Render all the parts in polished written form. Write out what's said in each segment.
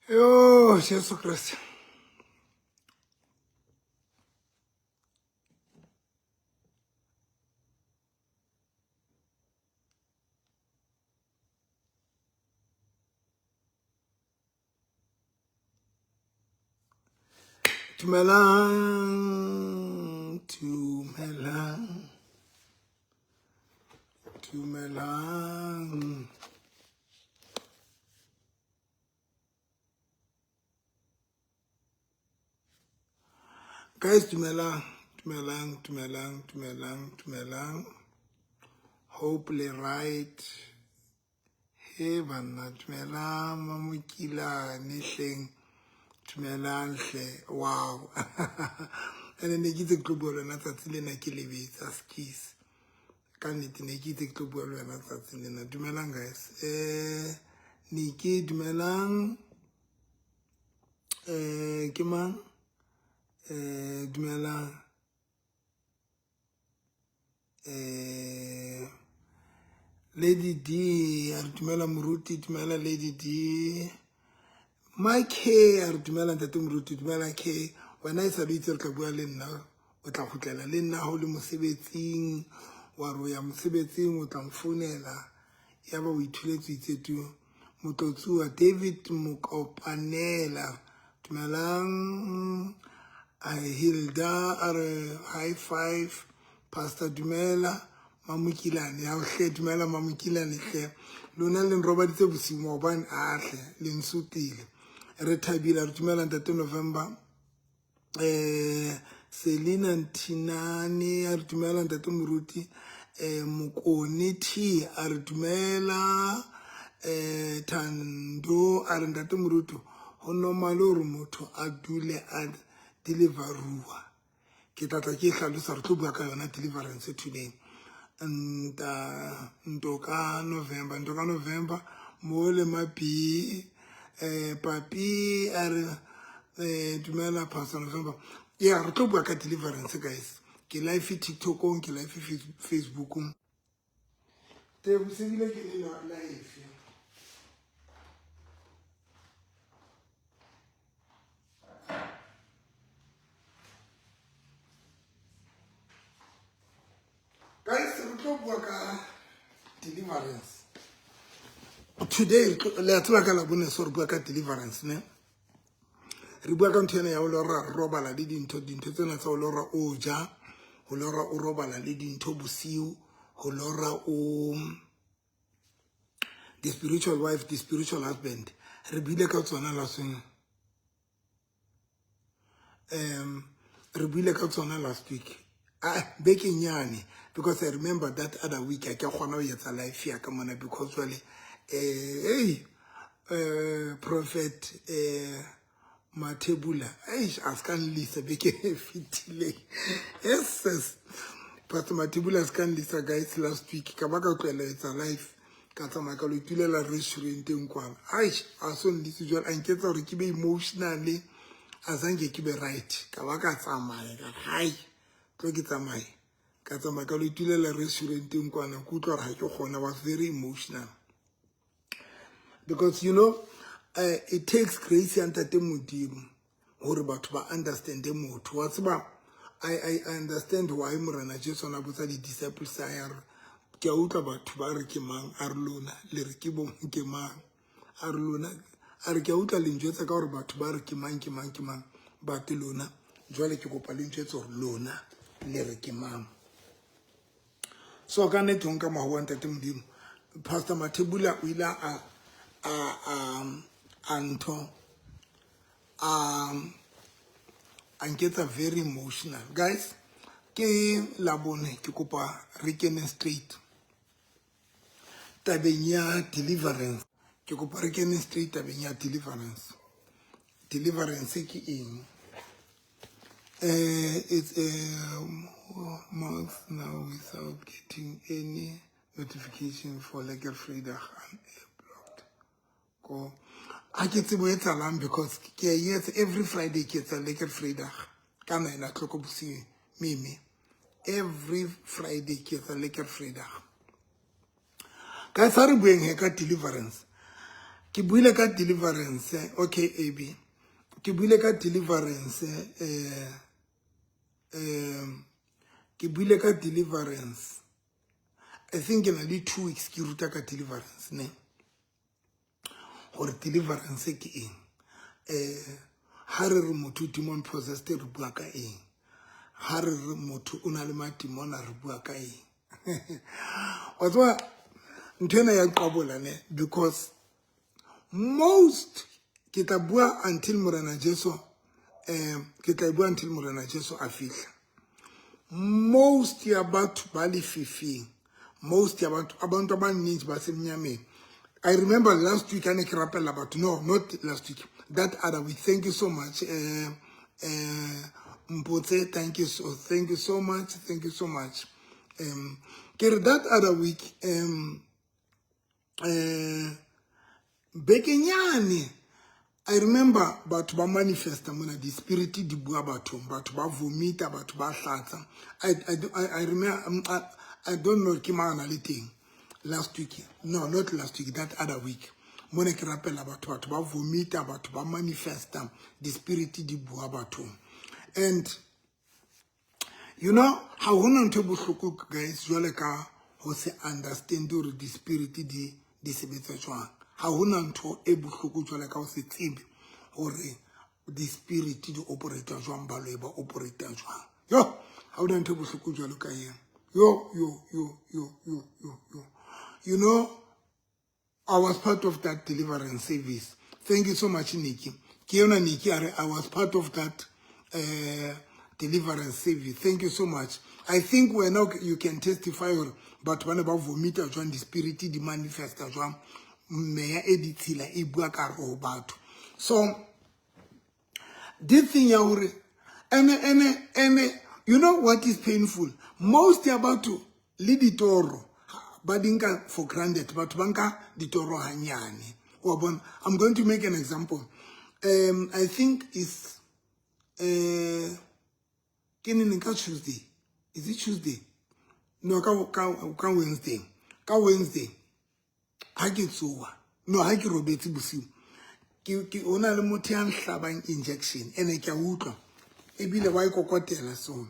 Yo, Jesu Kriste. Dumelang, dumelang, dumelang. Guys, dumelang, dumelang, dumelang, dumelang, dumelang. Hope le right. He banna, dumelang, mamokilane hleng. Dumelang hle. Wow. Ene ne ke itse ke tlo bua le wena tsatsi lena ke lebetsa skis. Ka nnete ne ke itse ke tlo bua le wena tsatsi lena. Dumelang guys. Niki, dumelang. Ke mang? Dumelang. Lady D, a re dumela moruti, dumela Lady D. My K, a re dumela ntate moruti, dumela K. Wena e sa le itse re tla bua le nna, o tla kgutlela le nna ha o le mosebetsing, wa re o ya mosebetsing, o tla mfounela, ya ba o ithuletse o itse tu. Motlotsuwa David Mokopanela, dumelang. Hilda a re high five. Pastor dumela. Mamokilane, ya hle dumela Mamokilane hle. Lona le nrobaditse bosiu maobane, a hle le nsotile. Re thabile, re dumela ntate November. Selina Ntinane a re dumela ntate moruti. Mokone T a re dumela. Thando a re ntate moruti, ho normal hore motho a dule a deliverua. Ke tla tla ke hlalosa, re tlo bua ka yona deliverance today. Nta ntoka November, ntoka November mo le mapi. Papi a re dumela Pastor November. Yeah, re tlo bua ka deliverance guys. Ke live TikTokong, ke live Facebookong. Tebo sebile ke le live. Guys, re tlo bua ka deliverance. Today, le a tseba ka Labone so re bua ka deliverance, ne? Re bua ka ntho ena ya ho lora re robala le dintho, dintho tsena tsa ho lora o ja, ho lora o robala le dintho bosiu, ho lora o the spiritual wife, the spiritual husband. Re buile ka tsona last week. Re buile ka tsona last week. Bekeng yane, because I remember that other week I ke kgona ho etsa life ya ka mona because jwale hey, Prophet Mathebula, eish, a ska nlisa beke e fetileng. Yes, yes. Pastor Mathebula a ska nlisa guys last week. Ka ba ka tlohela etsa life, ka tsamaya ka lo itulela restauranteng kwana. Eish, a so nlise jwale, a nketsa hore ke be emotionally, a zange ke be right. Ka ba ka tsamaya, ka hai, tlo ke tsamaye. Ka tsamaya ka lo itulela restauranteng kwana, ke utlwa hore ha ke kgona, was very emotional. Because you know, it takes grace ya ntate Modimo hore batho ba understand motho. Wa tseba, I understand why Morena Jesu a botsa di-disciples tsa hae, a re, ke a utlwa batho ba re ke mang, a re lona le re ke bo ke mang, a re lona, a re ke a utlwa le njwetsa ka hore batho ba re ke mang, ke mang, ke mang, but lona jwale ke kopa le njwetse hore lona le re ke mang. So ka nnete ho nka mahoba ntate Modimo, Pastor Mathebula o ile a ntho, a nketsa very emotional. Guys, ke Labone, ke kopa re kene straight tabeng ya deliverance. Ke kopa re kene straight tabeng ya deliverance. Deliverance ke eng? It's a month now without getting any notification for Lekker Vrydag and blocked. Ko ha ke tsebo e etsahalang because ke a etsa every Friday, ke etsa Lekker Vrydag ka 9 o'clock bosiu, mimi. Every Friday ke etsa Lekker Vrydag. Guys, ha re bueng he ka deliverance. Ke buile ka deliverance, okay AB. Ke buile ka deliverance ke buile ka deliverance. I think ke na le 2 weeks ke ruta ka deliverance ne. Gore deliverance ke eng? Ha re re motho demon possessed re bua ka eng? Ha re re motho o na le mademona re bua ka eng? Wa tseba ntho ena ya qabola ne, because most ke tla bua until Morena Jesu ke tla bua until Morena Jesu a fihla. Most ya batho ba lefifing, most ya batho abantu abaninzi basemnyameni. I remember last week I ne ke rapella batho, no, not last week, that other week. Thank you so much Mpotse, thank you so much, thank you so much. Ke re that other week bekenyane I remember batho ba manifesta mona, di spirit di bua bathong, batho ba vomita, batho ba hlatsa. I remember, I don't know ke mang a le teng last week, no, not last week, that other week. Mona ke rapela batho, batho ba vomita, batho ba manifesta, di spirit di bua bathong. And you know, ha hona ntho e bohloko guys jwale ka ho se understand hore di spirit di sebetsa jwang. Ha hona ntho e bohloko jwale ka ho se tsebe hore di spirit di operate jwang, baloi ba operate jwang. Yo, ha hona ntho e bohloko jwalo ka eng. Yo yo yo yo yo yo yo. You know, I was part of that deliverance service. Thank you so much, Nikki. Ke yona Nikki, I was part of that deliverance service. Thank you so much. I think when you can testify but ba ne ba vomita jwang, di spirit di manifesta jwang, meya e ditshila e bua ka re ho batho. So this thing ya hore ene you know what is painful? Most ya batho le ditoro ba di nka for granted, batho ba nka ditoro hanyane. Wa bona? I'm going to make an example. I think it's ke neng ka Tuesday? Is it Tuesday? No, ka Wednesday. Ka Wednesday ha ke tsoha, no, ha ke robetse bosiu, ke ona le motho ya nhlabang injection, ene ke a utlwa ebile wa ikokotela. So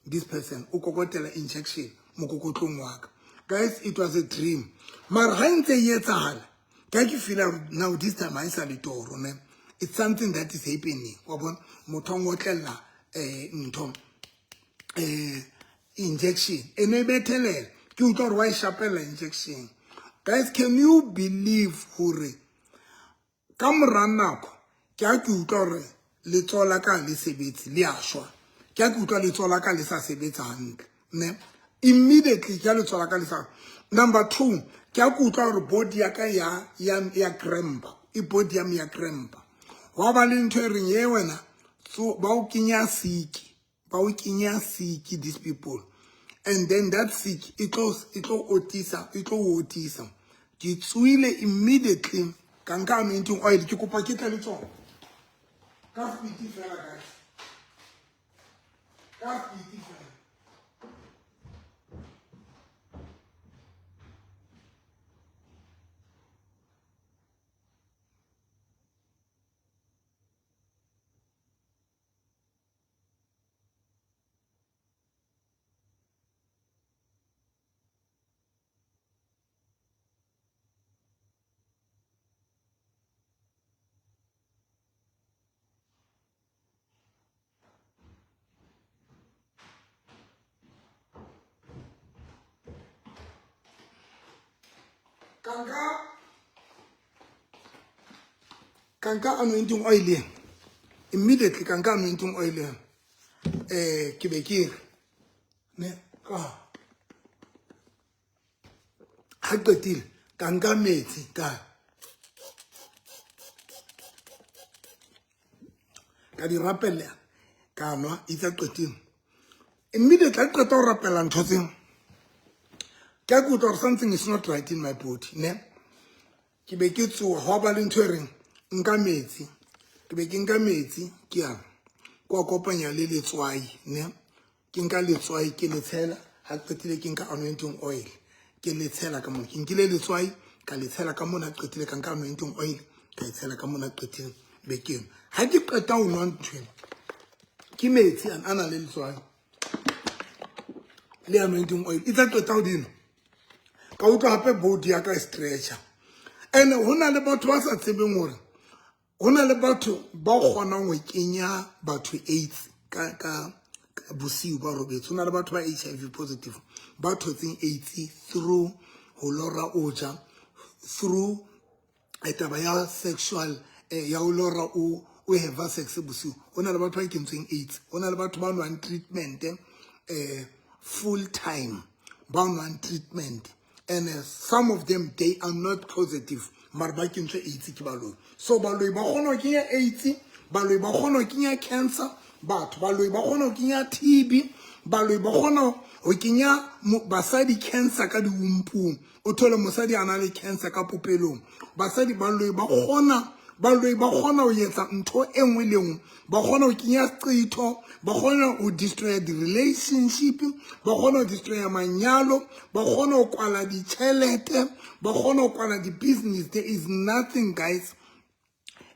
this person o kokotela injection mokokotlong wa ka. Guys, it was a dream. Mara ha ntse e etsahala, ka ke feel now this time ha e sa le toro ne. It's something that is happening. Wa bona, motho a ngotlella ntho injection ene bethelela, ke utlwa hore wa e shapela injection. Guys, can you believe hore ka mora nako ke a ke utlwa hore letsoho la ka le sebetse le a shwa, ke a ke utlwa letsoho la ka le sa sebetsa hantle ne, immediately ke a letsoho la ka le sa. Number 2, ke a ke utlwa hore body ya ka ya crampa, e body ya me ya crampa. Wa ba le ntho e reng ye wena, so ba o kenya siki, ba o kenya siki these people, and then that sick e tlo otisa, e tlo otisa. Ke tsoile immediately ka nka anointing oil, ke kopa ke tle le tsona ka speed fela guys, ka speed fela. Kanka anointing oil immediately, kanka anointing oil ke be ke ne ka ha qetile ka nka metsi ka di rapella ka nwa itse qetile. Immediately ha qeta ho rapella ntho tseo, ke a utlwa hore something is not right in my body ne. Ke be ke tsoha, hwa ba le ntho e reng nka metsi, ke be ke nka metsi ke a kwa kopanya le letswai ne, ke nka letswai ke le tshela, ha qetile ke nka anointing oil ke le tshela ka moo, ke nkile letswai Ka le tshela ka mona, qetile ka nka anointing oil, ka e tshela ka mona, qetile bekeng. Ha ke qeta ho nwa ntho ena, ke metsi a na le letswai le anointing oil, e tla qeta hodimo, ka utlwa hape body ya ka e stretcha. And ho na le batho ba sa tsebeng hore ho na le batho ba kgonang ho kenya batho AIDS ka bosiu ba robetse. Ho na le batho ba HIV positive ba thotseng AIDS through ho lora o ja, through taba ya sexual, ya ho lora o have sex bosiu. Ho na le batho ba kentsweng AIDS. Ho na le batho ba nwang treatment full time, ba nwang treatment, and some of them, they are not positive, mara ba kentswe AIDS ke baloi. So baloi ba kgona ho kenya AIDS, baloi ba kgona ho kenya cancer batho, baloi ba kgona ho kenya TB, baloi ba kgona ho kenya basadi cancer ka diumpung. O thole mosadi a na le cancer ka popelong. Basadi, baloi ba kgona ho etsa ntho e nngwe le nngwe. Ba kgona ho kenya qetho, ba kgona ho destroy di-relationship, ba kgona ho destroya manyalo, ba kgona ho kwala ditjhelete, ba kgona ho kwala di-business. There is nothing, guys,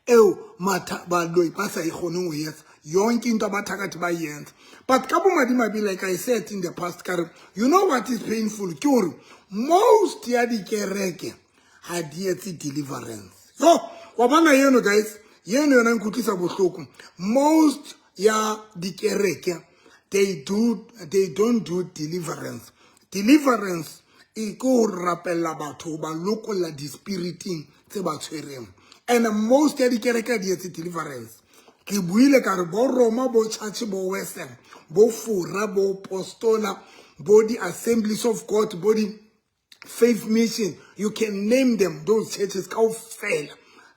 eo matha baloi ba sa e kgoneng ho etsa. Yonke into abathakathi bayenza. But ka bomadimabe, like I said in the past, ka re, you know what is painful ke hore most ya dikereke ha di etse deliverance. Yo, wa bona yeno, guys, yeno yona nkutlwisa bohloko. Most ya dikereke, they don't do deliverance. Deliverance e ke ho rapella batho, ba lokolla di-spiriting tse ba tshwereng, and most ya dikereke di etse deliverance. Ke buile ka re bo Roma, bo Church, bo Western, bo Fora, bo Postola, bo di-Assemblies of God, bo di Faith Mission, you can name them, those churches kaofela,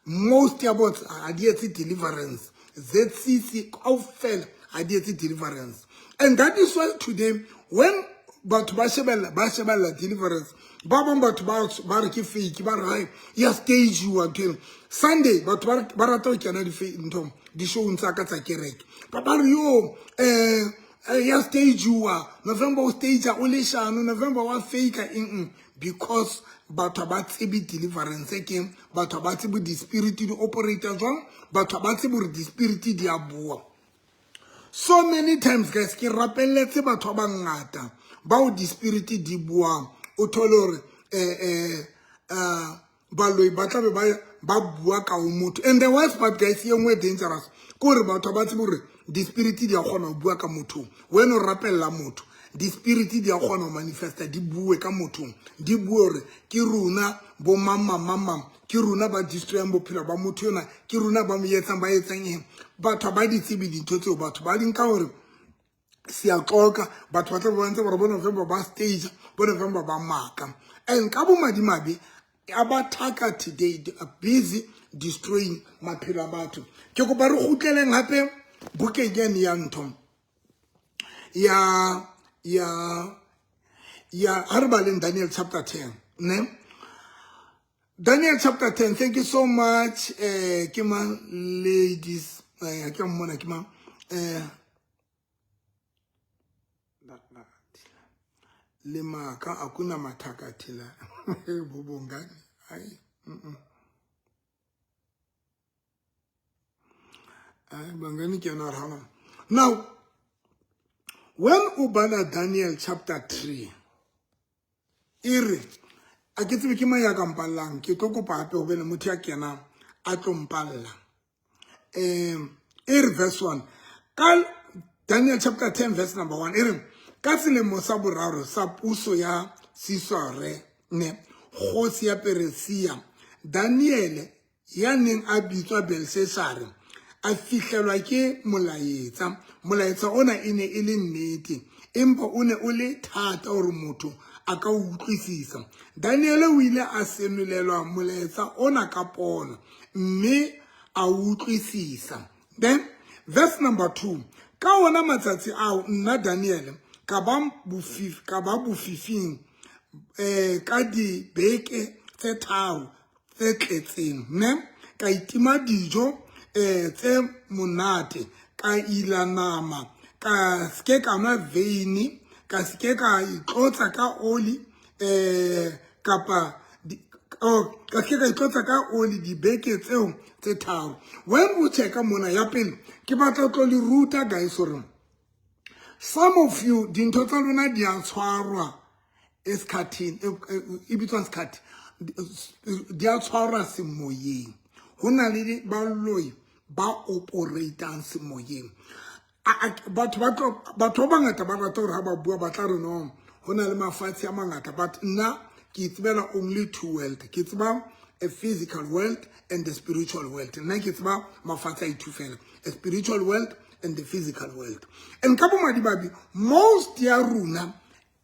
most ya bona ha di etse deliverance. ZCC kaofela ha di etse deliverance. And that is why today when batho ba shebella deliverance, ba bang batho ba re ke fake, ba re hai, ya stageiwa ntho eno. Sunday batho ba rata ho kena ntho di-showng tsa ka tsa kereke, ba re yo, ya stageiwa, November o stage, o leshano, November wa fake eng, because batho ba tsebe deliverance ke batho ba tsebe di-spirit di operate jwang, batho ba tsebe hore di-spirit di a bua. So many times, guys, ke rapelletse batho ba bangata bao di-spirit di buang. O thole hore baloi ba tlabe ba bua ka o motho. And the worst part, guys, e nngwe dangerous ke hore batho ba tsebe hore di-spirit di a kgona ho bua ka mothong. Wena o rapella motho, di-spirit di a kgona ho manifesta, di bue ka mothong, di bue hore ke rona bo mang mang mang mang, ke rona ba destroyang bophelo ba motho yona, ke rona ba mo etsang, ba etsang eng. Batho ba di tsebe dintho tseo. Batho ba di nka hore siyaxoka. Batho ba tla ba ntse ba re bo November ba stage, bo November ba maka. And ka bomadimabe, abathakathi, they are busy destroying maphelo a batho. Ke kopa re kgutleleng hape bukeng yane ya ntho ya ha re baleng Daniel chapter 10, ne? Daniel chapter 10. Thank you so much. Ke mang, ladies? Ke mmona ke mang? Le maka akuna mathakathi la bobongani. Hayi. Ai, bangani, ke yona rama. Now when o bala Daniel chapter 3, e re, a ke tsebe ke mang ya ka mpallang. Ke tlo kopa hape ho be le motho ya kenang a tlo mpalla. E re verse 1 ka Daniel chapter 10 verse number 1, e re ka selemo sa boraro sa puso ya Sisare ne kgosi ya Persia, Daniel ya neng a bitswa Belsesare a fihlelwa ke molaetsa. Molaetsa ona e ne e le nnete, empa o ne o le thata hore motho a ka utlwisisa. Daniel o ile a senolelwa molaetsa ona ka pono mme a utlwisisa. Then verse number 2: ka ona matsatsi ao nna Daniel ka ba bofifing ka dibeke tse tharo tse tletseng, ne ka itima dijo tse monate, ka ila nama, ka ske ka nwa veini, ka ske ka itlotsa ka oli kapa Oh, ka se ka itlotsa ka oli dibeke tseo tse tharo. When o checka mona ya pele, ke batla tlo le ruta guys hore some of you dintho tsa lona di a tshwarwa esikhathini e bitswang sekhathi, di a tshwarwa semoyeng. Ho na le baloi ba operatang semoyeng. Batho ba tlo, batho ba bangata ba rata hore ha ba bua ba tla re no, ho na le mafatshe a mangata, but nna ke tsebela only two world. Ke tseba a physical world and the spiritual world. Nna ke tseba mafatshe a two fela, a spiritual world and the physical world. And ka bomadimabe, most ya rona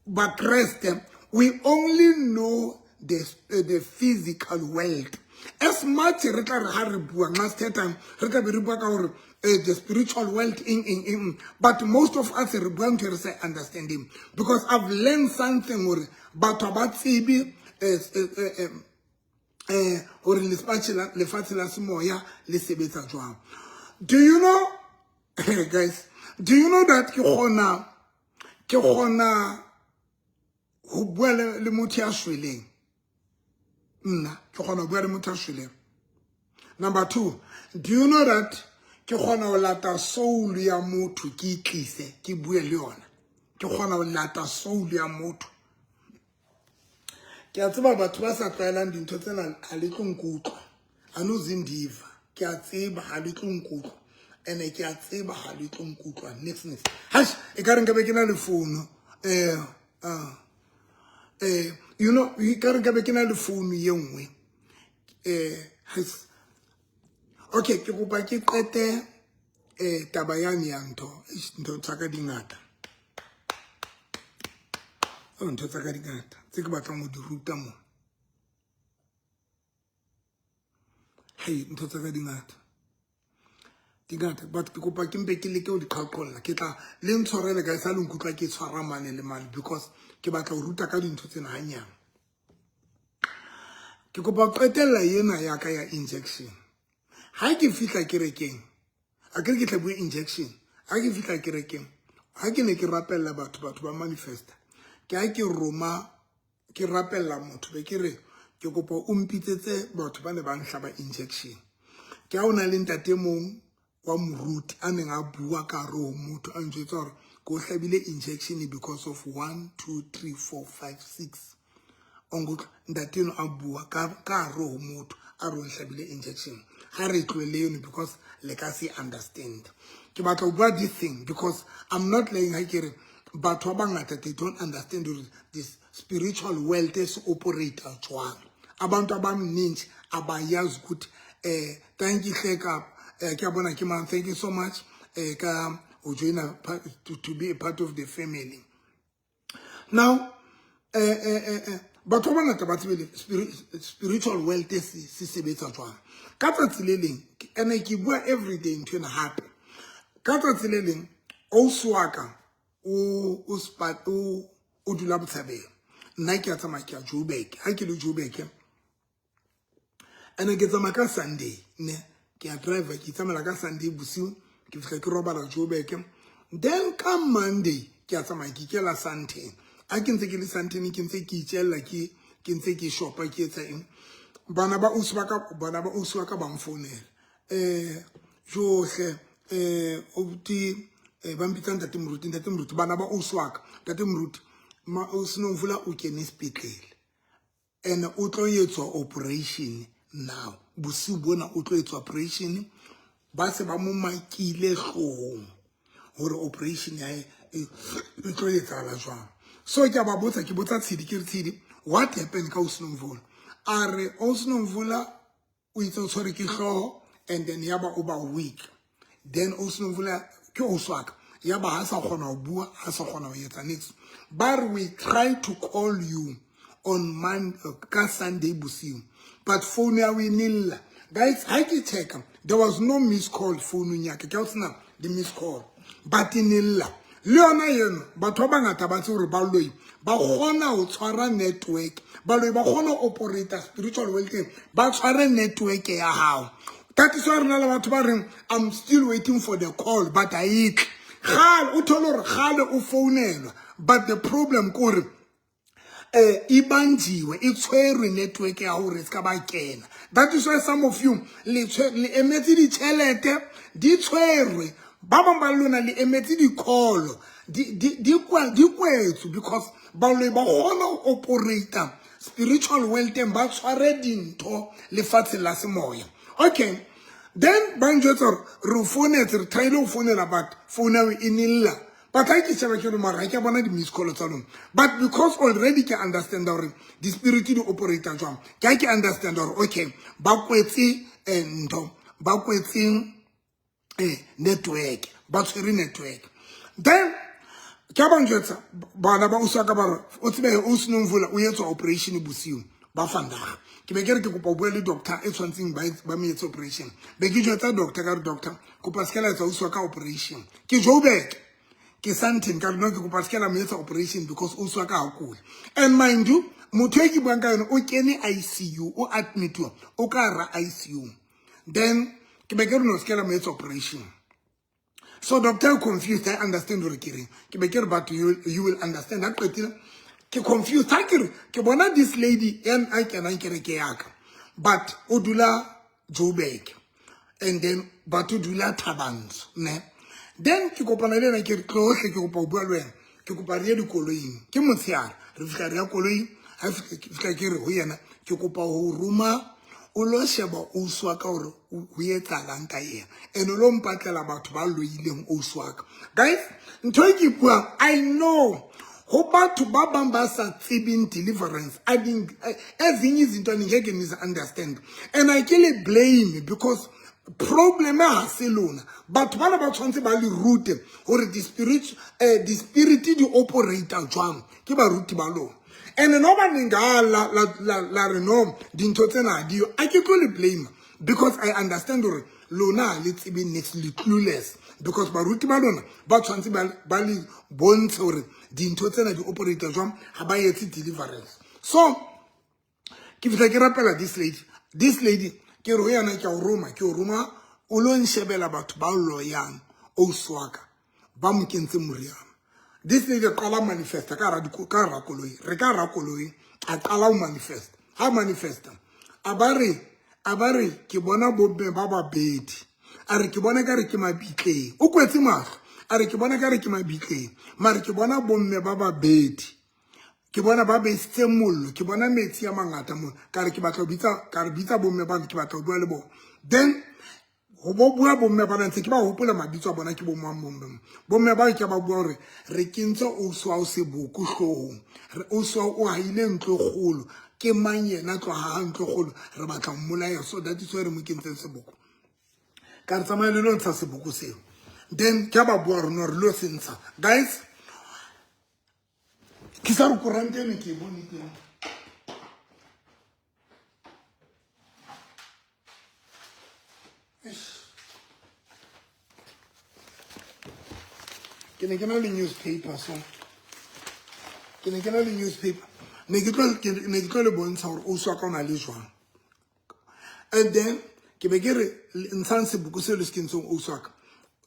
Bakreste, we only know the physical world. As much re tla re ha re bua, nxa sithethang re tla be re bua ka hore the spiritual world in, but most of us re bua ntho e re sa understanding, because I've learned something hore batho ba tsebe hore lefatshe la semoya le sebetsa jwang. Do you know, guys, do you know that ke kgona ho bua le motho ya shweleng? Nna ke kgona ho bua le motho ya shweleng. Number two, do you know that ke kgona ho lata soul ya motho, ke itlise, ke bue le yona? Ke kgona ho lata soul ya motho. Ke a tseba batho ba sa tlwaelang dintho tsena ha le tlo nkutlwa, anozindiva. Ke a tseba ha le tlo nkutlwa, ene ke a tseba ha le tlo nkutlwa nix nix. Hash, e ka re nkabe ke na le founu, you know, e ka re nkabe ke na le founu ye nngwe. Okay, ke kopa ke qete taba yane ya ntho. Eish, ntho tsa ka di ngata. Oh, ntho tsa ka di ngata tse ke batlang ho di ruta mo. Hei, ntho tsa ka di ngata, di ngata, but ke kopa ke mpe ke leke ho di qhaqholla. Ke tla le ntshwarele ka sa le nkutlwa ke tshwara mane le mane, because ke batla ho ruta ka dintho tsena hanyane. Ke kopa ho qetella ena ya ka ya injection. Ha ke fihla kerekeng, a ke re ke tla bua injection. Ha ke fihla kerekeng, ha ke ne ke rapella batho, batho ba manifesta. Ke ha ke roma, ke rapella motho, be ke re ke kopa o mpitsetse batho ba ne ba nhlaba injection. Ke ha o na le ntate mong wa moruti a neng a bua ka hare ho motho, a njwetsa hore ke o hlabile injection because of 1 2 3 4 5 6. O nkutlwa ntate eno a bua ka hare ho motho, a re o nhlabile injection. Ha re tlohelle eno because le ka se understand. Ke batla ho bua this thing because I'm not lying ha ke re batho ba bangata, they don't understand hore this spiritual world se operate jwang. Abantu abaningi abayazi ukuthi thank you Hleka, ke a bona ke mang. Thank you so much ka o joina to be a part of the family. Now batho ba bangata ba tsebe spiritual world se sebetsa jwang. Ka tsatsi le leng, ene ke bua everyday ntho ena hape, ka tsatsi le leng ausi wa ka o dula Botshabelo, nna ke a tsamaya ke ya Joburg. Ha ke le Joburg, ene ke tsamaya ka Sunday ne, ke a driver, ke itsamaela ka Sunday bosiu, ke fihla ke robala Joburg. Then ka Monday ke a tsamaya, ke ikela Sandton. Ha ke ntse ke le Sandton, ke ntse ke itjella, ke ntse ke shopa, ke etsa eng, bana ba ausi wa ka ba mfounela, johle obuti, ba mpitsa ntate moruti, ntate moruti, bana ba ausi wa ka, ntate moruti, ma ausi Nomvula o kene sepetlele and o tlo etswa operation now bosiu bona, o tlo etswa operation. Ba se ba mo makile hloohong hore operation ya hae e tlo etsahala jwang. So ke a ba botsa, ke botsa Tshedi, ke re, "Tshedi, what happened ka ausi Nomvula?" A re ausi Nomvula o itse o tshwere ke hlooho and then yaba o ba weak. Then ausi Nomvula ke ausi wa ka, yaba ha sa kgona ho bua, ha sa kgona ho etsa niks. Ba re, "We try to call you on Monday, ka Sunday bosiu, but phone ya o e nella." Guys, ha ke checka, there was no miss call founung ya ka, ke ha o sena di-miss call, but e nella le yona eno. Batho ba bangata ba tse hore baloi ba kgona ho tshwara network, baloi ba kgona ho operate spiritual world, ba tshware network ya hao. That is why re na le batho ba reng, "I'm still waiting for the call," but a e tle. Kgale o thole hore kgale o founelwa, but the problem ke hore E banjiwe, e tshwerwe network ya hore se ka ba kena. That is why some of you le le emetse ditjhelete di tshwerwe. Ba bang ba lona le emetse di-call di kwetswe because baloi ba kgona ho operate spiritual world ba tshware dintho lefatsheng la semoya. Okay, then ba njwetsa hore re o founetse, re try-ile ho founela but phone ya e nella. But ha ke sheba ke re mara ha ke a bona di-miss call tsa lona. But because already ke understand hore di-spirit di operate jwang, ke ha ke understand hore okay, ba kwetse ntho, ba kwetse network, ba tshwere network. Then ke ba njwetsa bana ba uswa ka ba re o tsebe o Sinomvula o etswa operation bosiu ba vandag. Ke be ke re ke kopa ho bua le doctor e tshwantseng ba mo etse operation. Be ke jwetsa doctor ka re doctor kopa se ka la etsa uswa ka operation. Ke Joburg, ke Sandton, ka re no ke kopa se ka la mo etsa operation because uswa ka ha kula. And mind you, motho e ke buang ka yona o kene ICU, o admitiwa, o ka hara ICU. Then ke be ke re no se ka la mo etsa operation. So doctor confused, I understand hore ke reng. Ke be ke re but you will understand. Ha qetile ke confused, ha ke re ke bona this lady ya a kenang kereke ya ka, but o dula Joburg and then but o dula Thabantsho ne. Then ke kopana le yena ke re tlohle ke kopa ho bua le wena, ke kopa re ye dikoloing. Ke motshehare re fihla re ya koloing, ha fihla ke re ho yena ke kopa ho roma o lo sheba ausi wa ka hore ho etsahalang ka yena, and o lo mpatlela batho ba loileng ausi wa ka. Guys, ntho e ke buang, I know ho batho ba bang ba sa tsebeng deliverance, ezinye izinto angeke nizi understand, and I ke le blame because problem ha se lona. Batho bana ba tshwanetse ba le rute hore di-spirit di operate jwang, ke baruti ba lona. And no ba neng la re no dintho tsena di yo, a ke tlo le blame because I understand hore lona le tsebe next, le clueless because baruti ba lona ba tshwanetse ba le bontshe hore dintho tsena di operate jwang, ha ba etse deliverance. So ke fihla ke rapela this lady, this lady ke re ho yena ke a o roma, ke o roma o lo nshebela batho ba loyang ausi wa ka, ba mo kentseng moriana. This lady a qala manifesta ka hara ka hara koloi, re ka hara koloi a qala ho manifesta. Ha manifesta a ba re, a ba re ke bona bomme ba babedi, a re ke bona ka re ke mabitleng, o kwetse mahlo, a re ke bona ka re ke mabitleng, mare ke bona bomme ba babedi, ke bona ba besitse mollo, ke bona metsi a mangata mona, ka re ke batla ho bitsa, ka re bitsa bomme bana, ke batla ho bua le bona. Then ho bo bua bomme bana ntse ke ba hopola mabitso a bona ke bo mang bomme. Bomme ba ke ba bua hore re kentse ausi wa hao seboko hloohong, re ausi wa hao o haile ntlo e kgolo, ke mang yena tlo haha ntlo e kgolo, re batla ho mmolaya, so that is why re mo kentseng seboko. Ka re tsamaya le lo ntsha seboko seo. Then ke ba bua hore no re lo se ntsha. Guys, ke sa re koranta eno ke e bone teng. Ke ne ke na le newspaper, so ke ne ke na le newspaper, ne ke tlo, ne ke tlo le bontsha hore ausi wa ka o na le jwang. And then ke be ke re ntshang seboko seo le se kentseng ausi wa ka,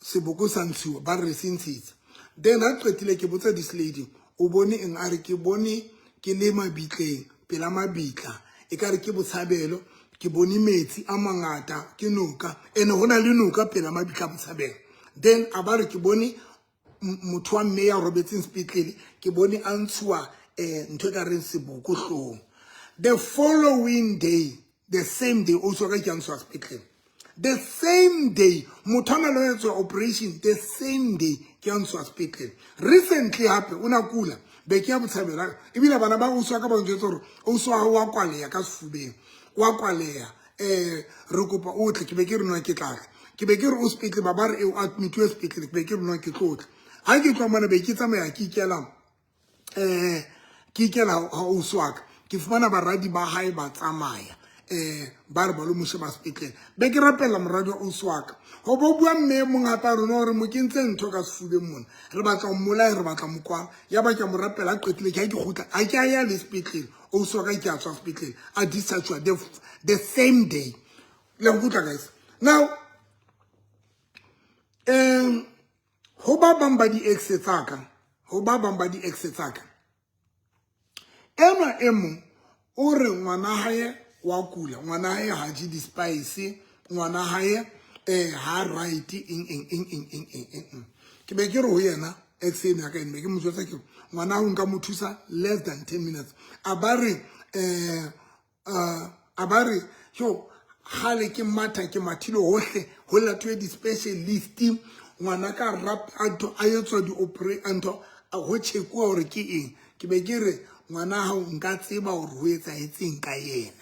seboko sa ntshiwa, ba re se ntshitse. Then ha qetile ke botsa this lady, o bone eng? A re ke bone ke le mabitleng, pela mabitla, e ka re ke botshabelo, ke bone metsi a mangata, ke noka, ene ho na le noka pela mabitla a botshabelo. Then a ba re ke bone motho wa mme ya robetseng sepetlele, ke bone a ntshuwa ntho e ka reng seboko hloohong. The following day, the same day, ausi wa ka ke a ntshuwa sepetlele. The same day, motho a na le ho etswa operation, the same day ke a ntshuwa sepetlele. Recently hape o na kula, be ke ya botshabelo, ebile bana ba ausi wa ka ba njwetsa hore ausi wa hao wa kwaleha ka sefubeng, wa kwaleha, re kopa o tle. Ke be ke re nna ke tla tla, ke be ke re o sepetlele, ba ba re o admitiwe sepetlele, ke be ke re nna ke tlo tla. Ha ke tloha mona be ke tsamaya ke ikela, ke ikela ha ausi wa ka, ke fumana baradi ba hae ba tsamaya, ba re ba lo mo sheba sepetlele. Be ke rapella moradi wa ausi wa ka, ho bo bua mme e mong hape a rona hore mo kentse ntho ka sefubeng mona, re batla ho mmolaya, re batla mo kwala. Ya ba ke a mo rapela, ha qetile ke ha ke kgutla, ha ke a ya le sepetlele, ausi wa ka ke a tswa sepetlele, a discharge the same day. Le nkutlwa guys? Now, ho ba bang ba di-ex tsa ka, ho ba bang ba di-ex tsa ka, Enwa e mong o re ngwana hae wa kula, ngwana hae ha je di-spice, ngwana hae ha right, eng eng eng eng eng eng eng eng. Ke be ke re ho yena, ex eno ya ka eno, be ke mo jwetsa ke re ngwana hao nka mo thusa less than 10 minutes. A ba re a ba re yo gale ke matha, ke mathile hohle, ho latuwe di-specialist, ngwana ka rap a ntho a etswa di-opera ntho ho check-uwa hore ke eng. Ke be ke re ngwana hao nka tseba hore ho etsahetseng ka yena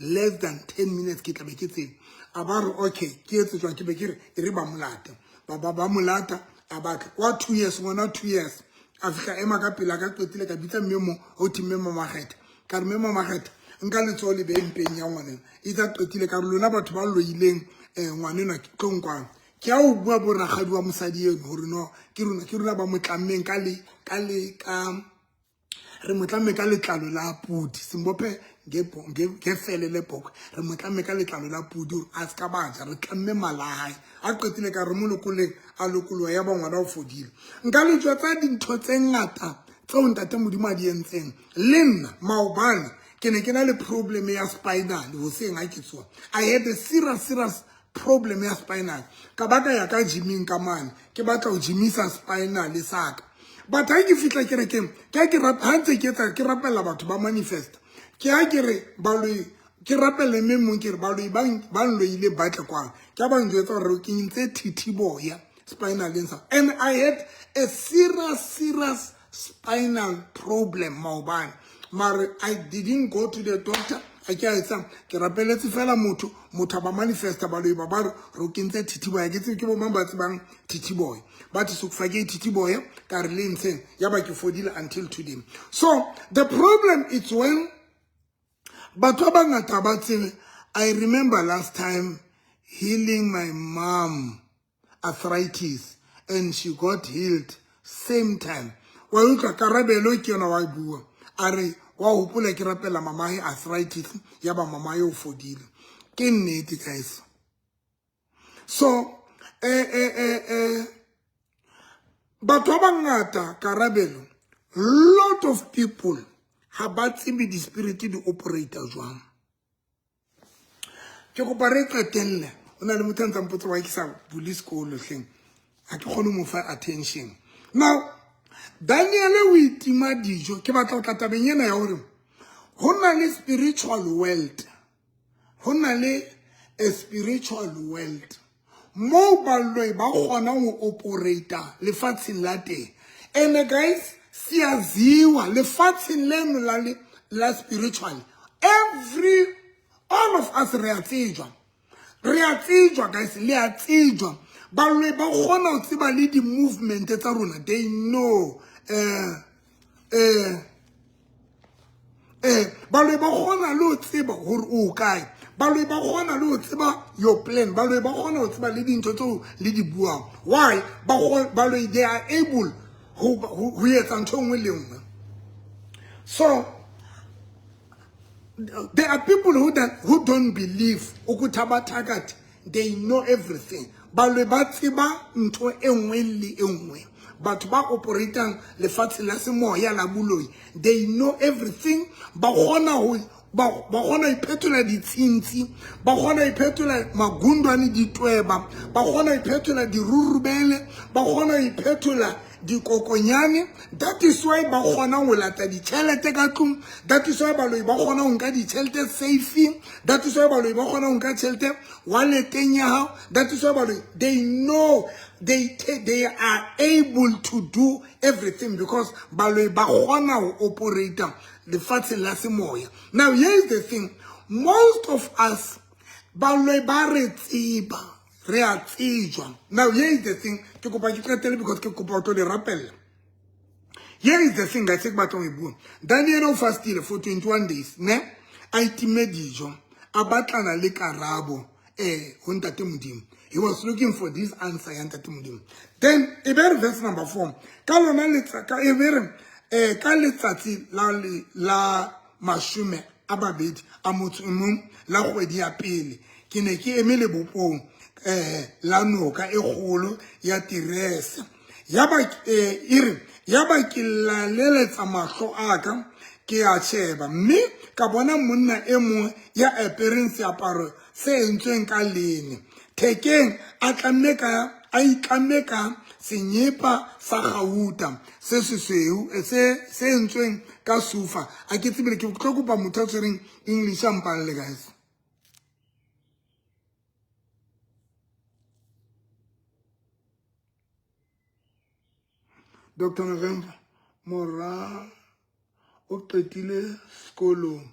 less than 10 minutes, ke tla be ke tsebe. A ba re okay, ke etse jwang? Ke be ke re e re ba molata, ba molata, a batla wa 2 years, ngwana 2 years a fihla ema ka pela ka. Qetile ka bitsa mme mong ho thwe mme Mamakgetha. Ka re, "Mme Mamakgetha, nka letsoho le be mpeng ya ngwaneno." Itse a qetile ka re, "Lona batho ba loileng ngwanenwa, tlo nkwang." Ke a o bua bo rakgadi wa mosadi eno hore no, ke rona ba mo tlammeng ka le ka le ka re mo tlamme ka letlalo la pudi, simbophe ngefele le bhokwe, re mo tlamme ka letlalo la pudi hore a se ka ba ja, re tlamme mala a hae. A qetile ka re mo lokoleng, a lokoloha, ya ba ngwana o fodile. Nka le jwetsa dintho tse ngata tseo ntate Modimo a di entseng le nna. Maobane ke ne ke na le problem ya spinal. Hoseng ha ke tsoha, I had a serious, serious problem ya spinal. Ka ba ka ya ka gyming ka mane, ke batla ho gymisa spinal sa ka. But ha ke fihla kerekeng, ke ha ke ha ntse ke etsa, ke rapella batho ba manifest, ke ha ke re baloi, ke rapelle mme mong, ke re baloi ba nloile ba tle kwano. Ke ha ba njwetsa hore ke ntse thithiboya spinaleng sa, and I had a serious, serious spinal problem maobane. Mare I didn't go to the doctor. A ke a etsang, ke rapeletse fela motho, motho a ba manifesta, baloi ba ba re re o kentse thithiboya. Ke tsebe ke bo mang ba tsebang thithiboya, ba thi sokufake thithiboya, ka re le ntsheng, ya ba ke fodile until today. So the problem is when batho ba bangata ba tsebe. I remember last time healing my mom arthritis and she got healed same time. Wa utlwa karabelo ke yona wa bua, a re wa hopola ke rapela mamae arthritis, ya ba mamae o fodile. Ke nnete, guys. So batho ba bangata, karabelo, lot of people ha ba tsebe di-spirit di operate jwang. Ke kopa re qetelle. O na le motho a ntsang potsa wa ke sa bule sekolo hleng, ha ke kgone ho mo fa attention. Now Daniel o itima dijo. Ke batla ho tla tabeng ena ya hore ho na le spiritual world, ho na le a spiritual world moo baloi ba kgonang ho operata lefatsheng la teng. And guys, siyaziwa lefatsheng leno la spiritual. Every all of us re a tsejwa, re a tsejwa, guys, le a tsejwa. Baloi ba kgona ho tseba le di-movement tsa rona. They know baloi ba kgona le ho tseba hore o kae. Baloi ba kgona le ho tseba your plan. Baloi ba kgona ho tseba le dintho tseo le di buang. Why baloi, they are able ho etsa ntho e nngwe le nngwe. So there are people who don't believe ukuthi abathakathi, they know everything. Baloi ba tseba ntho e nngwe le e nngwe. Batho ba operatang lefatshe la semoya la boloi, they know everything. Ba kgona ho iphetola ditshintshi, ba kgona ho iphetola magundwane, ditweba, ba kgona ho iphetola dirurubele, ba kgona ho iphetola dikokonyane. That is why ba kgona ho lata ditjhelete ka tlung. That is why baloi ba kgona ho nka ditjhelete safeng. That is why baloi ba kgona ho nka tjhelete walleteng ya hao. That is why baloi, they know, they are able to do everything because baloi ba kgona ho operata lefatsheng la semoya. Now here is the thing: most of us, baloi ba re tseba, re a tsejwa. Now here is the thing. Ke kopa ke qetele because ke kopa ho tlo le rapella. Here is the thing, guys, ke batlang ho e bua. Daniel o fastile for 21 days, ne a itime dijo, a batlana le karabo ho ntate Modimo. He was looking for this answer ya ntate Modimo. Then e be re verse number 4 ka lona ka e be re ka letsatsi la 21 la kgwedi ya pele, ke ne ke eme lebopong la noka e kgolo ya Tirese. Ya ba e re ya ba ke laleletsa mahlo a ka, Ke a sheba mme ka bona monna e mong ya apereng seaparo se entsweng ka lene thekeng a tlamme ka a itlamme ka senyepa sa gauta se sesweu se se entsweng ka sufa. A ke tsebile ke tlo kopa motho a tshwereng English a mpalle guys. Dr. November mora o qetile sekolong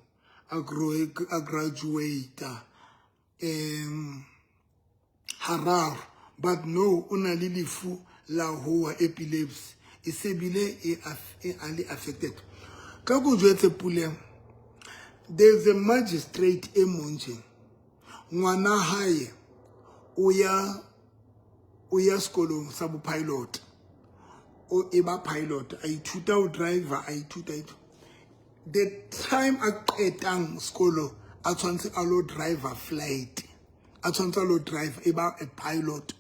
a graduate hararo but no o na le lefu la hoa epilepsy e se bile e a le affected. Ka ko jwetse Puleng, there's a magistrate e mong tje ngwana hae o ya o ya sekolong sa bo pilot, o e ba pilot, a ithuta ho driver, a ithuta the time a qetang sekolo a tshwanetse a lo driver flight, a tshwanetse a lo drive e ba a pilot.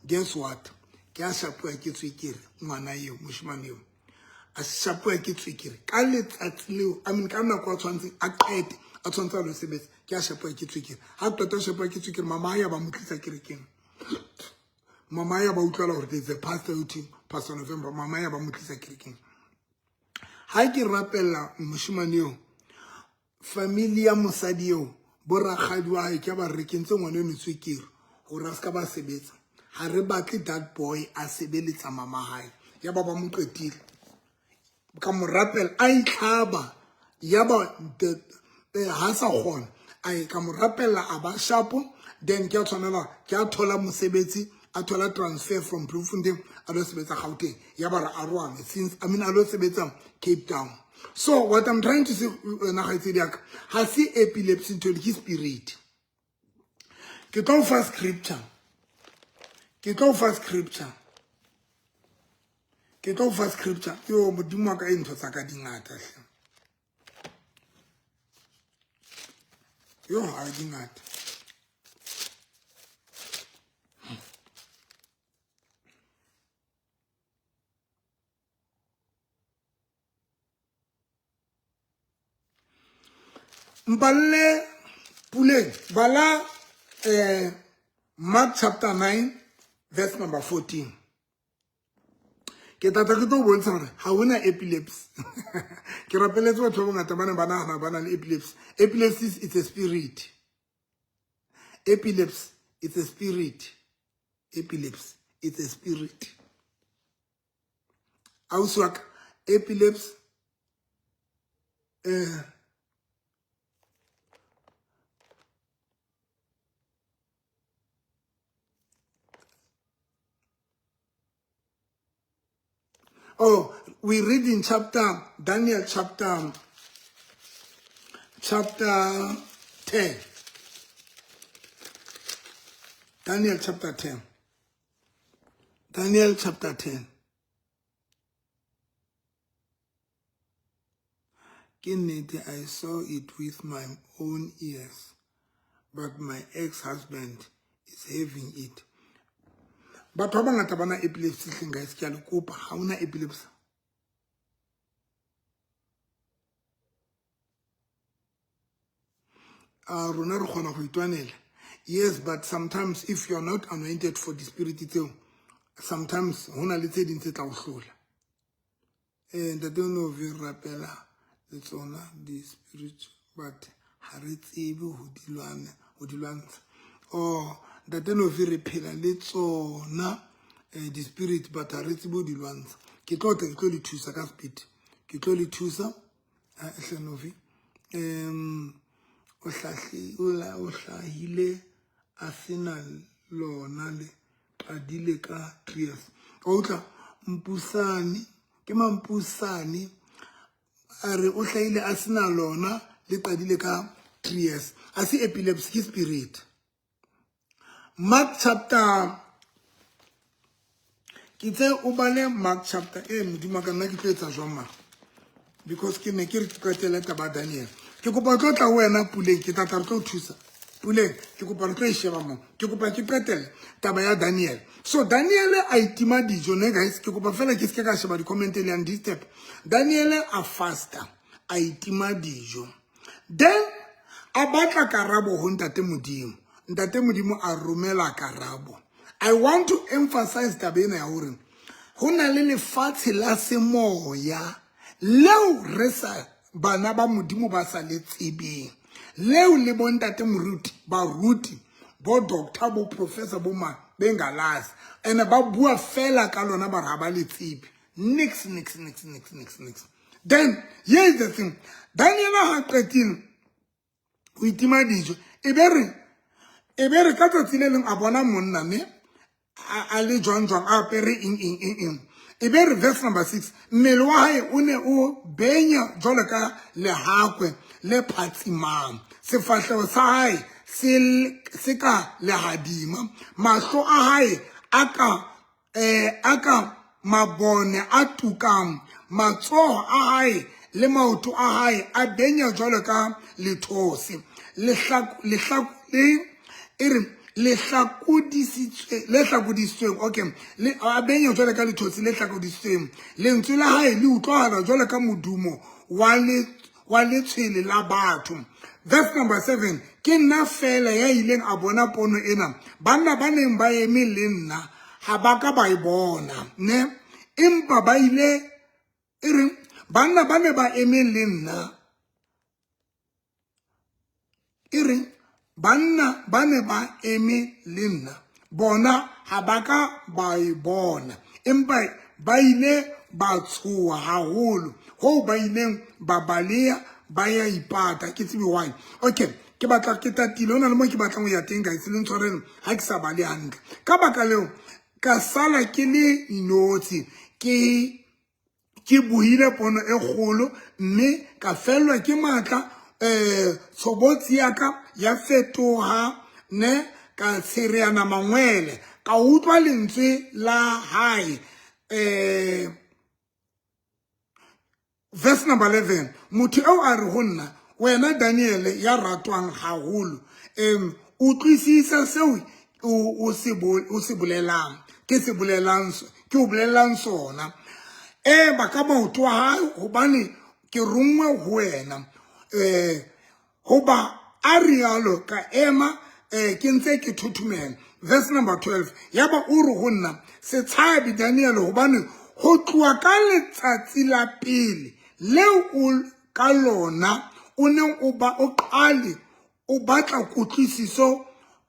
Guess what, ke a shapuwa ke tswekere ngwana eo, moshemane eo a shapuwa ke tswekere ka letsatsi leo. I mean ka nako a tshwanetse a qete a tshwanetse a lo sebetsa, ke a shapuwa ke tswekere. Ha qeta ho shapuwa ke tswekere, mama ya ba mo tlisa kerekeng, mama ya ba utlwela hore there's a pastor o thweng Pastor November, mama ya ba mo tlisa kerekeng. Ha ke rapella moshemane eo, family ya mosadi eo, bo rakgadi wa hae ke ba re kentse ngwana eno tswekere hore a se ka ba sebetsa, ha re batle that boy a sebeletsa mama hae. Ya ba ba mo qetile ka mo rapela a itlhaba, ya ba ha sa kgona a ka mo rapella a ba sharp. Then ke a tshwanela ke a thola mosebetsi, a thola transfer from Bloemfontein a lo sebetsa Gauteng, ya ba re arohane since, I mean a lo sebetsa Cape Town. So what I'm trying to say wena kgaitsedi ya ka, ha se epilepsy ntho ke spirit. Ke tlo fa scripture, ke tlo fa scripture, ke tlo fa scripture. Yo modimo wa ka, e ntho tsa ka di ngata hle. Yo ha di ngata. Mpalle Puleng, bala Mark chapter 9 verse number 14. Ke tata ke tlo bontsha hore ha hona epilepsy. Ke rapeletse batho ba bangata ba ne ba nahana ba na le epilepsy. Epilepsy is a spirit. Epilepsy it's a spirit. Epilepsy it's a spirit. Ausi wa ka, epilepsy oh, we read in chapter Daniel chapter 10. Daniel chapter 10. Daniel chapter 10. Ke nnete, I saw it with my own ears, but my ex-husband is having it. Batho ba bangata ba na epilepsy hleng guys, ke a le kopa, ha hona epilepsy. Rona re kgona go itwanela. Yes, but sometimes if you're not anointed for the spirit tseo, sometimes hona le tse ding tse tla o hlola. Ntate o no ve rapela le tsona di-spirit, but ha re tsebe ho di lwana, ho di lwantsha. Oh, ntate no ve re phela le tsona di-spirit, but ha re tsebe ho di lwantsha. Ke tlo tla, ke tlo le thusa ka speed. Ke tlo le thusa, hle Novi. O hlahile a sena lona le qadile ka 3 years. O utlwa Mpusane, ke Mampusane a re o hlahile a sena lona le qadile ka 3 years. A se epilepsy, ke spirit. Mark chapter, ke tse o bale Mark chapter e modimo ka nna ke tlo etsa jwang ma? Because ke ne ke re ke qetele taba Daniel. Ke kopa tlo tla ho wena Puleng, ke tla tla re tlo thusa. Puleng, ke kopa re tlo e sheba mo. Ke kopa ke qetele taba ya Daniel. So Daniel a itima dijo ne guys, ke kopa fela ke se ka sheba di-comment le yang disturb. Daniel a fasta, a itima dijo. Then a batla karabo ho Ntate Modimo. Ntate Modimo a romela karabo. I want to emphasize taba ena ya hore ho na le lefatshe la semoya leo re sa bana ba Modimo ba sa le tsebeng, leo le bontate moruti, baruti, bo doctor, bo professor, bo mang bengalazi, ene ba bua fela ka lona, ba re ha ba le tsebe. Nix, nix, nix, nix, nix, nix. Then here is the thing. Daniel ha qetile ho itima dijo, e be re ka tsatsi le leng a bona monna ne a le jwang jwang, a apere eng eng eng eng. E be re verse number 6, mmele wa hae o ne o benya jwalo ka lehakwe le phatsimang, sefahleho sa hae se ka lehadima, mahlo a hae a ka mabone a tukang, matsoho a hae le maoto a hae a benya jwalo ka lethose le e re le hlakodisitsweng. Okay, le a benya jwalo ka lethose le hlakodisitsweng. Lentswe la hae le utlwahala jwalo ka modumo wa letshwele la batho. Verse number 7, ke nna fela ya ileng a bona pono ena. Banna ba neng ba eme le nna ha ba ka ba e bona ne, empa ba ile e reng, banna ba ne ba eme le nna, e reng, banna ba ne ba eme le nna bona ha ba ka ba e bona, empa ba ile ba tshoha haholo hoo ba ileng ba baleha, ba ya ipata. Ke tsebe why. Okay, ke batla ke tatile, ho na le mo ke batlang ho ya teng, guys, le ntshwareng ha ke sa bale hantle. Ka baka leo ka sala ke le inotshi, ke bohile pono e kgolo, mme ka fellwa ke matla. Tshobotsi ya ka ya fetoha ne, ka tshereana mangwele, ka utlwa lentswe la hae. Verse number 11, motho eo a re ho nna, "Wena Daniel ya ratwang haholo, utlwisisa seo o se bolelang, ke o bolelang sona. Ema ka maoto a hae, hobane ke ronngwe ho wena." Hoba a rialo, ka ema ke ntse ke thothomela. Verse number 12, yaba o re ho nna, "Se tshabe, Daniel, hobane ho tloha ka letsatsi la pele leo o ka lona o neng o ba o qale o batla kutlwisiso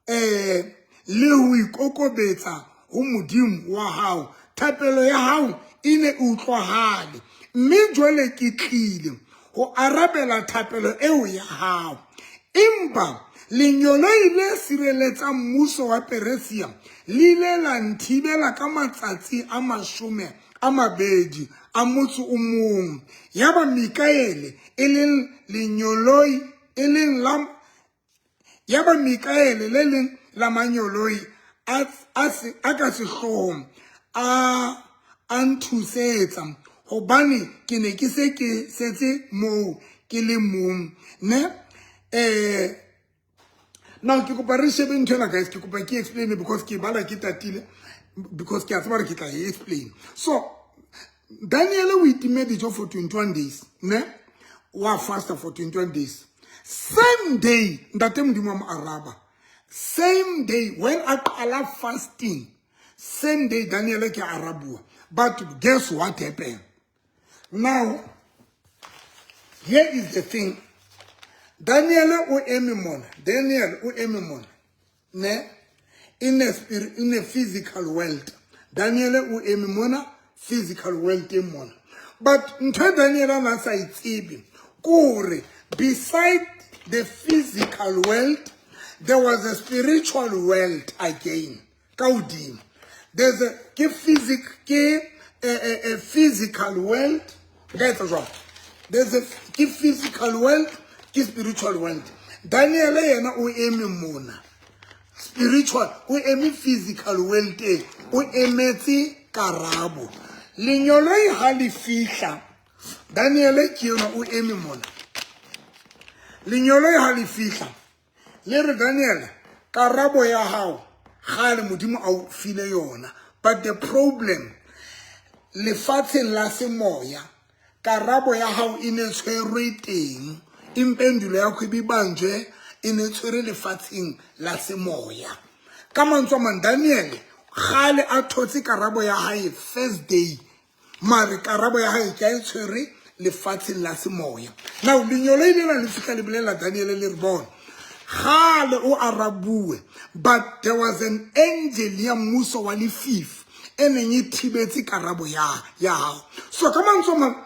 le ho ikokobetsa ho Modimo wa hao, thapelo ya hao e ne e utlwahale, mme jwale ke tlile ho arabela thapelo eo ya hao. Empa lenyoloi le sireletsang mmuso wa Persia le ile la nthibela ka matsatsi a 21. Yaba Mikaele, e leng lenyoloi, e leng la yaba Mikaele, le leng la manyoloi a ka sehloohong, a nthusetsa, hobane ke ne ke se ke setse moo ke le mong ne." Now ke kopa re shebe ntho ena, guys. Ke kopa ke explain because ke bala ke tatile, because ke a tseba hore ke tla e explain. So Daniel o itime dijo for 21 days ne, wa fasta for 21 days. Same day Ntate Modimo wa mo araba. Same day when a qala fasting, same day Daniel ke arabua. But guess what happened? Now here is the thing. Daniel o eme mona, Daniel o eme mona ne, in a spirit, in a physical world. Daniel o eme mona, physical world e mona. But ntho e Daniel a na sa e tsebe kore beside the physical world there was a spiritual world again ka hodimo. There's a ke physic ke a physical world. Ka etsa jwang? There's a ke physical world, ke spiritual world. Daniel yena o eme mona spiritual, o eme physical world e, o emetse karabo. Lenyoloi ha le fihla, Daniel ke yona o eme mona. Lenyoloi ha le fihla le re, "Daniel, karabo ya hao gale Modimo a o file yona, but the problem, lefatsheng la semoya Karabo ya hao e ne tshwerwe teng. Impendulo yakho ibibanjwe e ne tshwere lefatsheng la semoya. Ka mantswe a mang, Daniel kgale a thotse karabo ya hae first day, mare karabo ya hae ke a e tshwere lefatsheng la semoya. Now lenyolo ile la le fihla le bolela Daniel le re bona kgale o arabuwe, but there was an angel ya mmuso wa lefifi e neng e thibetse karabo ya hao. So ka mantswe a mang,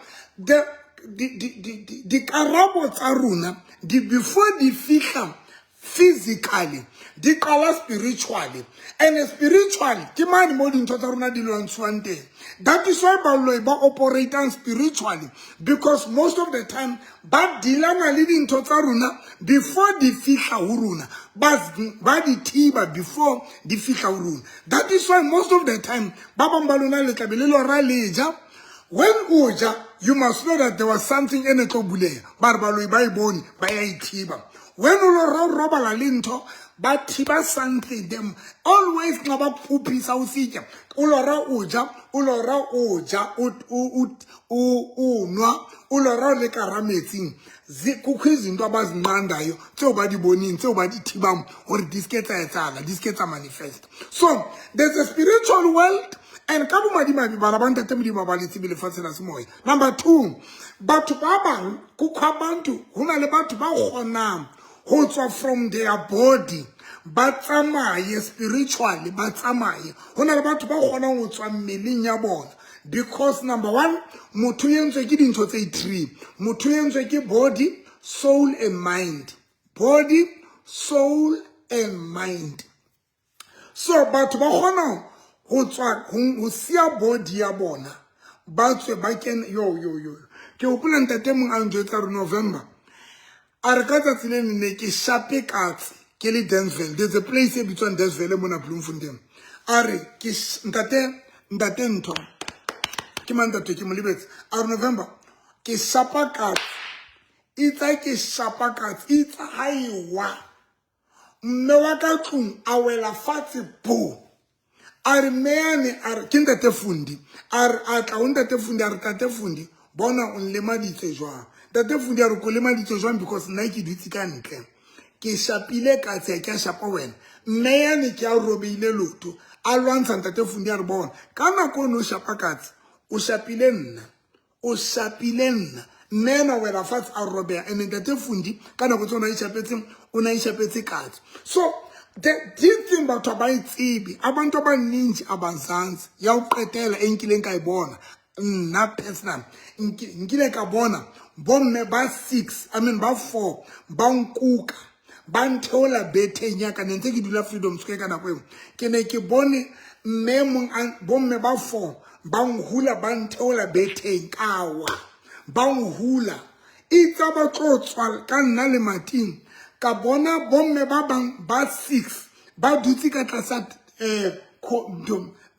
dikarabo tsa rona di before di fihla physically, di qala spiritually, and spiritually ke mane mo dintho tsa rona di lwantshuwang teng. That is why baloi ba operatang spiritually, because most of the time ba dealana le dintho tsa rona before di fihla ho rona, ba di thiba before di fihla ho rona. That is why most of the time ba bang ba lona le tlabe le lora le ja. When o ja, you must know that there was something e ne tlo buleha, ba re baloi ba e bone, ba ya e thiba. When o lora o robala le ntho, ba thiba something. Them always nxa ba phuphisa o sitya, o lora o ja, o lora o ja, o nwa, o lora o le ka hara metsing, kukho izinto abazinqandayo tseo ba di boneng, tseo ba di thibang hore di ske tsa etsahala, di ske tsa manifest. So there's a spiritual world, and ka bomadimabe bana ba ntate Modimo ba le tsebe lefatshe la semoya. Number two, batho ba bang, kukho abantu, ho na le batho ba kgonang ho tswa from their body, ba tsamaye spiritually, ba tsamaye. Ho na le batho ba kgonang ho tswa mmeleng ya bona, because number one, motho o entswe ke dintho tse three. Motho o entswe ke body, soul and mind. Body, soul and mind. So batho ba kgona ho tswa ho siya body ya bona, ba tswe ba kene. Yo yo yo, ke hopola ntate mong a njwetsa re November, a re ka tsatsi le ne ke shape katse ke le Dansville. There's a place e bitswang Dansville mona Bloemfontein. A re ke ntate ntho ke mang, ntate ke mo lebetse. A re November, ke shapa katse, itsa ke shapa katse, itsa ha e wa, mme wa ka tlung a wela fatshe bo. A re mme yane, a re ke ntate Fundi, a re a tla ho ntate Fundi, a re tate Fundi, bona o nlemaditse jwang. Ntate Fundi a re ko lemaditse jwang? Because nna ke dutse ka ntle, ke shapile katse, ke a shapa wena. Mme yane ke a robeile lotho, a lwantsha ntate Fundi, a re bona ka nako o ne o shapa katse, o shapile nna, o shapile nna. Mme ena wela fatshe a robeha. And ntate Fundi ka nako tse o na ishapetseng, o na ishapetse katse. So this thing batho ba e tsebe, abantu abaninzi abazanzi. Ya ho qetela e nkileng ka e bona nna personal, nkile ka bona bomme ba six, I mean ba four, ba nkuka ba ntheola betheng ya ka. Ne ntse ke dula Freedom Square ka nako eo. Ke ne ke bone mme mong, bomme ba four ba nhula, ba ntheola betheng, ka wa, ba nhula, itsa ba tlo tswa ka nna le mating. Ka bona bomme ba bang ba six ba dutse ka tlasa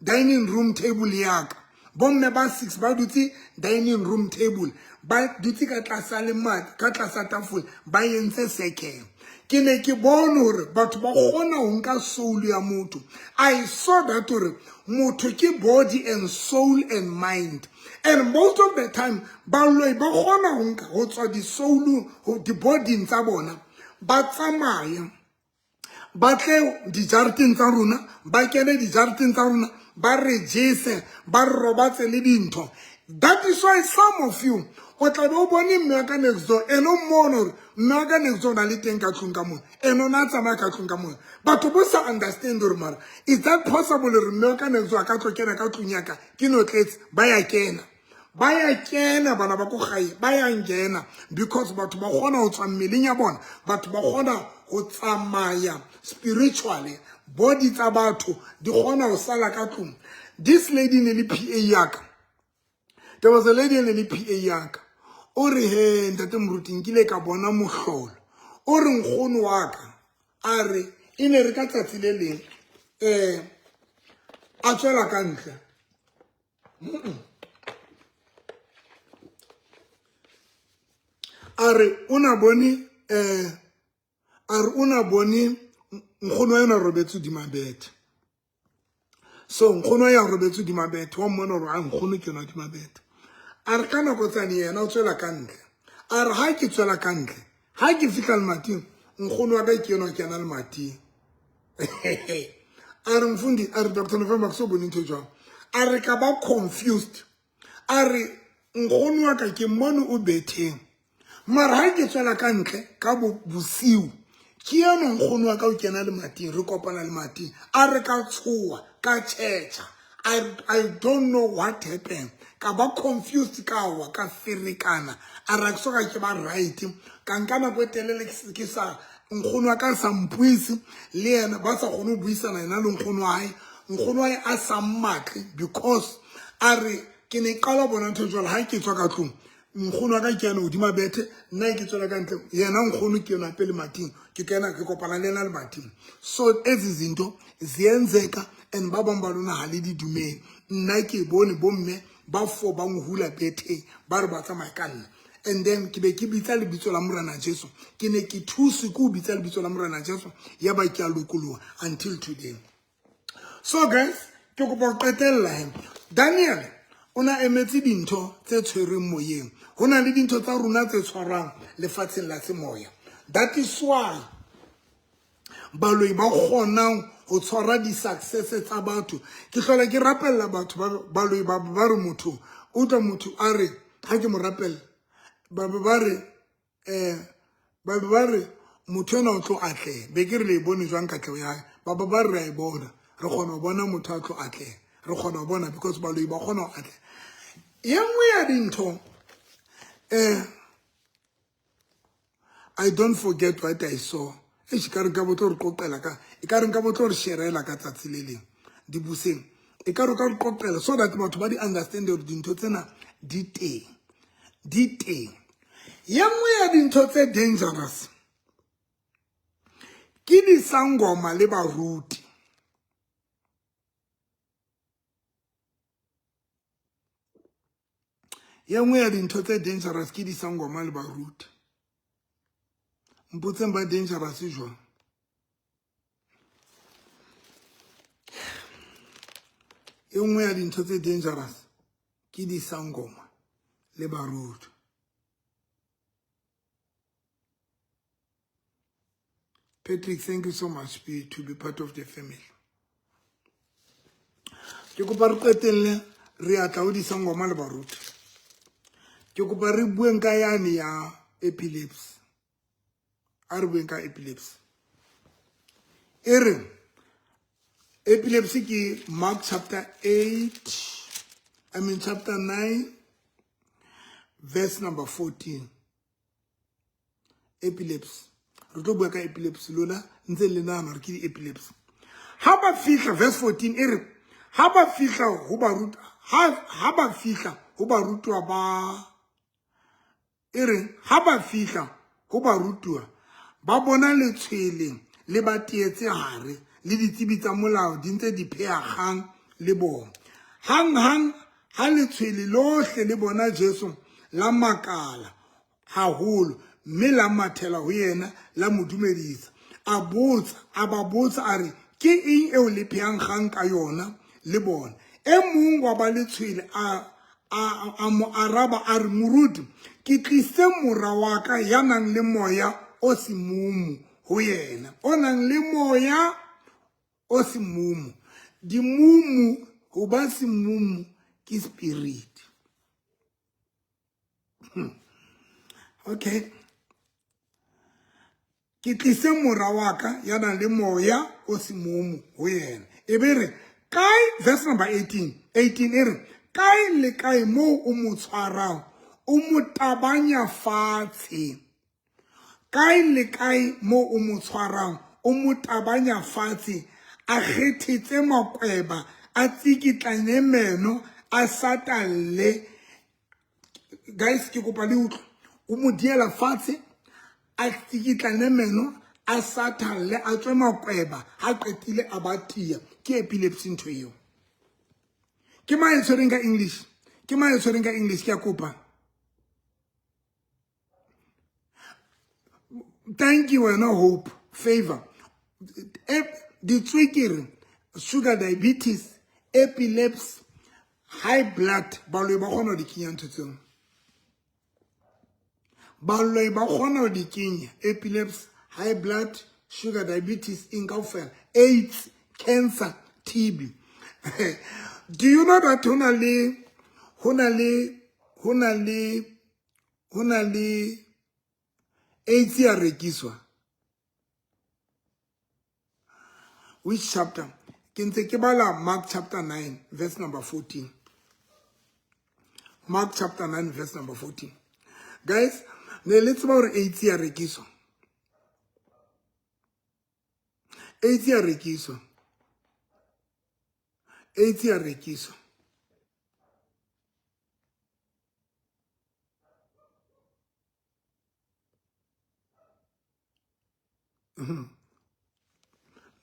dining room table ya ka. Bomme ba six ba dutse dining room table, ba dutse ka tlasa lemati, ka tlasa tafole, ba entse circle. Ke ne ke bone hore batho ba kgona ho nka soul ya motho. I saw that hore motho ke body and soul and mind, and most of the time baloi ba kgona ho nka ho tswa di-soul ho di-bodyng tsa bona, ba tsamaya ba tle dijareteng tsa rona, ba kene dijareteng tsa rona, ba re jese, ba re robatse le dintho. That is why some of you o tla be o bone mme wa ka next door, ene o mmone hore mme wa ka next door o na le teng ka tlung ka mona, ene o na tsamaya ka tlung ka mona. Batho bo sa understand hore mara is that possible hore mme wa ka next door a ka tlo kena ka tlung ya ka ke no tletse. Ba ya kena, ba ya kena, bana ba ko gae ba ya nkena, because batho ba kgona ho tswa mmeleng ya bona, batho ba kgona ho tsamaya spiritually, body tsa batho di kgona ho sala ka tlung. This lady ne le PA ya ka. There was a lady ne le PA ya ka. O re he ntate moruti, nkile ka bona mohlolo. O re nkgono wa ka, a re e ne re ka tsatsi le leng a tswela ka ntle. A re o na bone a re o na bone nkgono wa yona robetse hodima bethe. So nkgono ya robetse hodima bethe, wa mmona hore a nkgono ke yona hodima bethe. A re ka nako tsane yena o tswela ka ntle. A re ha ke tswela ka ntle, ha ke fihla lemating, nkgono wa ka ke enwa kena lemating. A re mfundi, a re Dr. November ke so bone ntho e jwang. A re ka ba confused. A re nkgono wa ka ke mmone o betheng. Mara ha ke tswela ka ntle ka bosiu, ke eno nkgono wa ka o kena lemating, re kopana lemating. A re ka tshoha, ka tjhetjha. I don't know what happened. Ka ba confused, ka wa, ka ferekana. A re ha ke soka ke ba right. Ka nka nako e telele ke sa nkgono wa ka sa mpuise le yena, ba sa kgone ho buisana yena le nkgono wa hae. Nkgono wa hae a sa mmatle because a re ke ne qala bona ntho jwalo ha ke tswa ka tlung. Nkgono wa ka ke yana hodima bethe, nna ke tswela ka ntle, yena nkgono ke yena pele mating, ke kena ke kopana le yena lemating. So ezi zinto ziyenzeka and ba bang ba lona ha le di dumele. Nna ke bone bomme ba fo ba nhula betheng, ba re ba tsamaya ka nna. And then ke be ke bitsa lebitso la Morena Jesu, ke ne ke thuse ke ho bitsa lebitso la Morena Jesu, ya ba ke a lokoloha until today. So guys, ke kopa ho qetella he. Daniel o na emetse dintho tse tshwerweng moyeng. Ho na le dintho tsa rona tse tshwarwang lefatsheng la semoya. That is why baloi ba kgonang ho tshwara di-success tsa batho. Ke hlola ke rapella batho ba baloi ba ba re motho, utlwa motho a re ha ke mo rapella, ba be ba re ba be ba re motho ena o tlo atleha. Be ke re le e bone jwang katleho ya hae? Ba ba ba re a e bona, re kgona ho bona motho a tlo atleha, re kgona ho bona because baloi ba kgona ho atleha. E nngwe ya dintho I don't forget what I saw. Eish, ka re nka bo tlo re qoqela ka, e ka re nka bo tlo re sharela ka tsatsi le leng dibuseng. E ka re ka re qoqela so that batho ba di understand hore dintho tsena di teng, di teng. Ye nngwe ya dintho tse dangerous ke disangoma le baruti. Ye nngwe ya dintho tse dangerous ke disangoma le baruti. Mpotseng ba dangerous jwang? E nngwe ya dintho tse dangerous ke disangoma le baruti. Patrick, thank you so much to be part of the family. Ke kopa re qetelle re atla ho disangoma le baruti. Ke kopa re bueng ka yane ya epilepsy. A re bueng ka epilepsy. E re epilepsy ke Mark chapter 8, I mean chapter 9, verse number 14. Epilepsy. Re tlo bua ka epilepsy lona ntse le nahana hore ke di-epilepsy. Ha ba fihla verse 14 e re ha ba fihla ho baruta, ha ba fihla ho barutwa ba, e re ha ba fihla ho barutuwa ba bona letshwele le ba teetse hare le ditsebi tsa molao di ntse di pheha kgang le bona. Hang hang ha letshwele lohle le bona Jesu la makala haholo mme la mathela ho yena la mo dumedisa. A botsa, a ba botsa a re ke eng eo le phehang kgang ka yona le bona? E mong wa ba letshwele a mo araba a re, moruti, ke tlise mora wa ka ya nang le moya o semumu ho yena. O nang le moya o semumu. Dimumu, ho ba semumu ke spirit. Okay. Ke tlise mora wa ka ya nang le moya o semumu ho yena. E be re kae, verse number 18, 18 e re kae le kae moo o mo tshwarang, o mo tabanya fatshe. Kae le kae moo o mo tshwarang, o mo tabanya fatshe, a kgethetse makweba, a tsikitlanye meno, a satalle. Guys, ke kopa le utlwe. O mo diela fatshe, a tsikitlane meno, a satalle, a tswe makweba, ha qetile a ba tia. Ke epilepsy ntho eo. Ke mang e tshwereng ka English? Ke mang e tshwereng ka English? Ke a kopa. Thank you wena Hope Favor. Ditswekere, sugar diabetes, epilepsy, High blood, baloi ba kgona ho di kenya ntho tseo. Baloi ba kgona ho di kenya. Epilepsy, high blood, sugar diabetes, eng kaofela, AIDS, cancer, TB. Do you know that ho na le ho na le ho na le ho na le AIDS ya rekiswa? Which chapter? Ke ntse ke bala Mark chapter 9 verse number 14. Mark chapter 9 verse number 14. Guys, ne le tseba hore AIDS ya rekiswa? AIDS ya rekiswa. AIDS ya rekiswa.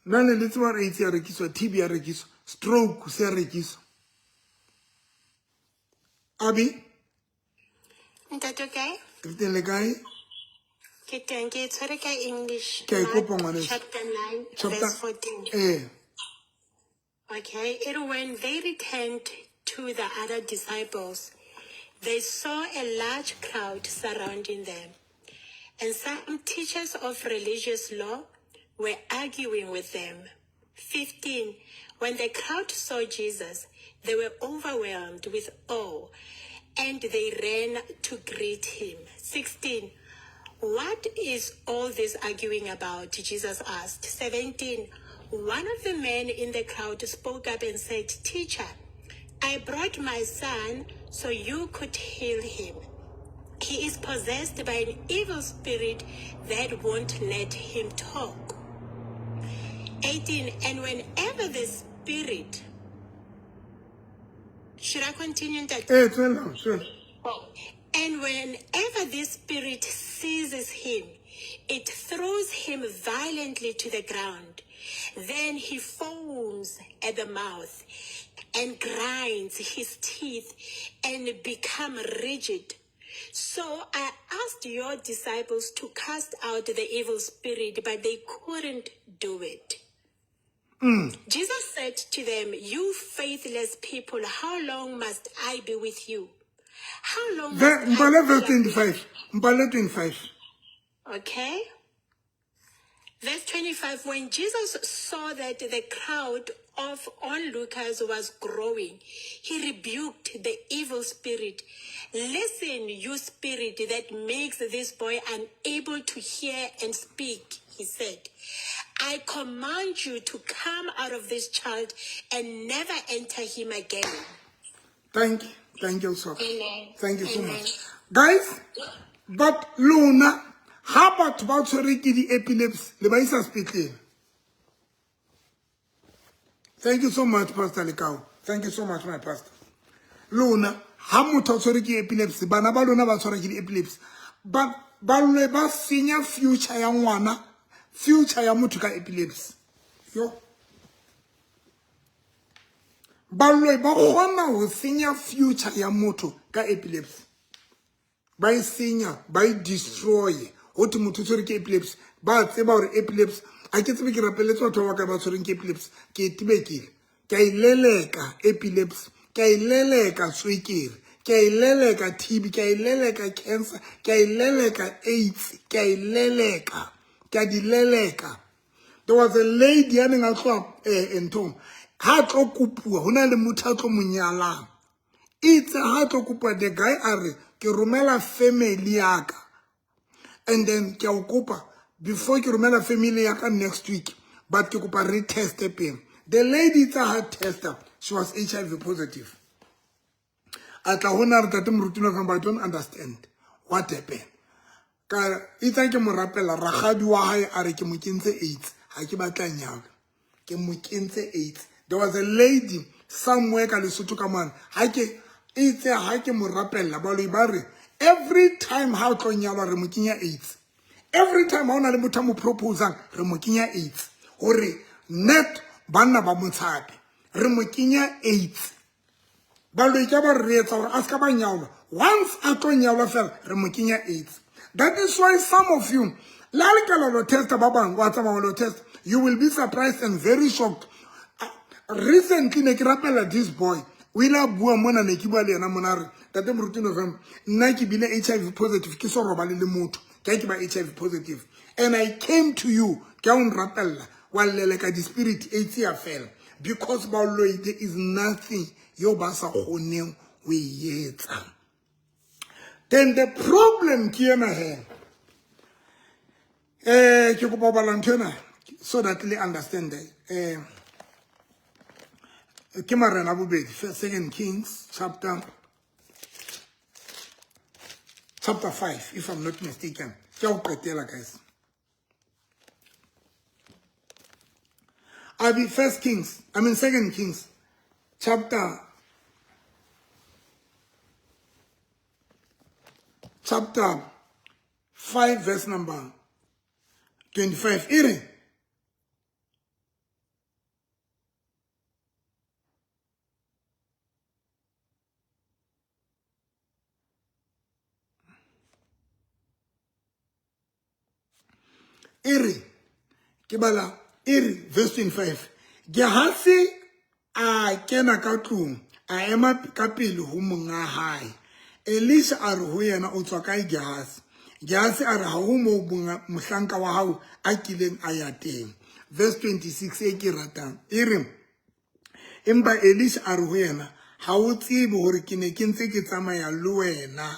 Nna ne le tseba gore AIDS ya rekiswa, TB ya rekiswa, stroke se ya rekiswa. Abi? Ntate o kae? Re teng le kae? Ke teng, ke e tshwere ka English. Ke a e Mark kopa ngwaneso. chapter 9 Chapter verse 14. Eh. Okay, it when they returned to the other disciples, they saw a large crowd surrounding them, and some teachers of religious law were arguing with them. 15. When the crowd saw Jesus, they were overwhelmed with awe, and they ran to greet him. 16. What is all this arguing about? Jesus asked. 17. One of the men in the crowd spoke up and said, Teacher, I brought my son so you could heal him. He is possessed by an evil spirit that won't let him talk. 18. And whenever the spirit. Should I continue that? Eh, tswela, tswela. And whenever this spirit seizes him, it throws him violently to the ground. Then he foams at the mouth and grinds his teeth and become rigid. So I asked your disciples to cast out the evil spirit, but they couldn't do it. Jesus said to them, You faithless people, how long must I be with you? How long must I Mpale verse put up with 25. Mpale 25. Okay. Verse 25 When Jesus saw that the crowd of onlookers was growing, he rebuked the evil spirit. Listen, you spirit that makes this boy unable to hear and speak, he said. I command you to come out of this child and never enter him again. Thank you. Thank you so Amen. Thank you so Amen. much. Guys, but lona ha batho ba tshwere ke di-epilepsy le ba isa sepetlele. Thank you so much, Pastor Lekau. Thank you so much, my pastor. Lona ha motho a tshwere ke epilepsy, bana ba lona ba tshwara ke di-epilepsy. Ba ba lwe ba senya future ya ngwana, future ya motho ka epilepsy. Yo. Baloi ba kgona ho senya future ya motho ka epilepsy. Ba e senya, ba e destroy. Ho thwe motho o tshwere ke epilepsy. Ba tseba hore epilepsy, ha ke tsebe ke rapeletse batho ba bakae ba tshwereng ke epilepsy. Ke e tebekile. Ke a e leleka epilepsy. Ke a e leleka tswekere. Ke a e leleka TB. Ke a e leleka cancer. Ke a e leleka AIDS. Ke a e leleka. Ke a di leleka. There was a lady ya neng a tloha eh, nthong. Ha tlo kopuwa, ho na le motho a tlo mo nyalang. Itse ha tlo kopuwa, the guy a re, ke romela family ya ka. And then ke a o kopa, before ke romela family ya ka next week, but ke kopa re teste pele. The lady itse ha testa, she was HIV positive. A tla ho nna a re, Ntate Moruti November, I don't understand what happened. Ka itse ke mo rapela, rakgadi wa hae a re ke mo kentse AIDS, ha ke batla nyalwa. Ke mo kentse AIDS. There was a lady somewhere ka Lesotho ka mane. Ha ke itse ha ke mo rapella, baloi ba re every time ha o tlo nyalwa re mo kenya AIDS. Every time ha ona le motho a mo proposang re mo kenya AIDS. Hore net banna ba mo tshabe. Re mo kenya AIDS. Baloi ka ba re etsa hore a ska ba nyalwa. Once a tlo nyalwa fela re mo kenya AIDS. That is why some of you la le ka lo testa ba bang wa tsamaya lo test, you will be surprised and very shocked. Recently ne ke rapela this boy O ile a bua mona, ne ke bua le yena mona, a re tate Moruti November, nna ke bile HIV positive, ke so robale le motho, ke ke ba HIV positive, and I came to you, ke a o nrapella, wa leleka di-spirit, AIDS ya fela. Because baloi, there is nothing yo ba sa kgoneng ho e etsa. Then the problem ke ena he, ke kopa ho bala ntho ena so that le understand. Ke Marena bobedi, Second Kings chapter 5, if I'm not mistaken. Ke a ho qetela, guys. Abi First Kings, I mean Second Kings chapter 5 verse number 25. Ere ere ke bala ere verse 25. Gehazi a kena ka tlung, a ema ka pele ho monga hae. Elisha a re ho yena, o tswa kae Gehazi? Gehazi a re, ha ho moo mohlanka wa hao a kileng a ya teng. Verse 26 e ke ratang, e re empa Elisha a re ho yena, ha o tsebe hore ke ne ke ntse ke tsamaya le wena,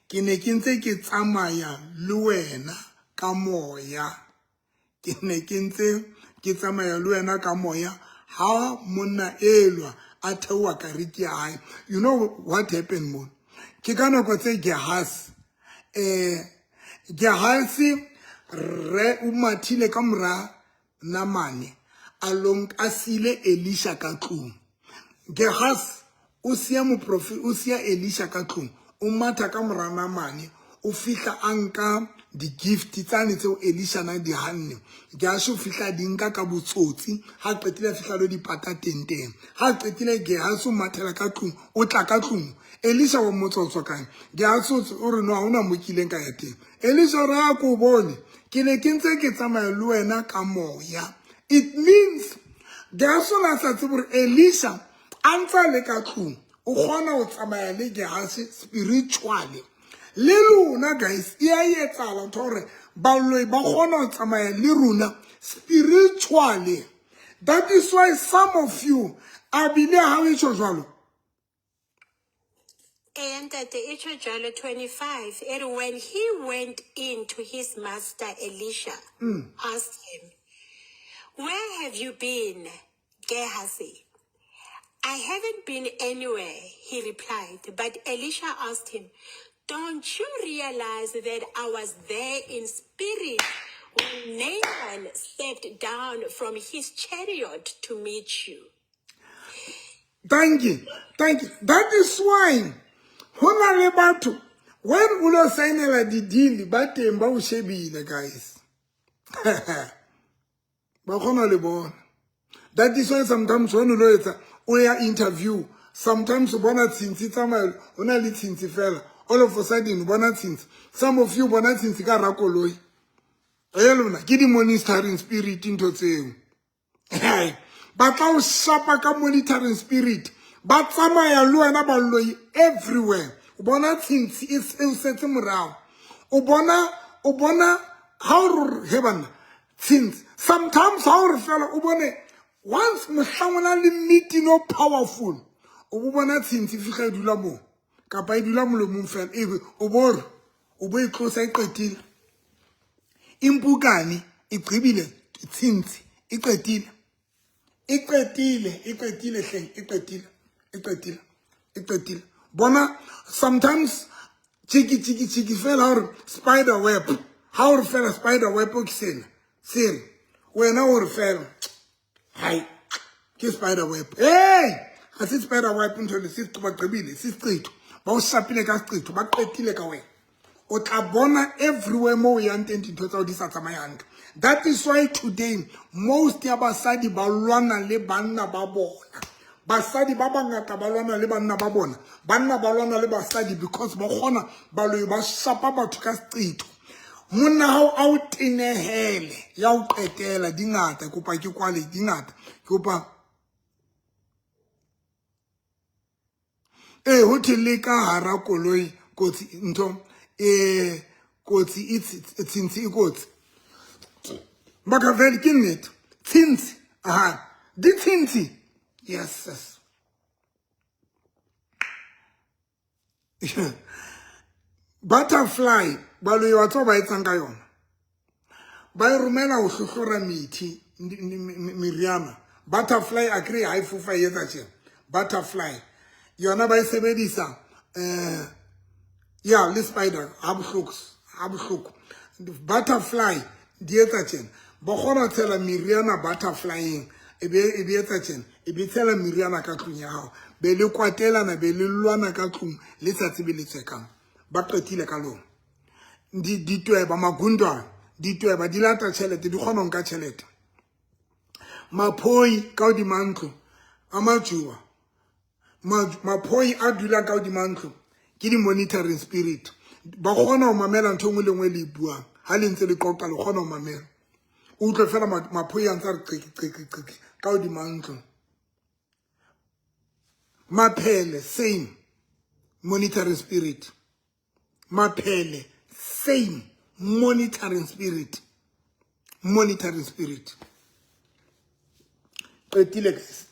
ke ne ke ntse ke tsamaya le wena ka moya, ke ne ke ntse ke tsamaya le wena ka moya ha monna elwa a theoha kariki ya hae. You know what happened mo? Ke ka nako tse Gehazi, Gehazi re o mathile ka mora Namane, a long a sile Elisha ka tlung. Gehazi o siya moprofi, o siya Elisha ka tlung, o matha ka mora Namane, o fihla a nka di-gift tsane tseo Elisha na di hanne. Gehazi o fihla di nka ka botsotsi, ha qetile a fihla lo di pata teng teng. Ha qetile Gehazi o mathela ka tlung, o tla ka tlung. Elisha wa mmotsa o tswa kae? Gehazi o re no, ha hona mo kileng ka ya teng. Elisha o re, ha ko bone, ke ne ke ntse ke tsamaya le wena ka moya. It means Gehazi o na sa tsebe hore Elisha a ntsa le ka tlung, o kgona ho tsamaya le Gehazi spiritually. Le lona guys, e a etsahala ntho hore baloi ba kgona ho tsamaya le rona spiritually. That is why some of you a bile ha o tjho jwalo. And at the age of 25, and when he went in to his master Elisha, asked him, where have you been, Gehazi? I haven't been anywhere, he replied. But Elisha asked him, don't you realize that I was there in spirit when Naaman stepped down from his chariot to meet you? Thank you. Thank you. That is why ho na le batho, when o lo saenela di-deal, ba teng ba o shebile, guys. Ba kgona le bona. That is why sometimes when o lo etsa, o ya interview, sometimes o bona tshintshi tsamaya, o na le tshintshi fela. All of a sudden o bona tshintshi. Some of you bona tshintshi ka hara koloi. E lona ke di-monitoring spirit ntho tseo. Ba tla o shapa ka monitoring spirit. Ba tsamaya le wena baloi everywhere. O bona tshintshi e o setse morao. O bona ha o re he banna tshintshi. Sometimes ha o re fela o bone once mohlang o na le meeting o powerful, o bo bona tshintshi fihla e dula moo, kapa e dula molomong fela, ebe o bo re o bo e tlosa e qetile. Impukane e qebile tshintshi e qetile. E qetile, e qetile hleng, e qetile, e qetile, e qetile. Bona sometimes chiki chiki chiki fela hore spider web, ha o re fela spider web o ke sena, sena wena o re fela hai ke spider web. Hey, ha se spider web ntho le se ba qebile, se seqetho. Ba o shapile ka seqetho, ba qetile ka wena. O tla bona everywhere mo o yang teng dintho tsa hao di sa tsamaye hantle. That is why today most ya basadi ba lwana le banna ba bona. Basadi ba bangata ba lwana le banna ba bona. Banna ba lwana le basadi because ba kgona baloi ba shapa batho ka seqetho. Monna hao a o tenehele ya o qetela dingata, kopa ke kwale dingata. Ke kopa Ee, ho thwe le ka hara koloi kotsi ntho e kotsi e tshintshi e kotsi. Makaveli ke nnete. Tshintshi. Aha. Di tshintshi. Yes, yes. Butterfly baloi wa tseba ba etsang ka yona. Ba e romela ho hlohlora methi meriana. Butterfly a kry ha e fofa e etsa tjena. Butterfly yona ba e sebedisa eh ya le spider ha bohloko ha bohloko. Butterfly di etsa tjena. Ba kgona ho tshela meriana butterflyeng e be e be etsa tjena e be tshela meriana ka tlung ya hao be le kwatelana be le lwana ka tlung le sa tsebe le tswekang ba qetile ka lona. Ditweba magundwana ditweba di lata tšhelete di kgona ho nka tšhelete maphoi ka hodima ntlo a majuwa maphoi a dulang ka hodima ntlo ke di-monitoring spirit ba kgona ho mamela ntho e nngwe le nngwe le e buang ha le ntse le qoqa le kgona ho mamela o utlwe fela maphoi a ntse a re qeki qeki qeki ka hodima ntlo maphele same monitoring spirit Maphele same monitoring spirit monitoring spirit qetile guys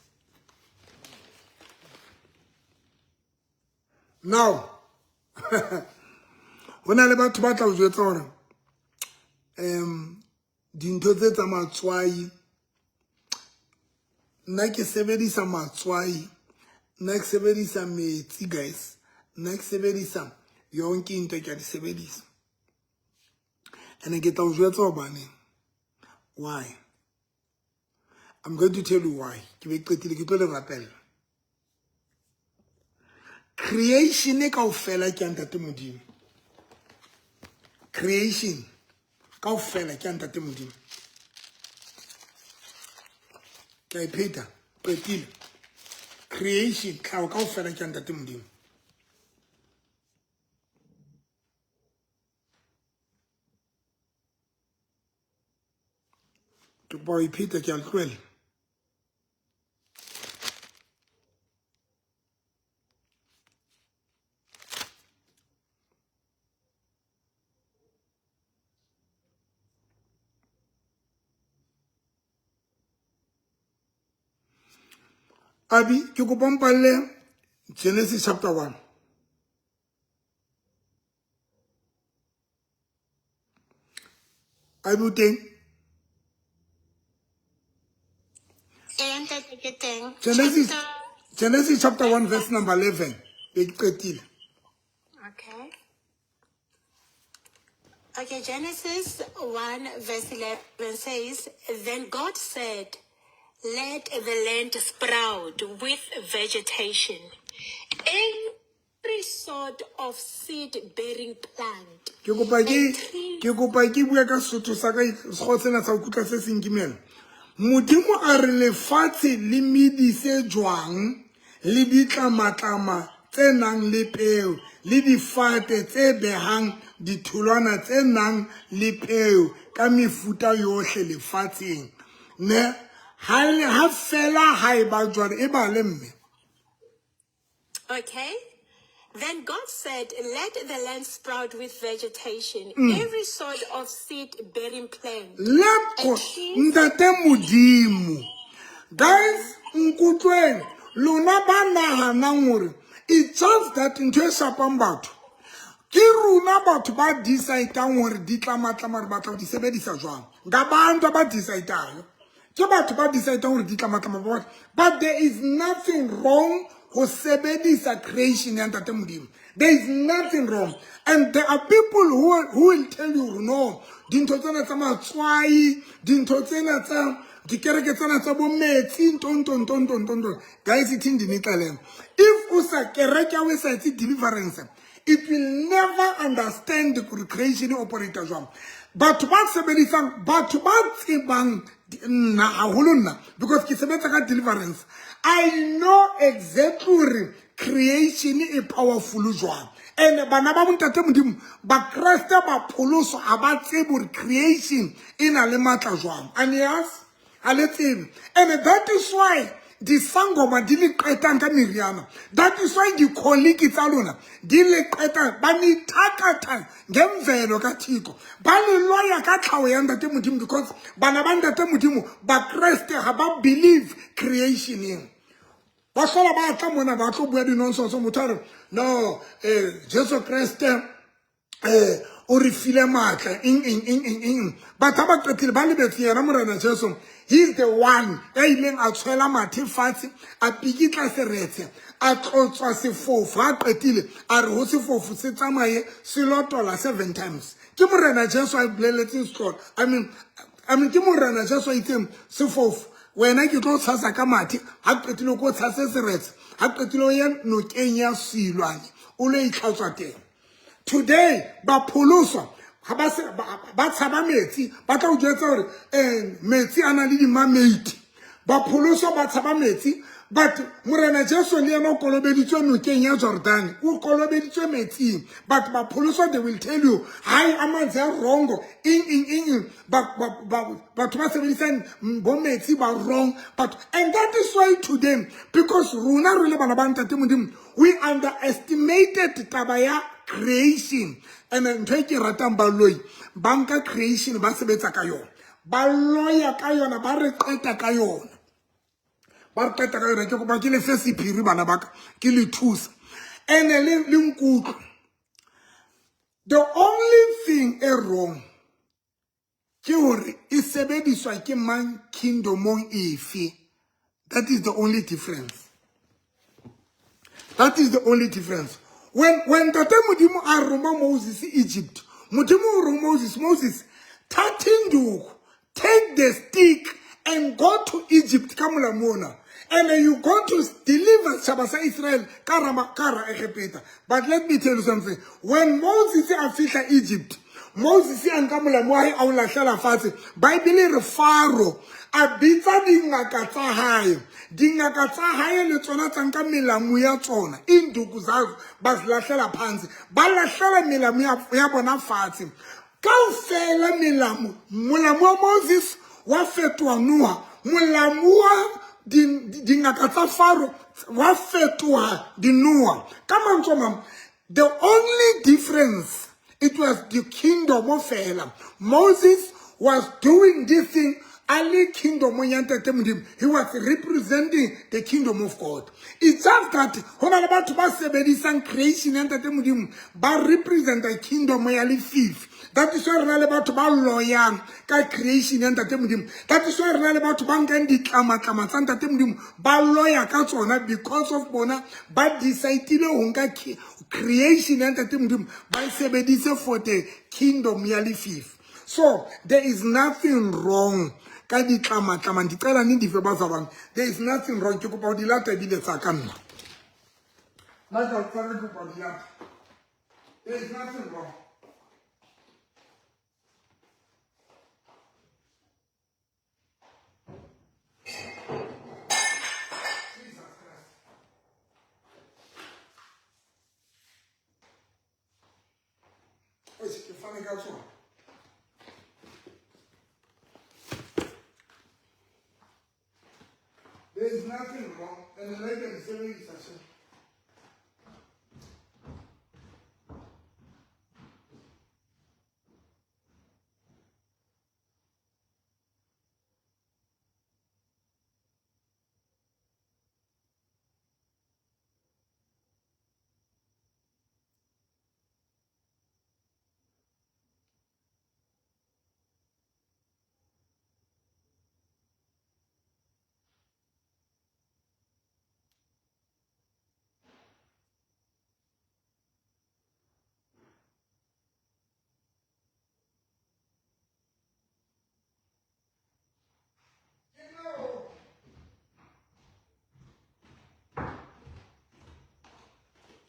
now ho na le batho ba tla o jwetsa gore um dintho tse tsa matswai nna ke sebedisa matswai nna ke sebedisa metsi guys nna ke sebedisa yonke into ke a di sebedisa and ke tla o jwetsa hobaneng why I'm going to tell you why ke be qetile ke tlo le rapella creation kaofela ke ya ntate modimo creation kaofela ke ya ntate modimo ke a e pheta qetile creation tlhago kaofela ke ya ntate modimo ke kopa ho ipheta ke a le tlohela Abi ke kopa mpalle Genesis chapter 1. Abi o teng? Ee, ntate ke teng. Genesis Genesis chapter 1 verse number 11. Be ke qetile. Okay. Okay, Genesis 1 verse 11 says, Then God said, Let the land sprout with vegetation, every sort of seed-bearing plant. Ke kopa ke ke kopa ke bue ka Sesotho sa ka sekgowa sena sa kutlwa se seng kimela. Modimo a re lefatshe le medise jwang le ditlamatlama tse nang le peo le difate tse behang ditholwana tse nang le peo ka mefuta yohle lefatsheng. Ne ha fela ha e ba jwalo e bale mme. Okay. Then God said, Let the land sprout with vegetation, every sort of seed bearing plant. Let And trees. Ntate Modimo. Guys, nkutlweng lona ba nahanang hore it's just that ntho e shapang batho ke rona batho ba decidang hore ditlamatlama re batla ho di sebedisa jwang. Ngabantu ba decidayo. Ke batho ba decidang hore ditlamatlama ba batla. But there is nothing wrong ho sebedisa creation ya Ntate Modimo. There is nothing wrong. And there are people who will tell you no, dintho tsena tsa matswai, dintho tsena tsa dikereke tsena tsa bo metsi, nto nto nto nto nto nto. Guys, ithi ndinixelele. If o sa kereke ya o sa etse deliverance, it will never understand gore creation e operate jwang. Batho ba sebedisang, batho ba tsebang nna haholo nna because ke sebetsa ka deliverance. I know exactly hore creation e powerful jwang. And bana ba bontate Modimo, ba Kreste ba pholoso ha ba tsebe hore creation e na le matla jwang. And yes, ha le tsebe. And that is why Disangoma di le qetang ka meriana. That is why dikholiki tsa lona di le qetang, ba nithakatha ngemvelo kaThixo, ba le loya ka tlhago ya Ntate Modimo, because bana ba Ntate Modimo ba Kreste ga ba believe creationeng. Ba hlola ba tla mona ba tlo bua di-nonsense. Motho a re no, Jesu Kreste o re file maatla, eng eng eng eng eng. Batho ba qetile ba lebetse yena Morena Jesu. He is the one ya ileng a tshwela mathe fatshe, a pikitla seretse, a tlotswa sefofu, a qetile a re ho sefofu se tsamaye se lotola 7 times. Ke Morena Jesu a boleletseng setlolo. I mean ke Morena Jesu a itseng sefofu wena ke tlo tshasa ka mathe, ha qetile ko tshase seretse, ha qetile o ye nokeng ya Silwane o lo itlhatswa teng. Today ba pholoswa ha ba se ba tshaba metsi, ba tla o jwetsa hore metsi a na le di-mermaid. Ba pholoswa ba tshaba metsi, but Morena Jesu le yena o kolobeditswe nokeng ya Jordan, o kolobeditswe metsing. But ba pholoswa, they will tell you hai, amanzi a wrong, eng eng eng eng. Batho ba sebedisang bo metsi ba wrong. But and that is why today, because rona re le bana ba Ntate Modimo, we underestimated taba ya creation. And ntho e ke ratang, baloi ba nka creation ba sebetsa ka yona, ba loya ka yona, ba re qeta ka yona, ba re qeta ka yona. Ke kopa ke le fe sephiri, bana ba ka, ke le thusa ene le nkutlwe. The only thing e wrong ke hore e sebediswa ke mang, kingdomong efe. That is the only difference. That is the only difference. When Ntate Modimo a roma Moses Egypt, Modimo o re Moses, "Moses, thatha induku, take the stick and go to Egypt ka molamu ona, and you going to deliver setjhaba sa Israel ka ra Egepeta." But let me tell you something. When Moses a fihla Egypt, Moses a nka molamu wa hae a o lahlela fatshe. Bible e re Faro a bitsa dingaka tsa hae, dingaka tsa hae le tsona tsa nka melamu ya tsona, induku zazo, ba zilahlela phansi, ba lahlela melamu ya bona fatshe kaofela. Melamu, molamu wa Moses wa fetoha noha, molamu wa dingaka tsa Faro wa fetoha dinoha. Ka mantswe a mang, the only difference, it was the kingdom of fela. Moses was doing this thing a le kingdom ya Ntate Modimo. He was representing the kingdom of God. It's just that ho na le batho ba sebedisang creation ya Ntate Modimo ba representa kingdom ya lefifi. That is why re na le batho ba loyang ka creation ya Ntate Modimo. That is why re na le batho ba nkang ditlamatlama tsa Ntate Modimo ba loya ka tsona, because of bona ba decidile ho nka creation ya Ntate Modimo ba e sebedise for the kingdom ya lefifi. So there is nothing wrong ka ditlamatlama. Ndicela nindive, bazalwane, there is nothing wrong. Ke kopa ho di lata ebile tsa ka nna nna ke a tsara, ke kopa ho di lata. There is nothing wrong. Jesus Christ. Eish, ke fane ka tsona. There is nothing wrong. And like di sebedisa tjhe. Ke nna o.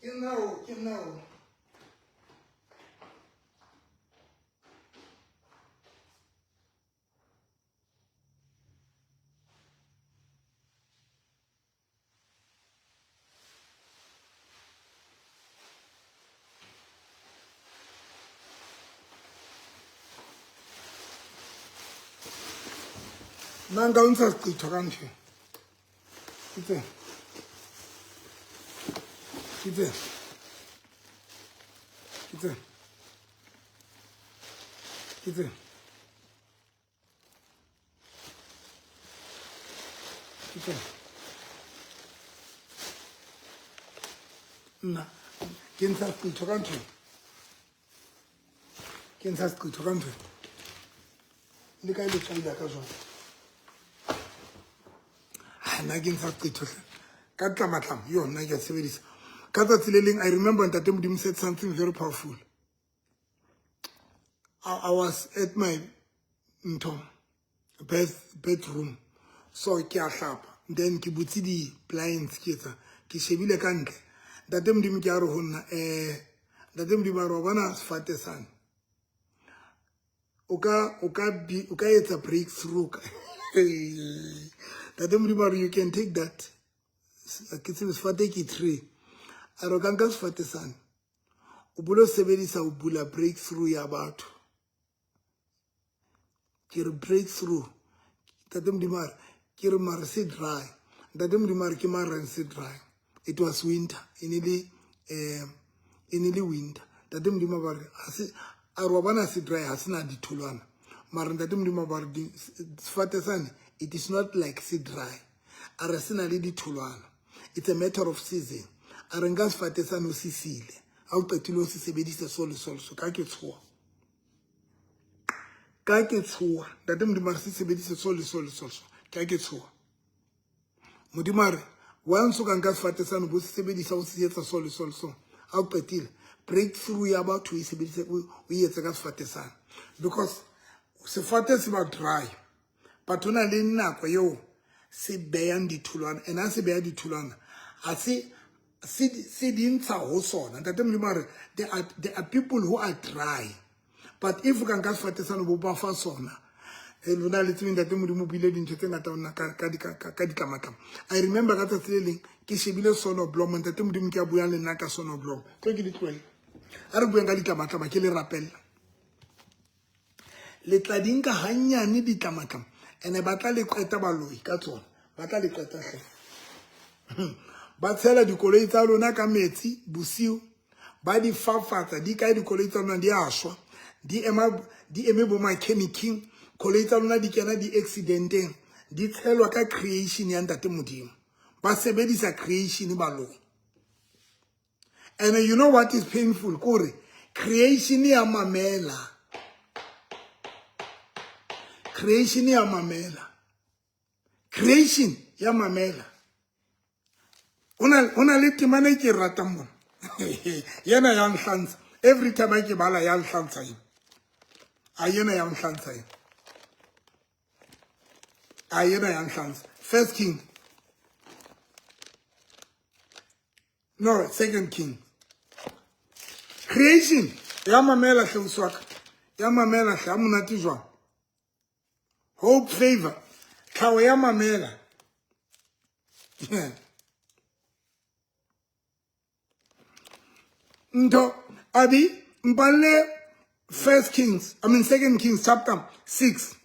Ke nna o, ke nna o. Nna nka o ntsha seqetho ka ntho. Ke tsena. Ke tsena. Ke tsena. Ke tsena. Ke tsena. Nna ke ntsha seqitho ka ntho. Ke ntsha seqitho ka ntho. Le kae letswai la ka jwang? Nna ke ntsha seqitho hle. Ka tlamatlama yo nna ke a sebedisa. Ka tsatsi le leng I remember Ntate Modimo said something very powerful. I was at my ntho bedroom, so ke a hlapa, then ke butse di-blinds, ke etsa ke shebile ka ntle. Ntate Modimo ke a re ho nna, Ntate Modimo a re, wa bona sefate sane, o ka etsa breakthrough. Ntate Modimo a re, you can take that, ke tsebe sefate ke tree, a re o ka nka sefate sane o bolo sebedisa ho bula breakthrough ya batho. Ke re breakthrough, Ntate Modimo a re, ke re mare se dry. Ntate Modimo a re ke mara se dry. It was winter, e ne le e ne le winter. Ntate Modimo ba re ha se, a re wa bona se dry, ha se na ditholwana. Mara Ntate Modimo ba re sefate sane, it is not like se dry, a re se na le ditholwana, it's a matter of season. A re nka sefate sane o se sile, ha o qetile o se sebedise so le so le so. Ka ke tshoha, ka ke tshoha. Ntate Modimo a re se sebedise so le so le so le so. Ka ke tshoha. Modimo a re once o ka nka sefate sane bo se sebedisa o se etsa so le so le so, ha o qetile breakthrough ya batho e sebedise, o etse ka sefate sane, because sefate se ba dry, but ho na le nako eo se beyang ditholwana, and ha se beya ditholwana ha se se di ntsha ho sona. Ntate Modimo a re there are people who are dry, but if o ka nka sefate sane bo ba fa sona, lona le tsebe Ntate Modimo o buile dintho tse ngata ho nna ka ditlamatlama. I remember ka tsatsi le leng ke shebile sonoblomo. Ntate Modimo ke a buang le nna ka sonoblomo, tlo ke di tlohele. A re bueng ka ditlamatlama, ke le rapella. Le tla di nka hannyane ditlamatlama, ene ba tla le qeta baloi ka tsona, ba tla le qeta hle. Ba tshela dikoloi tsa lona ka metsi bosiu, ba di fafatsa, di kae dikoloi tsa lona, di a shwa, di ema, di eme bo mechanic-ing, koloi tsa lona di kena di-accidenteng, di tshelwa ka creation ya Ntate Modimo. Ba sebedisa creation baloi. And you know what is painful? Kore creation ya mamela, creation ya mamela, creation ya mamela. Ho na le temana e ke e ratang mona, yena ya nhlantsha every time ke bala, ya nhlantsha ena, a yena ya nhlantsha ena, a yena ya nhlantsha. First King, no, Second King. Creation ya mamela hle, uswaka ya mamela hle, ha monate jwang. Hope Favor, tlhaho ya mamela. Ntho abi mpalle First Kings, I mean Second Kings chapter 6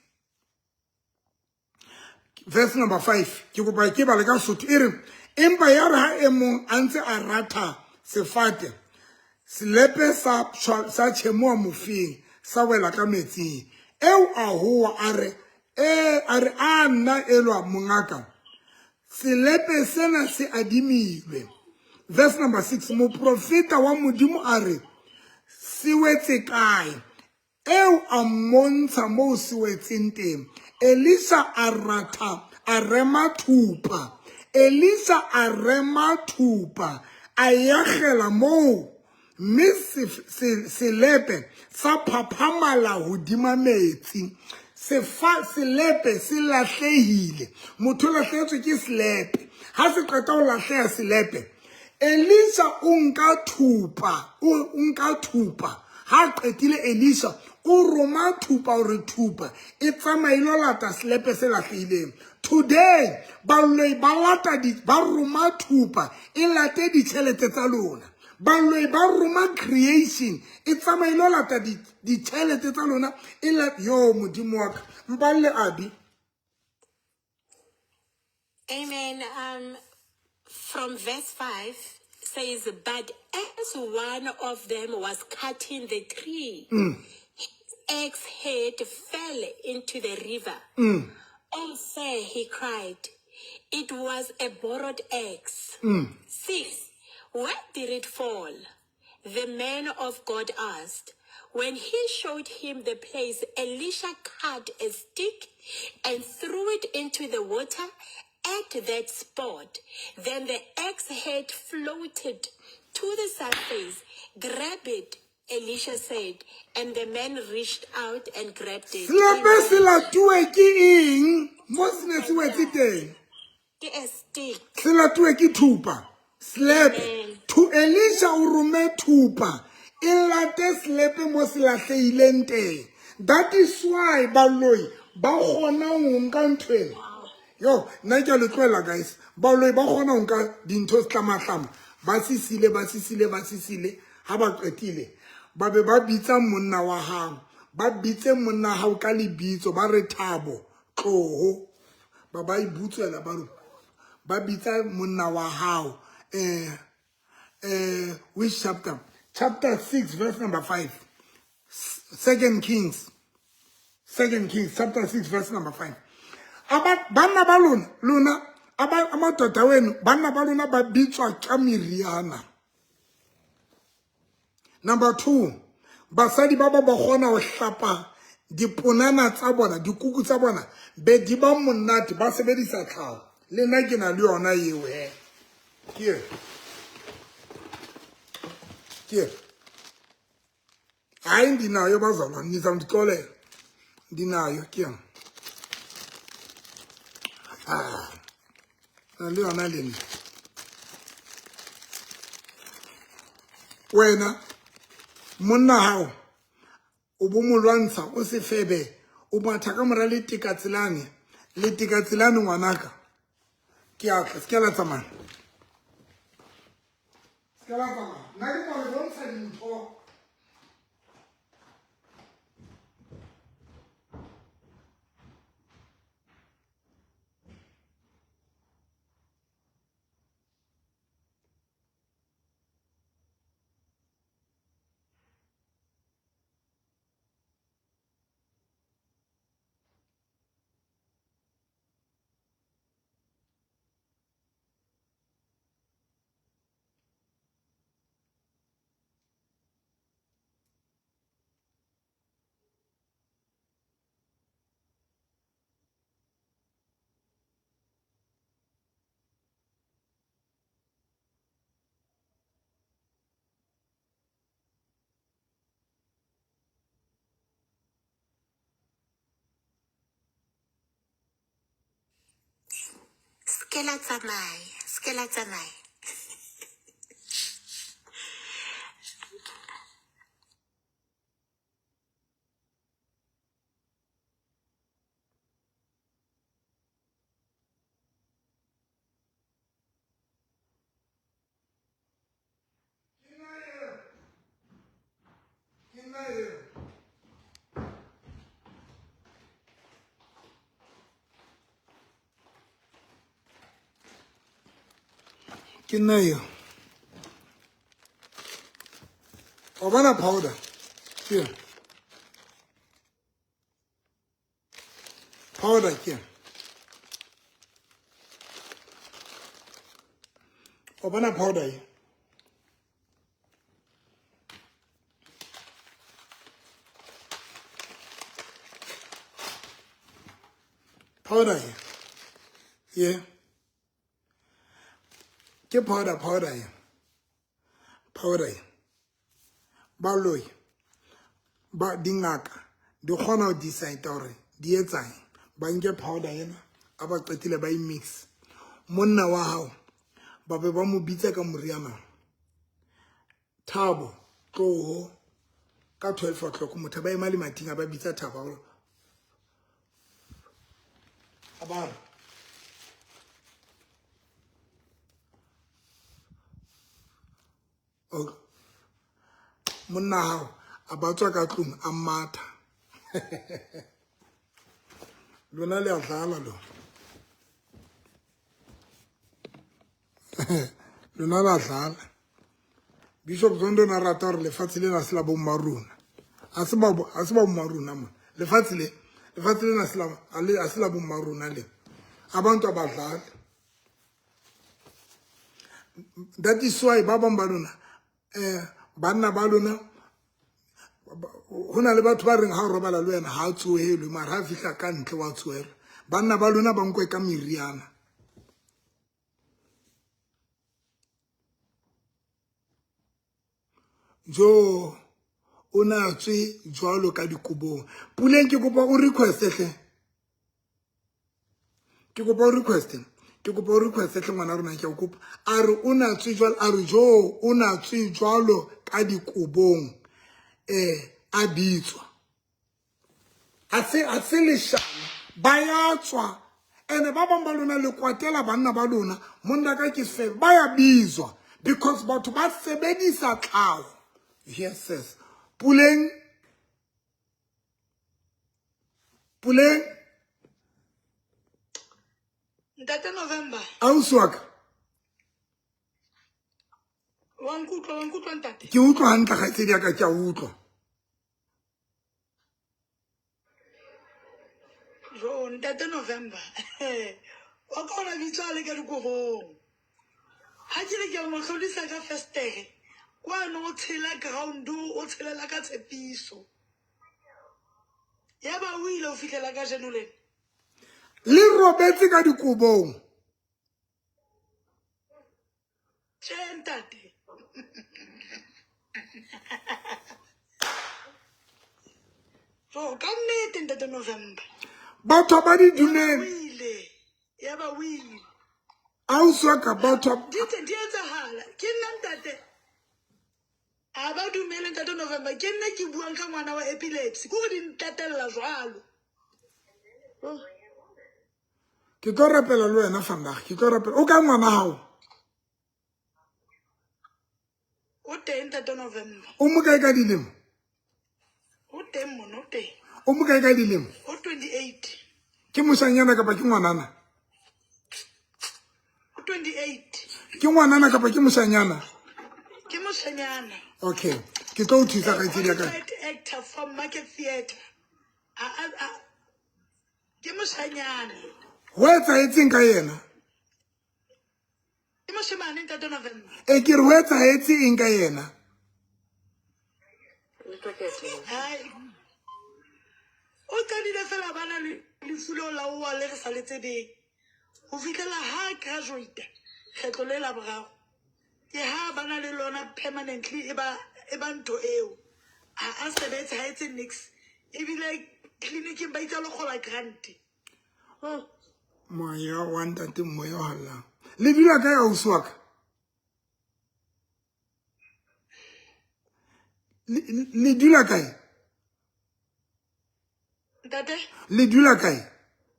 verse number 5. Ke kopa ke bale ka Sotho. E re, empa ya re ha e mong a ntse a ratha sefate, selepe sa tjhemoha mofeng, sa wela ka metsing. Eo a howa a re, a re, a nna elwa mongaka, selepe sena se adimilwe. Verse number 6, moprofeta wa Modimo a re, se wetse kae? Eo a mmontsha moo se wetseng teng. Elisa a ratha, a rema thupa. Elisa a rema thupa, a yakgela moo, mme selepe sa phaphamala hodima metsi. Sefa selepe se lahlehile, motho o lahlehetswe ke selepe. Ha se qeta ho lahleha selepe, Elisa o nka thupa, o nka thupa. Ha qetile Elisa o roma thupa hore thupa e tsamaye lo lata selepe se lahlehileng. Today baloi ba lata di, ba roma thupa e late ditjhelete tsa lona. Baloi ba roma creation e tsamaye lo lata ditjhelete tsa lona e la yo. Modimo wa ka, mpalle abi. Amen. From verse 5 says, But as one of them was cutting the tree, his axe head fell into the river. Oh, sir, he cried. It was a borrowed axe. 6. Where did it fall? The man of God asked. When he showed him the place, Elisha cut a stick and threw it into the water at that spot. Then the axe head floated to the surface. Grab it, Elisha said. And the man reached out and grabbed it. Selepe se Amen. latuwe ke eng mo se ne se wetse teng? Ke a stick. Se latuwe ke thupa. Selepe. Amen. Thu Elisha o rome thupa e late selepe mo se lahlehileng teng. That is why baloi ba kgona ho nka ntho ena. Yo, nna ke a le tlohela guys. Baloi ba kgona ho nka dintho setlamatlama. Ba sisile, ba sisile, ba sisile. Ha ba qetile, ba be ba bitsa monna wa hao. Ba bitse monna hao ka lebitso, ba re Thabo, tloho. Ba ba e butswela ba re ba bitsa monna wa hao. Which chapter? Chapter 6, verse number 5. Second Kings. Second Kings, chapter 6, verse number 5. Aba banna ba lona, lona, aba amadoda wenu, banna ba lona ba bitswa ka meriana. Number 2, basadi ba ba ba kgona ho hlapa diponana tsa bona, dikuku tsa bona, be di ba monate, ba sebedisa tlhaho. Le nna ke na le yona eo he. Ke e. Ke e. Hayi ndinayo bazalwane, nizawundixolela. Ndinayo ke yona. Ah. Na le yona le nna. Wena monna hao o bo mo lwantsha o se febe, o matha ka mora letekatselane, letekatselane ngwanaka. Ke a tla, se ke la tsamaya. Se ke la tsamaya. Nna ke tla le bontsha dintho. Ske la tsamaya, ske la tsamaya. Ke nna eo. Ke nna eo. Wa bona powder? Ke yona. Powder ke yona. Wa bona powder e? Powder e. Ye. Ke powder, powder e. Powder e. Baloi ba dingaka di kgona ho decide hore di etsang. Ba nke powder ena, a ba qetile ba e mix. Monna wa hao ba be ba mo bitsa ka moriana. Thabo tloho ka 12 o'clock motho ba ema lemating a ba bitsa Thabo hore a ba re Okay. Monna hao a ba tswa ka tlung a matha. Lona le a dlala lona. Lona la dlala. Bishop Zondo na rata hore lefatshe lena se la bomma rona. A se ba a se ba bomma rona mona. Lefatshe le lefatshe lena se la a se la bomma rona le. Abantu abadlali. That is why ba bang ba lona banna ba lona ho na le batho ba reng ha o robala le wena ha a tsohelwe mara ha fihla ka ntle wa tsohelwa. Banna ba lona ba nkwe ka meriana. Jo o na tswe jwalo ka dikobong. Puleng ke kopa o request hle. Ke kopa o request. Ke kopa o request hle ngwana rona ke o kopa. A re o na tswe jwalo a re jo o na tswe jwalo ka dikobong. A bitswa. A se leshano ba ya tswa ene ba bang ba lona le kwatela banna ba lona monna ka ke se ba ya bizwa because batho ba sebedisa tlhaho. Yes yes. Puleng Puleng Ntate November. Ausi wa ka. Wa nkutlwa ntate. Ke utlwa hantle kgaitsedi ya ka ke a utlwa. Jo ntate November. Wa ka ona bitswa le ka dikobong. Ha ke le ke mo hlodisa ka festere. Kwano o tshela ground o tshelela ka tshepiso. Ya ba o ile o fihlela ka jeno lena. Le robetse ka dikobong. Tjhe ntate. Jo ka nnete ntate November. Batho ba di dumele. Ya ba o ile. Ausi wa ka batho di tse di etsahala. Ke nna ntate. A ba dumele ntate November ke nna ke buang ka ngwana wa epilepsy. Ke hore di ntatella jwalo. Ke tlo rapela le wena vandag. Ke tlo rapela. O ka ngwana hao? O teng ntate November. O mo kae ka dilemo? O teng mono teng. O mo kae ka dilemo? O 28. Ke moshanyana kapa ke ngwanana? O 28. Ke ngwanana kapa ke moshanyana? Ke moshanyana. Okay. Ke tlo o thusa kgaitsedi ya ka. Actor from Market Theatre. Ke moshanyana. Ho etsahetseng ka yena? Ke moshemane ntate November. E ke re ho etsahetse eng ka yena? Hai. O qadile fela bana le lefu leo la oa le re sa le tsebeng. Ho fihlela ha graduate kgetlo le la boraro. Ke ha bana le lona permanently e ba ntho eo. Ha a sebetse ha etse nix. Ebile clinicing ba itse lo kgola grant. Moya wa ntate moya o hallang. Le dula kae ausi wa ka? Le dula kae? Ntate? Le dula kae?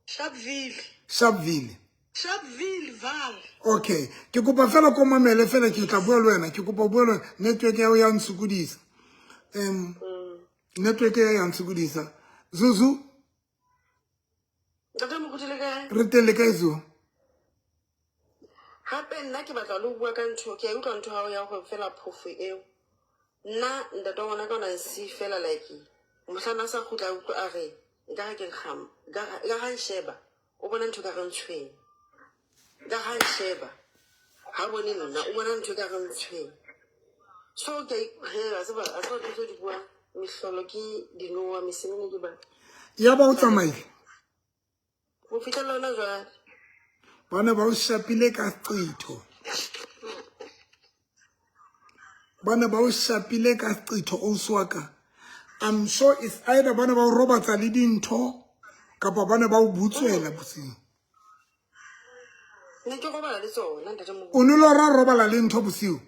Sharpeville. Sharpeville. Sharpeville Val. Okay, ke kopa fela ko mamele fela ke tla bua le wena, ke kopa bua le network ya ya ntshokodisa. Network ya ya ntshokodisa. Zuzu? Ntate Moruti le kae? Re teng le kae Zuzu? Hape nna ke batla le ho bua ka ntho, ke a utlwa ntho ya hao ya hore fela phofo eo. Nna ntate wa ngwana ka ona nsi fela like mohlana a sa kgutla a utlwa a re ekare ke nkgama, ekare ha nsheba, o bona ntho ekare ntshweng. Ekare ha nsheba, ha bone nna, o bona ntho ekare ntshweng. So ke he a tseba a tseba ntho tseo di buang, mehlolo ke dinowa, mesemene ke ba. Ya ba o tsamaile? Ho fihlela hona jwale. Ba ne ba o shapile ka seqetho. Ba ne ba o shapile ka seqetho ausi wa ka. I'm sure it's either ba ne ba o robatsa le dintho kapa ba ne ba o butswela bosiu. Ne ke robala le tsona ntate Moruti. O ne lora robala le ntho bosiu?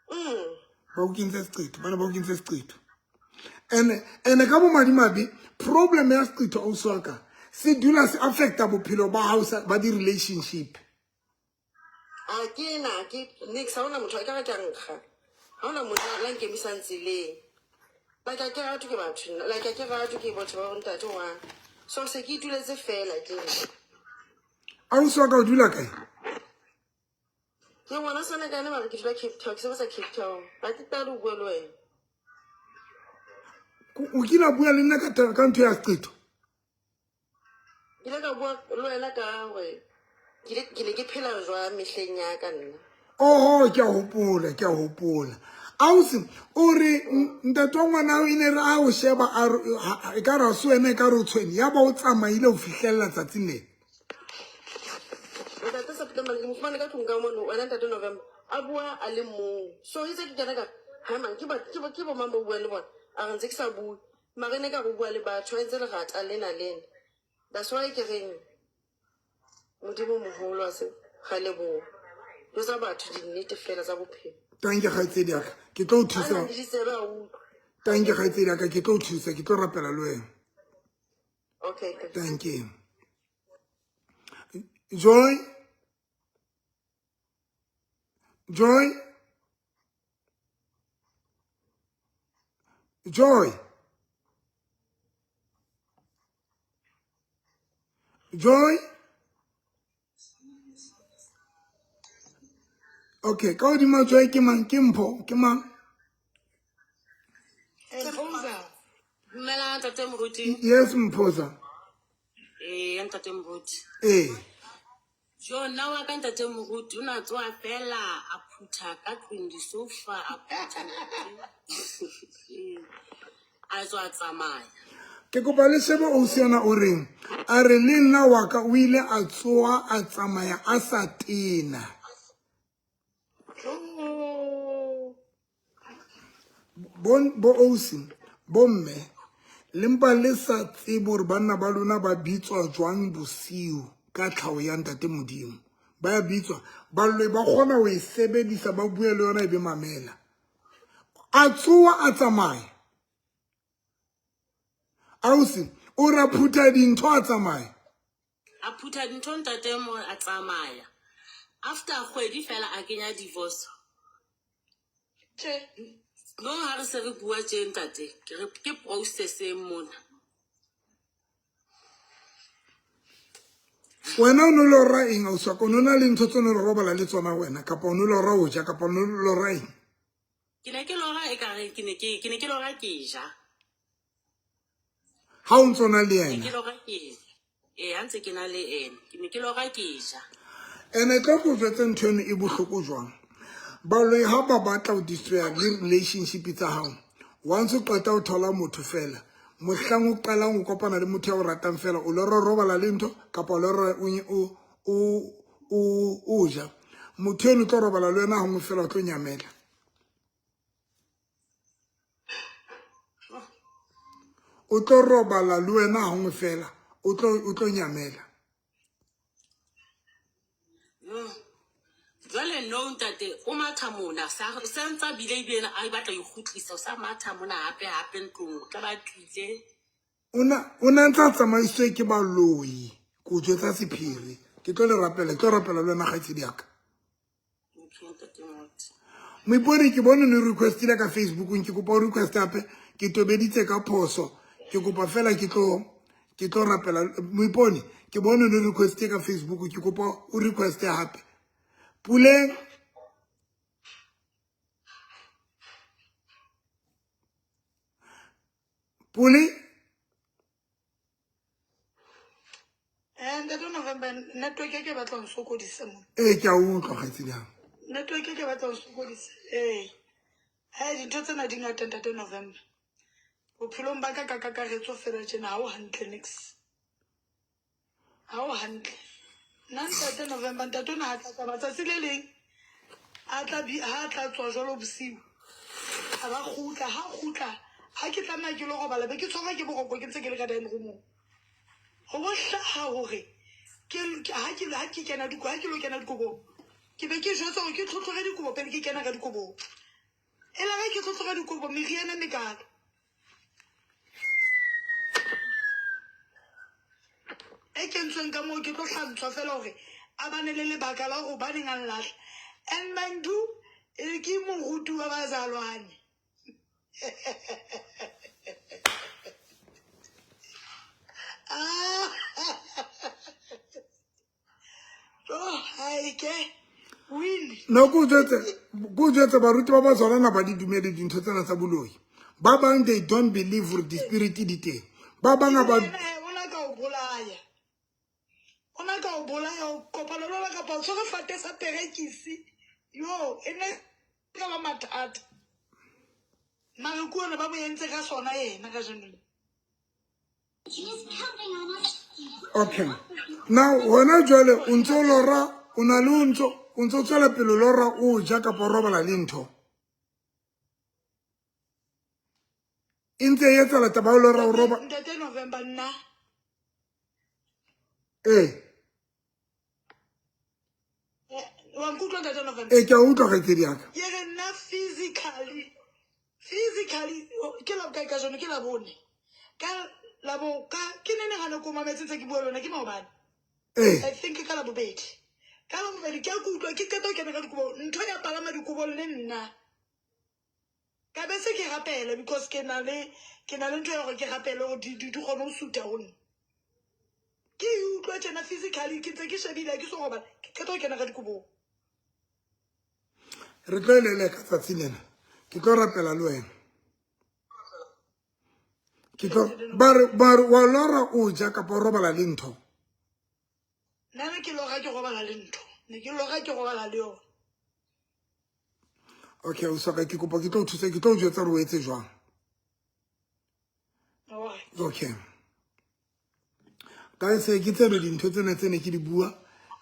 Ba o kentse seqetho, ba ne ba o kentse seqetho. Ene ka bomadimabe problem ya seqetho ausi wa ka se dula se affecta bophelo ba hao ba di-relationship. A ke na ke nix ha hona motho a ka re ke a nkga. Ha hona motho la nkemisang tseleng. Like a ke ratwe ke batho, like a ke ratwe ke batho ba bontate wa. So se ke ituletse fela ke. Ausi wa ka o dula kae? Ke ngwana Senekane mare ke dula Cape Town, ke sebetsa Cape Town. Ga ke tale ho bua le wena. O kile wa bua le nna ka taba ka ntho ya seqetho? Ke ile ka bua le wena ka hore ke ile ke ne ke phela jwang mehleng ya ka nna. Oho, ke a hopola, ke a hopola. Ausi, o re ntate wa ngwana hao e ne re a o sheba a re, e ka re ha se wena, e ka re o tshwene. Ya ba o tsamaile ho fihlella tsatsing lena. Ntate September ke mo fumane ka tlung ka mono, wena ntate November a bua a le mong. So itse ke kena ka ha man ke ba ke ba ke bo mang ba buang le bona. A re ntse ke sa bue. Mara e ne ka re o bua le batho, a entse lerata lena lena. That's why ke reng Modimo moholo a se ga leboha. Jwetsa batho dinnete fela tsa bophelo. Tanke kgaitsedi ya ka, ke tlo o thusa. A nang le ditsebe a utlwe. Tanke kgaitsedi ya ka, ke tlo o thusa, ke tlo rapela le wena. Okay. Thank you. Joy. Joy. Joy. Joy. Okay, ka hodima Joy ke mang? Ke Mpho, ke mang? Mphoza. Dumela ntate Moruti. Yes, Mphoza. Ee, ntate Moruti. Ee. Jo, nna wa ka ntate Moruti o na tsoha fela a phutha ka tlung disofa a phutha a tswa a tsamaya. Ke kopa le shebe ausi yona o reng. A re le nna wa ka o ile a tsoha a tsamaya a sa tena. Bo bo ausi, bo mme, le mpa le sa tsebe hore banna ba lona ba bitswa jwang bosiu ka tlhaho ya ntate Modimo. Ba ya bitswa, baloi ba kgona ho e sebedisa ba bue le yona e be mamela. A tsoha a tsamaya. Ausi, o ra phutha dintho a tsamaya. A phutha dintho ntate mo a tsamaya. After kgwedi fela a kenya divorce. Tjhe. No ha re se re bua tje ntate, ke re ke process e mona. Wena o no lora eng ausi wa ka? O no na le ntho tse o no robala le tsona wena kapa o no lora o ja kapa o no lora eng? Ke ne ke lora ekare ke ne ke ke ne ke lora ke ja. Ha o ntso na le Ke yena? lora ke ja. Ee, ha ntse ke na le ene. Ke ne ke lora ke ja. Ene tlo ko jwetse ntho eno e bohloko jwang. Baloi ha ba batla ho destroya le relationship tsa hao. Once o qeta ho thola motho fela, mohlang o qalang o kopana le motho ya o ratang fela, o lora o robala le ntho kapa o lora o o o o ja. Motho eno o tlo robala le wena hangwe fela o tlo nyamela. O tlo robala le wena hangwe fela, o tlo nyamela. Jwale no ntate o matha mona sa se ntsa bile ebile a batla ho ikgutlisa o sa matha mona hape hape ntlong o tla ba tlile. O na ntsa tsamaiswe ke baloi ko jwetsa sephiri. Ke tlo le rapela, ke tlo rapela le wena kgaitsedi ya ka. Okay, ntate Moruti. Moipone ke bone no requestile ka Facebookong, ke kopa o request hape, ke tobeditse ka phoso. Ke kopa fela ke tlo rapela. Moipone ke bone no requestile ka Facebook, ke kopa o request hape. Puleng Pule Ntate November, network e ke batla ho nsokodisa mona. Ee, ke a utlwa kgaitsedi ya. Network e ke batla ho nsokodisa. Ee. Hai, dintho tsena di ngata ntate November. Bophelong ba ka ka kakaretso fela tjena ha o hantle nix. Ha o hantle. Nna ntate November, ntate ona ha tla tsamaya tsatsi le leng a tla bi ha tla tswa jwalo bosiu. A ba kgutla, ha kgutla, ha ke tlameha ke lo robala be ke tshwarwa ke boroko ke ntse ke le ka dining room-ong. Ho bo hlaha hore ke ha ke ha ke kena dikobo, ha ke lo kena dikobong. Ke be ke jwetsa hore ke tlhotlhore dikobo pele ke kena ka dikobong. E la ge ke tlhotlhore dikobo meriana mekalo. E kentsweng ka moo ke tlo hlantshwa fela hore a bane le lebaka la hore hobaneng a nlahla. And mind you, ke moruti wa bazalwane. Oh, hai ke. Will. No, ko jwetse baruti ba bazalwana ba di dumele dintho tsena tsa boloi. Ba bang they don't believe hore di-spirit di teng. Ba bang ha ba Yena, o na ka o bolaya. O na ka o bolaya, o kopana le ona kapa o tshwere fate sa perekisi. Yo, e ne e tla ba mathata. Mare ke ona ba mo entse ka sona yena kajeno. Okay. Now hona jwale o ntso lora, o na le o ntso o ntso tswela pele lora o ja kapa o robala le ntho. E ntse e etsahala taba ya ho lora o roba. Ntate November nna. Ee. Wa nkutlwa Ntate November? Ee, ke a utlwa kgaitsedi ya ka. Ke re nna physically, physically, ke la bokae kajeno? Ke Labone. Ka labo ka ke ne ne gane ko mametse ntse ke bua le wena ke maobane. Ee. I think ka Labobedi. Ka Labobedi ke a kutlwa ke qeta ho kena ka dikobo, ntho ya palama dikobong le nna. Ka be se ke rapela because ke na le ke na le ntho ya hore ke rapele hore di di di kgone ho sutha ho nna. Ke e utlwa tjena physically ke ntse ke shebile ha ke so robala, ke qeta ho kena ka dikobong. Re tlo e leleka tsatsi lena. Ke tlo rapela le wena. Ke tlo ba re ba re wa lora o ja kapa o robala le ntho. Nna ne ke lora ke robala le ntho. Ne ke lora ke robala le yona. Okay, o soka ke kopa ke tlo o thusa, ke tlo o jwetsa hore o etse jwang. Alright. Okay. Ka se ke tseno dintho tsena tse ne ke di bua.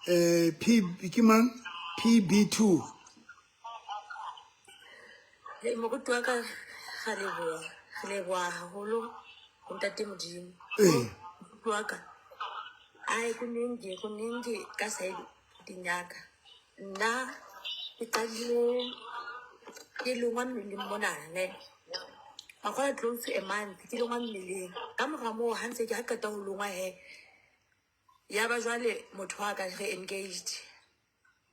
P ke mang? PB2. Hey, moruti wa ka, ra leboha. Re leboha haholo ho Ntate Modimo. Ee. Moruti wa ka, ai kuningi, kuningi ka side dinyaka. Nna ke qadile ke longwa mmeleng mona ne. Makgola close to a month ke longwa mmeleng. Ka mora moo ha ntse ke ha qeta ho longwa he. Ya ba jwale motho wa ka re engaged.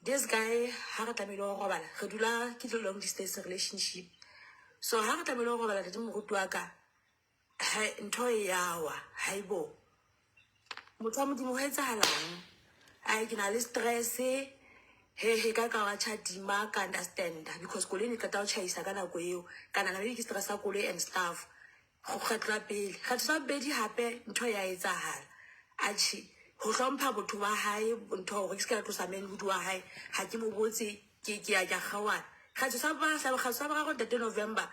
This guy ha re tlamehile ho robala, re dula ke tlo long distance relationship. So ha re tlamehile ho robala ntate moruti wa ka, he ntho e ya wa, haibo. Motho wa Modimo ho etsahalang? Ai ke na le stress. He he ka ka wa tjhadima ka understand because koloi ne qeta ho tjhaisa ka nako eo. Ka nahana maybe ke stress sa koloi and stuff. Go kgetlo la pele. Kgetlo la bobedi hape ntho ya etsahala. Atjhe, ho hlompha botho ba hae, ntho hore ke se ka tlosa manhood wa hae, ha ke mo botse, ke ke ya ke a kgaohana. Kgetlo sa ba sa kgetlo sa boraro ntate November.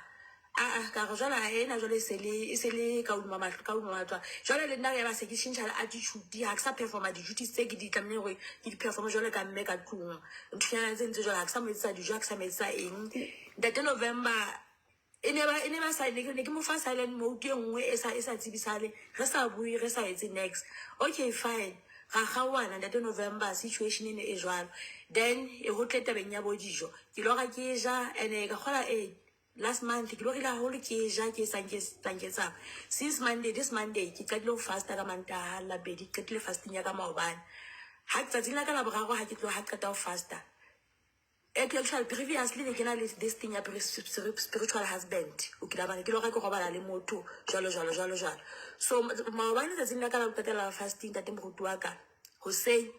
Ah ah, ka re jwale ha ena jwale e se le e se le ka hodima mahlo ka hodima matlwa. Jwale le nna ya ba se ke tjhentjha le attitude, ha ke sa performa di-duties tse ke di tlamehileng hore ke di perform jwalo ka mme ka tlung. Nthonyana tse ntse jwalo ha ke sa mo etsetsa dijo, ha ke sa mo etsetsa eng. Ntate November e ne ba e ne ba sa ne ke mo fa silent mode e nngwe e sa e sa tsebisale, re sa bue, re sa etse next. Okay fine. Ra kgaohana ntate November situation ene e jwalo. Then e ho tle tabeng ya bo dijo. Ke lora ke ja ene ka kgola e last month ke lorile haholo ke ja ke etsang ke etsang ke etsang. Since Monday, this Monday ke qadile ho fasta ka Mantaha Labobedi, ke qetile fasting ya ka maobane. Ha tsatsing la ka la boraro ha ke tloha ha qeta ho fasta. Actually previously ne ke na le this thing ya spiritual husband. O kile ba ke lora ke robala le motho jwalo jwalo jwalo jwalo. So maobane tsatsing la ka la ho qetela fasting ntate moruti wa ka hoseng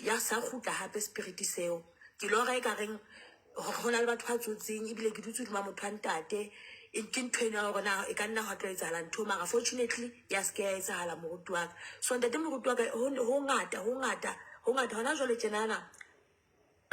ya sa kgutla hape spirit seo. Ke lora e ka reng ho na le batho ba tsotseng ebile ke dutse hodima motho wa ntate. E ke ntho eno ya hore na e ka nna hwa tlo etsahala ntho mara fortunately ya se ke ya etsahala moruti wa ka. So ntate moruti wa ka ho ngata ho ngata ho ngata hona jwale tjenana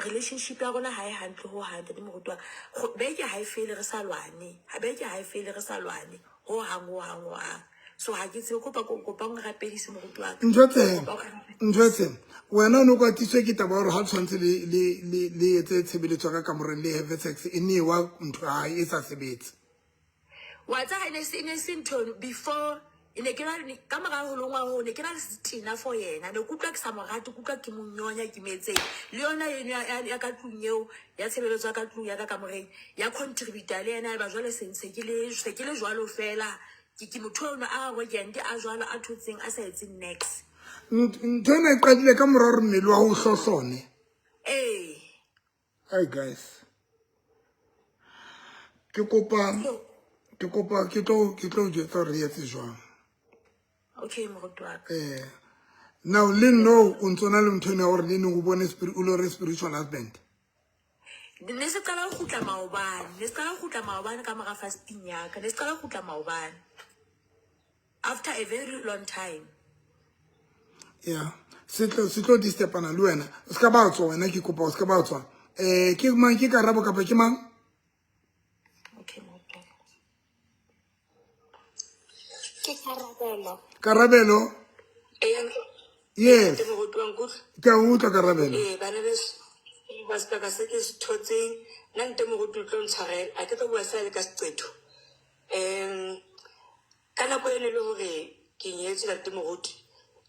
relationship ya rona ha e hantle ho hang ntate moruti wa ka. Beke ha e fele re sa lwane, ha beke ha e fele re sa lwane ho hang ho hang ho hang. So ha ke tsebe kopa kopa o nrapedise moruti wa ka. Ntho tse Kopa o nrapedise. ntho tse wena o ne o kwatiswe ke taba ya hore ha tshwanetse le le le le etse tshebeletso ka kamoreng le have sex e ne wa ntho ya hae e sa sebetse. Wa tseba e ne se ntho before e ne ke na ka mora ho longwa ho ne ke na le setena for yena. Ne ke utlwa ke sa mo rate, ke utlwa ke mo nyonya ke mo etseng. Le yona eno ya ka tlung eo ya tshebeletso ya ka tlung ya ka kamoreng ya contribute le yena ba jwale se ke le se ke le jwalo fela. Ke motho ono a arrogant a jwalo a thotseng a sa etseng next. Ntho ena e qadile ka mora hore mmele wa ho hlohlone. Ee. Hi guys. Ke kopa ke tlo jwetsa hore re etse jwang. Okay moruti wa ka. Now le no o ntso na le ntho ena ya hore le neng o bone spirit o lore spiritual husband. Ne se qala ho kgutla maobane, ne se qala ho kgutla maobane ka mora fasting ya ka, ne se qala ho kgutla maobane. After a very long time. Ya se tlo se tlo disturbana le wena o ska ba tswa wena ke kopa o ska ba tswa eh ke mang ke karabo kapa ke mang Okay, moruti. Ke karabelo. Karabelo. Ee, Yes. ke moruti wa nkutlwa. Ke a utlwa karabelo. Ee, bana beso, ba sebaka se ke se thotseng, nna nte moruti o tlo ntshwarela, a ke tlo bua fela le ka seqetho. Ka nako eno e le hore ke nyetswe ntate moruti,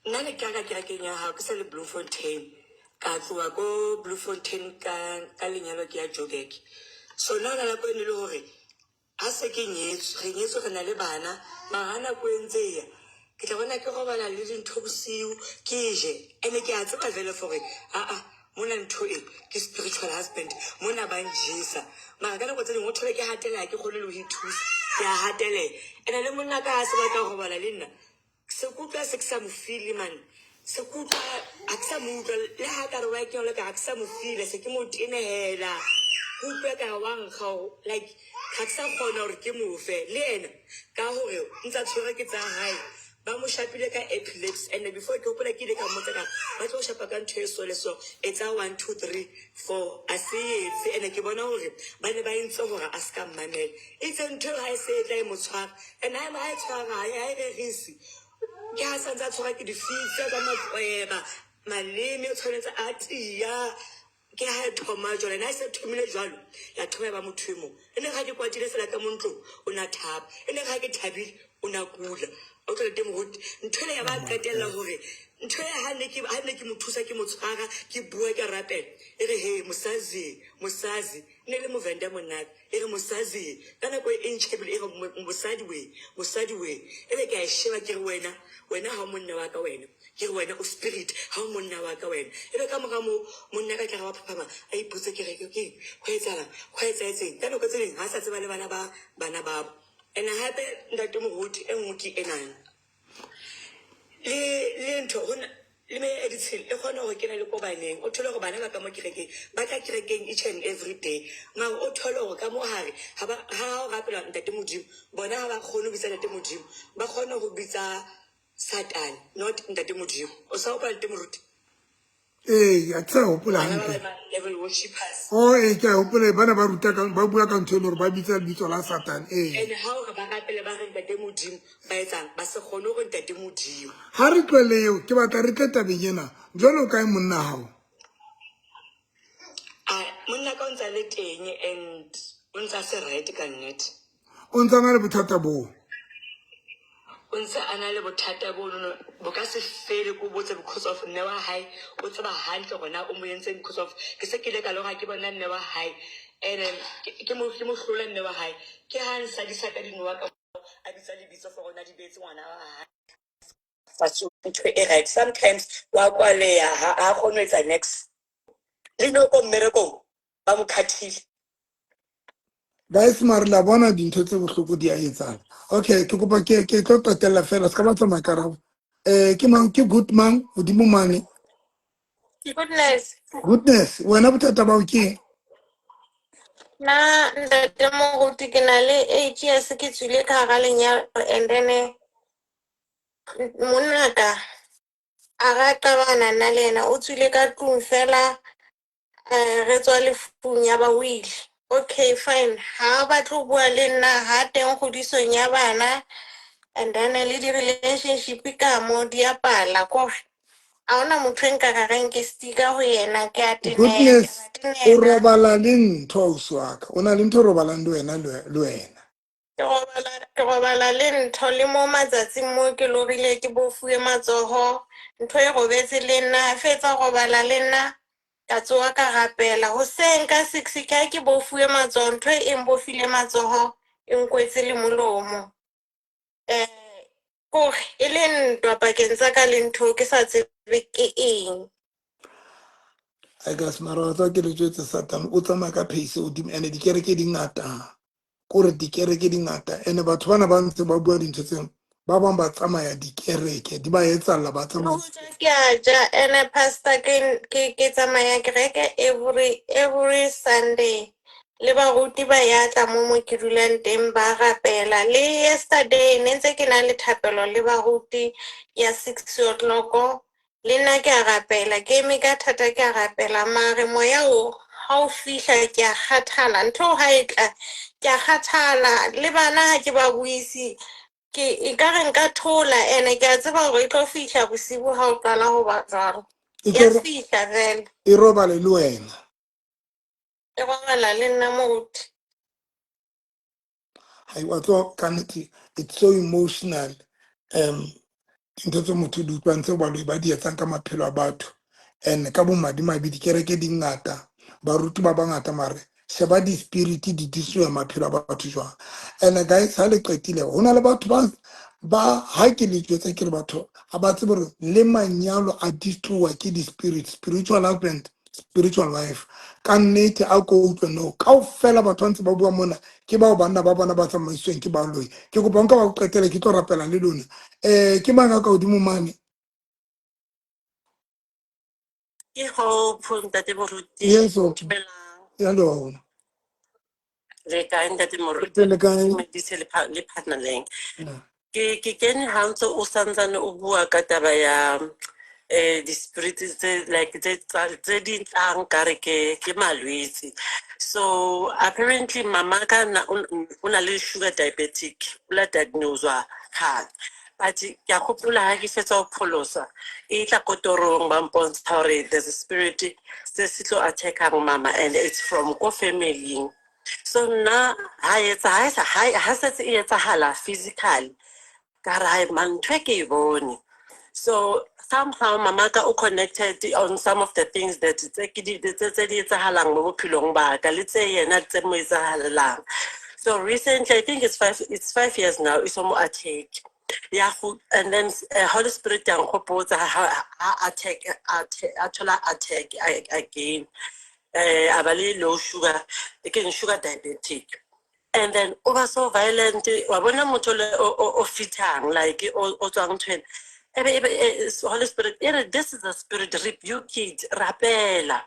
nna ne ke ya ka kerekeng ya hao ke sa le Bloemfontein. Ka tloha ko Bloemfontein ka ka lenyalo ke ya Joburg. So nna hona nako eno e le hore Ha se ke nyetswe, re nyetswe re na le bana, mara ha nako e ntse e ya, ke tla bona ke robala le dintho bosiu, ke je. Ene ke a tseba jwale for gore aa mona ntho e ke spiritual husband, mona ba njesa. Mara ka nako tse dingwe o thole ke hateleha, ha ke kgone le ho ithusa, ke a hateleha. Ene le monna ka ha se batla ho robala le nna, Se ke utlwa se ke sa mo feel-e man. Se ke utlwa ha ke sa mo utlwa le ha ka re wa ke ka ha ke sa mo feel-a se ke mo tenehela. Ke utlwa ka wa nkga like ga ke sa kgona gore ke mo fe le ena ka gore ntse a tshwere ke tsa hae ba mo shapile ka epilepsy and before ke hopola ke ile ka mmotsa ka ba tlo shapa ka ntho e so le so etsa 1 2 3 4 a se etse and ke bona gore ba ne ba entse gore a se ka mmamela Itse ntho eo ha e se e tla e mo tshwara and ha e tshwara ha e rerise ke ha santse a tshwara ke difitse tsa matsweba maleme o tshwanetse a tia ke ha e thoma jwalo and ha e se thomile jwalo ya thoma ya ba motho e mong e ne ga ke kwatile fela ka mo ntlong o na thaba e ne ga ke thabile o na kula o tlole teng moruti ntho ele ya ba qetella hore ntho e ha ne ke ha ne ke mo thusa ke mo tshwara ke bua ke rapela e re he mosazi mosazi ne le movenda monate E re, Mosazi, ka nako e ntšhebile, e re, Mosadi we, mosadi we. E be ke a e sheba, ke re, Wena, wena ga o monna wa ka, wena. Ke re, Wena o spirit, ga o monna wa ka, wena. E be ka mora moo, monna ka tla re wa phaphama, a ipotse, ke re, ke eng? Go etsahalang? Go etsahetseng? Ka nako tse ding, ga a sa tseba le bana ba bana babo. And hape, ntate moruti, e nngwe ke enana. Le, le ntho, go na, le meya e ditshila e kgona go kena le ko baneng. O thole gore bana ba ka mo kerekeng, ba tla kerekeng each and every day. Mara o thole gore ka mo gare, ga ba, ga o rapela Ntate Modimo, bona ga ba kgone go bitsa Ntate Modimo, ba kgona go bitsa Satane, not Ntate Modimo. O sa gopola Ntate Moruti? Ee, a ke sa gopola Bana ba hantle. ba devil worshippers. O ee, ke a gopola ba ne ba ruta ka ba bua ka ntho e le gore ba bitsa lebitso la Satane. Ee. And ha o re ba rapele ba re Ntate Modimo, ba etsang? Ba se kgone gore Ntate Modimo. Ha re tlohele eo, ke batla re tle tabeng ena. Jwale o kae monna hao? A monna ka o ntse a le teng and o ntse a se right ka nnete. O ntse a na le bothata boo? O ntse a na le bothata bonono bo ka se fele ko botse because of mme wa hae o tseba hantle gore na o mo entseng because of ke se ke ile ka lora ke bona mme wa hae and ke mo ke mo hlola mme wa hae ke ha nsadisa ka dinowa ka a bitsa lebitso for rona di beetse ngwana wa hae fatshe ntho e right sometimes wa kwaleya ha a kgone ho etsa next le no ko mmerekong ba mo khathile. Guys mare la bona dintho tse bohloko di a etsala. Okay, ke kopa ke ke tlo qetella fela se ka ba tsamaya karabo. Eh ke mang ke good mang godimo mane. Goodness. Goodness, wena bothata bao ke eng? Na ntate moruti ke na le 8 years ke tswile ka hara lenyalo and then monnaka a ra qabana nna le yena o tswile ka tlung fela re tswa lefung ya ba o ile. Okay, fine. Ha a batle ho bua le nna ha teng kgodisong ya bana and then le di-relationship ka mo di a pala kore ha hona motho e nka ka reng ke stika ho yena ke a teneha ke a Goodness, ba o tenela. robala le ntho ausi wa ka. O na le ntho e robalang le wena le wena. Ke robala le ntho le mo matsatsing mo ke lorile ke bofuwe matsoho ntho e robetse le nna ha fetsa ho robala le nna ka tsoha ka rapela hoseng ka 6 ke ha ke bofuwe matsoho ntho e mbofile matsoho e nkwetse le molomo kore e le ntwa pakeng tsa ka le ntho ke sa tsebe ke eng. Ai guys, mara wa tseba ke le jwetse Satan o tsamaya ka pace e hodimo and dikereke di ngata. Kore dikereke di ngata and batho bana ba ntse ba bua dintho tseo Ba bang ba tsamaya dikereke, di ba etsalla ba Le tsamaya. ho ja ke a ja ene pastor ke tsamaya kereke every Sunday. Le baruti ba ya tla mo mo ke dulang teng ba rapela. Le yesterday ne ntse ke na le thapelo le baruti ya 6 o'clock. Le nna ke a rapela, ke eme ka thata ke a rapela mare moya o ha o fihla ke a kgathala. Ntho eo ha e tla ke a kgathala le bana ha ke ba buise ke ekare nka thola ene ke a tseba hore e tlo fihla bosibu ha o qala ho ba jwalo. E Ya tlo fihla vele. e robale le wena. E robala le nna moruti. Hai wa tswa ka nnete it's so emotional. Dintho tse motho di utlwang tseo baloi ba di etsang ka maphelo a batho. And ka bomadimabe dikereke di ngata, baruti ba bangata mare sheba di-spirit di destroy maphelo a batho jwang. And guys, ha le qetile ho na le batho ba ha ke le jwetsa ke re batho ha ba tsebe hore le manyalo a destroy ke di-spirit, spiritual husband, spiritual wife. Ka nnete a ko utlwe no kaofela batho ba ntse ba bua mona ke bao banna ba bona ba tsamaisweng ke baloi. Ke kopa nka ba o qetele ke tlo rapela le lona. Ke mang a ka hodimo mane? Ke Hope, ntate Moruti. Yes, Hope. Dumelang. Hello. Le kae ntate Moruti? Le kae? Dumedise le partner leng. Ke kene ha ntse o santsane o bua ka taba ya di-spirit tse like tse di tlang kare ke malwetse. So apparently mama ka na o na le sugar diabetic, o la diagnoswa kgale. But ke a gopola ha ke fetsa ho pholosa, e tla ko torong ba mpontsha hore there's a spirit se se tlo attackang mama and it's from ko family. So nna ha etsa ha sa ha setse e etsahala physically ka re hai man ntho e ke e bone. So somehow mama ka o connected on some of the things that tse ke di tse di etsahalang mo bophelong ba ka le tse yena tse mo etsahalelang. So recently, I think it's 5 years now, it's mo attack. Ya go and then Holy Spirit ya nkgopotsa ha attack a thola attack again. A ba le low sugar, ke sugar diabetic. And then o ba so violent, wa bona motho le o fitang like o tswang nthwena. Ebe Holy Spirit e re this is a spirit, rebuke it, rapela.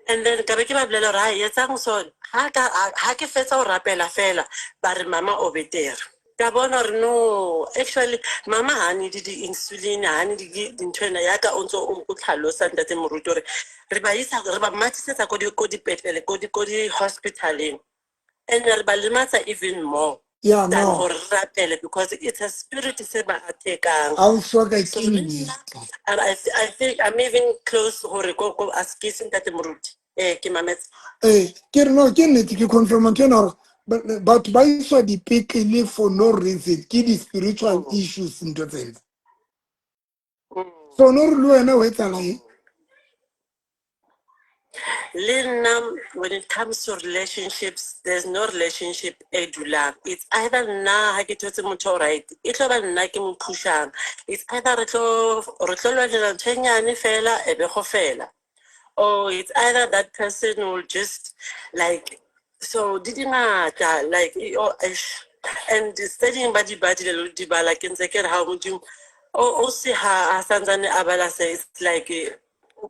And then ka be ke ba bolela hore hai etsang so ha ka ha ke fetsa ho rapela fela ba re mama o betere. Ka bona hore no actually mama ha need di-insulin ha need dinthwena ya ka o ntso o tlhalosa ntate Moruti hore re ba isa re ba mathisetsa ko dipetlele ko di-hospitaleng and re ba lematsa even more than No. hore re rapele because it's a spirit se ba attackang. Ha o hloka So ke le nna nnete. and I think I'm even close hore ko askise ntate Moruti. Eh ke mametse. Ke re no ke nnete ke confirm ntho ena hore batho ba iswa dipetlele for no reason ke di-spiritual issues ntho tsena. So no re le wena o etsahala eng? Le nna when it comes to relationships there's no relationship e dulang. It's either nna ha ke thotse motho o right e tlo ba nna ke mo pushang. It's either re tlo lwanela ntho e nyane fela e be go fela. Or it's either that person will just like so di dingata like oh, eish. And tse ding ba di badile le di bala ke ntse ke re ha Modimo o se ha a santsane a bala se it's like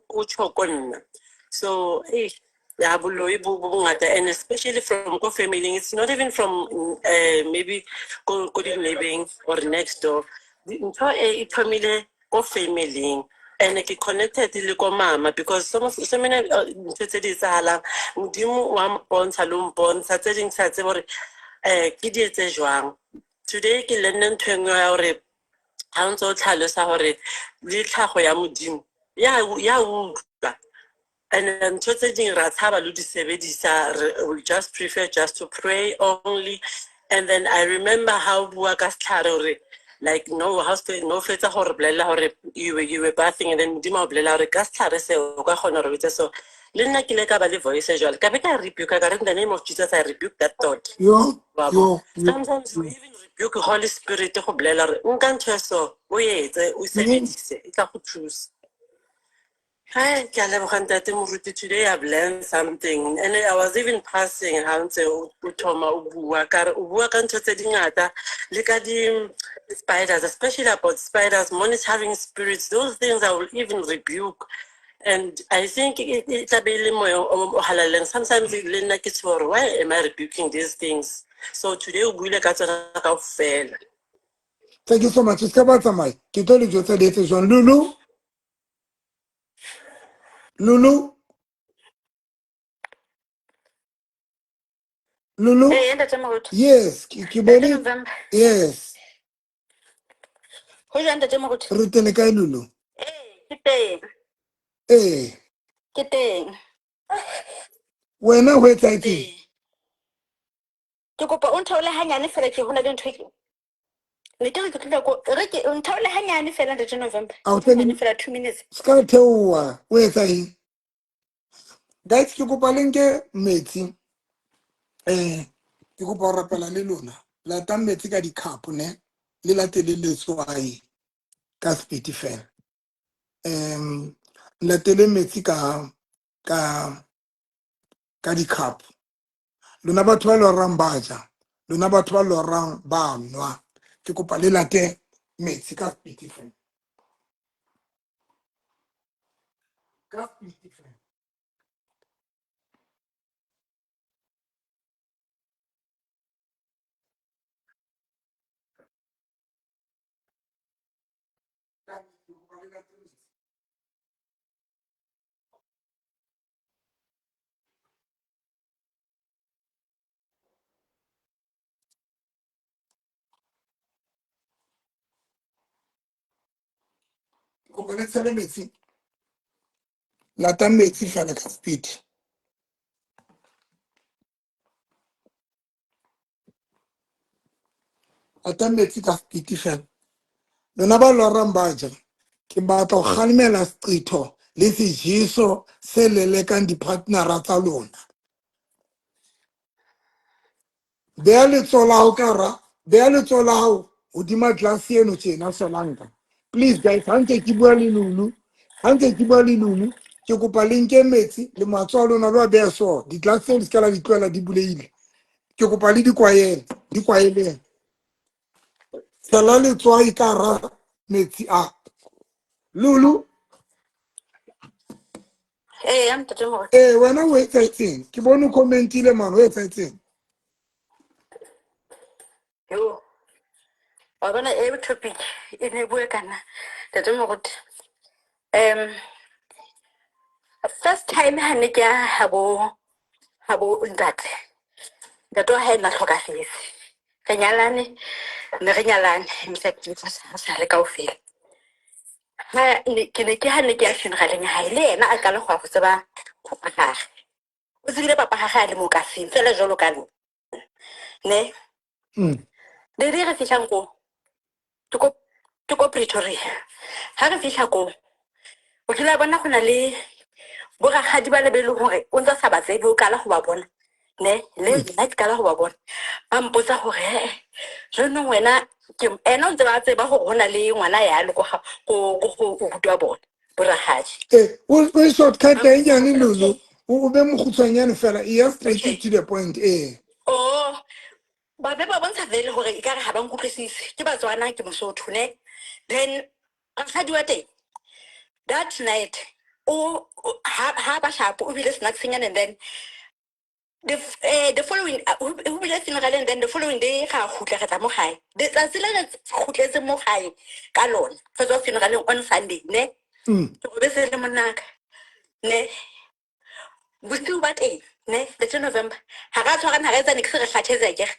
o tjho ko nna. So ya boloi bo bongata and especially from ko family it's not even from maybe ko di-neighboring or next door. Ntho e e thomile ko family and ke connected le ko mama because some of so many ntho tse di etsahalang Modimo wa mpontsha le o mpontsha tse ding sa tsebe hore ke di etse jwang. Today ke learnne ntho e nngwe ya hore ha o ntse o tlhalosa hore le tlhago ya Modimo ya utlwa and ntho tse ding ra tshaba le ho di sebedisa we just prefer just to pray only. And then I remember how o bua ka setlhare hore like no ha no fetsa gore bolela hore you were bathing and then Modimo a o bolela hore ka setlhare seo o ka kgona hore o etse so. Le nna ke ile ka ba le voice e jwalo ka be ka rebuke ka re in the name of Jesus I rebuke that thought. Yo. Wa bo? Yo yo. Sometimes we even rebuke Holy Spirit go bolela hore nka ntho e so o etse o sebedise e tla go thusa. Hi, ke a leboga ntate Moruti. Today I've learned something and I was even passing ha ntse o thoma o bua ka re o bua ka ntho tse dingata le ka di Spiders, especially about spiders, monitoring spirits, those things I will even rebuke. And I think it tla be e le moya o halalelang. Sometimes le nna ke tshoha hore why am I rebuking these things? So today o buile ka tsona kaofela. Thank you so much. Se ka ba tsamaya. Ke tlo le jwetsa le etse jwang. Lulu? Lulu? Lulu? Ee, ntate Moruti. Yes, ke Ntate bone. November. Yes. Ho jwang ntate Moruti? Re tene kae Lulu? Ee, ke teng. Ee. Ke teng. Wena ho Ke etsahetseng? teng. Ke kopa o ntheole hanyane fela ke hona le ntho e ke ne ke re ke tlile ko re ke o ntheole hanyane fela ntate November. A o tlele Hanyane fela 2 minutes. se ka theoha. O etsa eng? Guys, ke kopa le nke metsi. Ke kopa ho rapela le lona. Latang metsi ka dikhapo ne. Le latele letswai ka speed fela. Latele metsi ka ka ka dikhapo. Lona batho ba lorang ba ja. Lona batho ba lorang ba nwa. Ke kopa le late metsi ka speed fela. Ka speed fela. Kopa le tshele metsi. Lata metsi fela ka speed. Lata metsi ka speed fela. Lona ba lorang ba ja. Ke batla ho kgalemela seqetho le sejeso se lelekang di-partnera tsa lona. Beha letsoho la hao ka hara, beha letsoho la hao hodima glass eno tjena Solanka. Please guys, ha ntse ke bua le Lulu, ha ntse ke bua le Lulu, ke kopa le nke metsi le matsoho a lona lo a beha so. Di-glass tseo le se ka la di tlohela di bulehile. Ke kopa le di kwaele, di kwaeleng. Tshela letswai ka hara metsi a. Lulu? Ee, ntate Moruti. Ee, wena o etsahetseng? Ke bone o commentile mane, o etsahetseng? Yo. Wa bona e topic e ne bue ka nna ntate Moruti. First time ha ne ke ya habo habo ntate. Ntate wa hae na hlokafetse. Re nyalane, ne re nyalane, in fact re sa le kaofela. Ha ne ke ne ke ha ne ke ya funeraleng ya hae le yena a qala go tseba papa gagwe. O tsebile papa gagwe a le mo kaseng fela jwalo ka nna. Ne? Le di re fihlang ko ke ko Pretoria. Ha re fihla ko o kile wa bona go na le bo rakgadi ba le be leng hore o ntse sa ba tsebe o qala ho ba bona. Ne le nna ke qala ho ba bona. Ba mpotsa hore he jwanong wena ke ena o ntse ba tseba hore hona le ngwana ya le ko ko ko go rutwa bona bo rakgadi. O shortcut e nyane Lulu. O be mokgutshwanyane fela, e ya straight to the point eh. Oh, ba be ba bontsha vele hore ekare ha ba nkutlwisise. Ke Batswana ke Mosotho ne. Then rakgadi wa teng that night o ha ba sharp o bile snacksnyana and then the following ho bile funeral and then the following day ga kgutla re tla mo gae. Letsatsi le re kgutletse mo gae ka lona re tswa funeraleng on Sunday ne. Ke robetse le monnaka ne. Bosiu ba teng ne the 10 November ha ra tshwarana ha re etsa niks re kgathetse akere.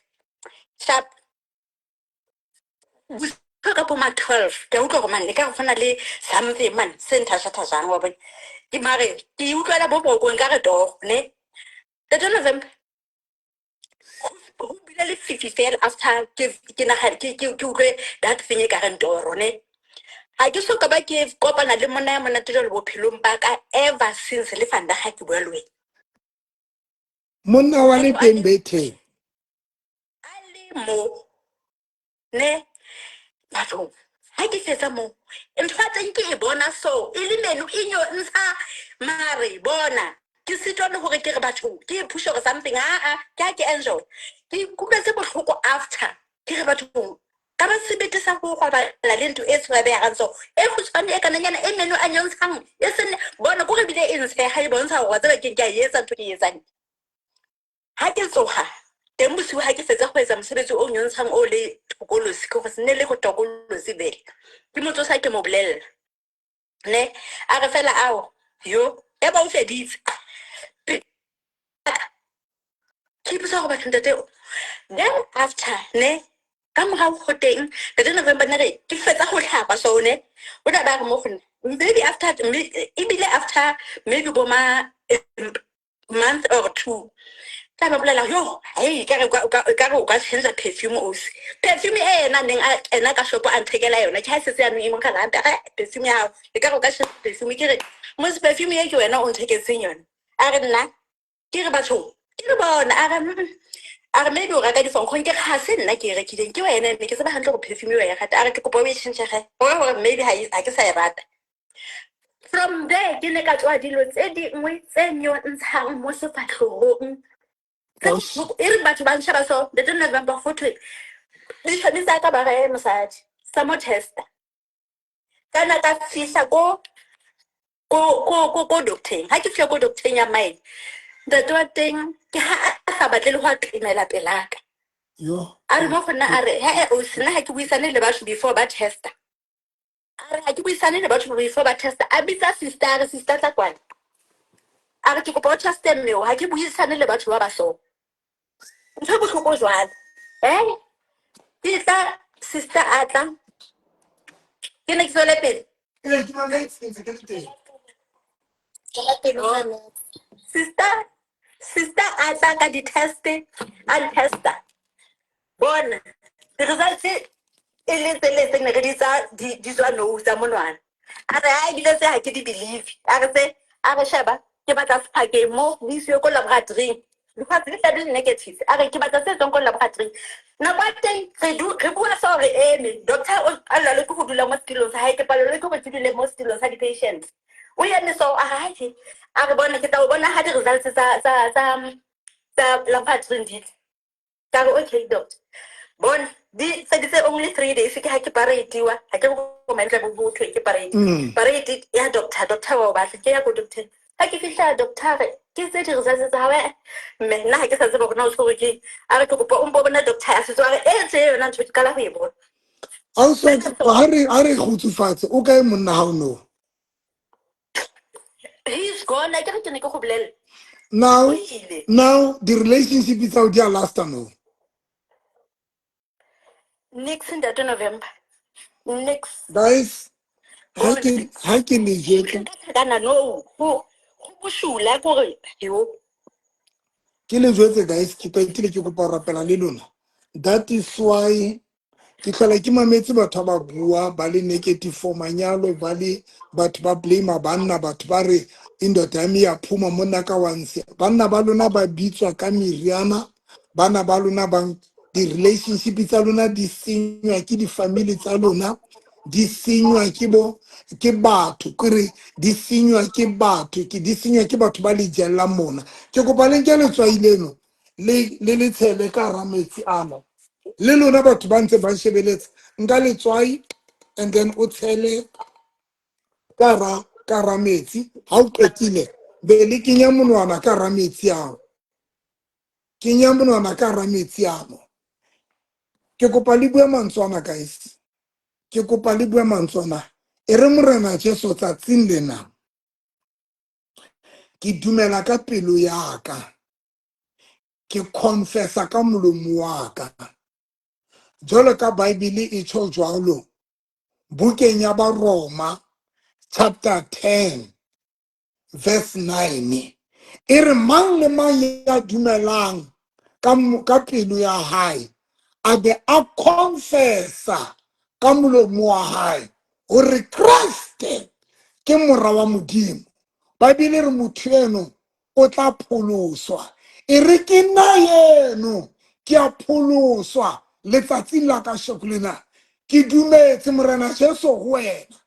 Sharp. Bosiu ka bo ma 12 ke a utlwa hore man ekare ho na le something man se nthashathashang wa bona. Ke mare ke utlwela bo borokong nkare toro ne. The 10 November ho bile lefifi fela after ke nagana ke utlwe that thing e kareng toro ne. Ha ke so ka ba ke kopana le monna ya monate jwalo bophelong ba ka ever since le vandag ke bua le wena. Monna wa le teng betheng. A le mo ne bathong ha ke fetsa mo ntho ya teng ke e bona so e le meno e nyontsha mare bona ke sitwa le hore ke re bathong ke e push or something ha a ke ha ke enjoy ke ikutlwetse bohloko after ke re bathong Ka ba sebete sa ho robala le ntho e tshwabegang so e kgutshwane e kananyana e meno a nyontshang e sene bona kore ebile e ntsheha e bontsha hore wa tseba ke a e etsa ntho ke e etsang. Ha ke tsoha teng bosiu ha ke fetsa go etsa mosebetsi o nyontshang o le thokolosi ke go se ne le go tokolosi bele ke mo tsosa ke mo bolella ne a re fela ao yo ya ba o feditse ke ipotsa gore batho ntate then after ne ka morago go teng ntate November ne re ke fetsa go tlhapa so ne o ne ba re mo go nna maybe after ebile after maybe bo ma month or two tla ba bolela yo hei ka re ka re o ka change perfume o se perfume e ena neng a ena ka shopo a nthekela yona ke ha setse ya nong e mo khala a perfume ya hao e ka re o ka change perfume ke re mos perfume e ke wena o ntheketseng yona a re nna ke re bathong ke re bona a re a re maybe o reka difonkgong ke re ga se nna ke e rekileng ke wena ene ke tseba hantle gore perfume wa e rata a re ke kopa o e change ge gore gore maybe ha ke sa e rata. From there ke ne ka tswa dilo tse dingwe tse nyontshang mo sefatlhogong e re batho ba nshaba so the November go thwe ditšhomi tsa ka ba re mosadi sa mo testa kana ka fihla ko ko ko ko ko docteng ha ke fihla ko docteng ya mine ntate wa teng ke ha a sa batle le go atomela pelaka a re mo go nna a re he o sena ha ke buisane le batho before ba testa a re ga ke buisane le batho before ba testa a bitsa sister a re sister tla kwana a re ke kopa o teste mmeo ga ke buisane le batho ba ba so ntho e botlhoko jwalo eh ke tla sister a tla ke ne ke tswele pele Ee, ke mametse, ntse ke le teng. Sister sister a tla ka di-test a ntesta bona di-results e le tse le tse ne re di tsa di tswa nou tsa monwana a re ha ebile tse ha ke di believe a re tse a re sheba ke batla sephakeng mo di isiwe ko laboratoring because di tlabe le negative a re ke batla se tswang ko laboratoring nako ya teng re du re bua sa re eme doctor o palelwa le ke go dula mo setulong sa hae ke palelwa le ke gore ke dule mo setulong sa di-patients o eme so a re hai a re bona ke tla o bona ha di-results tsa tsa tsa tsa laboratoring di tla ka re okay doctor bona di feditse only 3 days ke ha ke parade-iwa ha ke go mantle bo bothwe ke parade parade ya doctor doctor wa o batla ke ya ko doctor ha ke fihla doctor re ke tse di-results tsa hae mme nna ha ke sa tseba gore na o tshwerwe ke a re ke kopa o mpo bona doctor ya setso a re e tse yona ntho ke qala go e bona. Ausi ha re ha re kgutsufatse o kae monna hao no? He's gone a ke re ke ne ke go bolella. Now O ile. Now the relationship tsa o di a lasta no? Nix ntate November nix. Guys, ha ke ha ke le jwetsa kana no go go bosula kore yo. Ke le jwetse guys, ke qetile ke kopa ho rapela le lona. That is why ke tlhola ke mametse batho ba bua ba le negative for manyalo ba le batho ba blame banna batho ba re indoda ya me ya phuma monna ka wanse banna ba lona ba bitswa ka meriana bana ba lona ba di-relationship tsa lona di senywa ke di-family tsa lona di senywa ke bo ke batho kere di senywa ke batho ke di senywa ke batho ba le jellang mona ke kopa le nke letswai leno le le le tshele ka hara metsi ana le lona batho ba ntse ba nshebeletse nka letswai and then o tshele ka ra ka ra metsi ha o qetile be le kenya monwana ka ra metsi ao kenya monwana ka ra metsi ano ke kopa le bue mantswe guys ke kopa le bue mantswe e re morena Jesu tsatsing lena ke dumela ka pelo ya ka ke confessa ka molomo wa ka jwalo ka Bible e tjho jwalo bukeng ya Baroma chapter 10 verse 9 e re mang le mang ya dumelang ka ka pelo ya hae a be a confessa ka molomo wa hae hore Kreste ke mora wa Modimo Bible re motho eno o tla pholoswa e re ke nna eno ke a pholoswa letsatsing la kasheko lena ke dumetse morena Jesu ho wena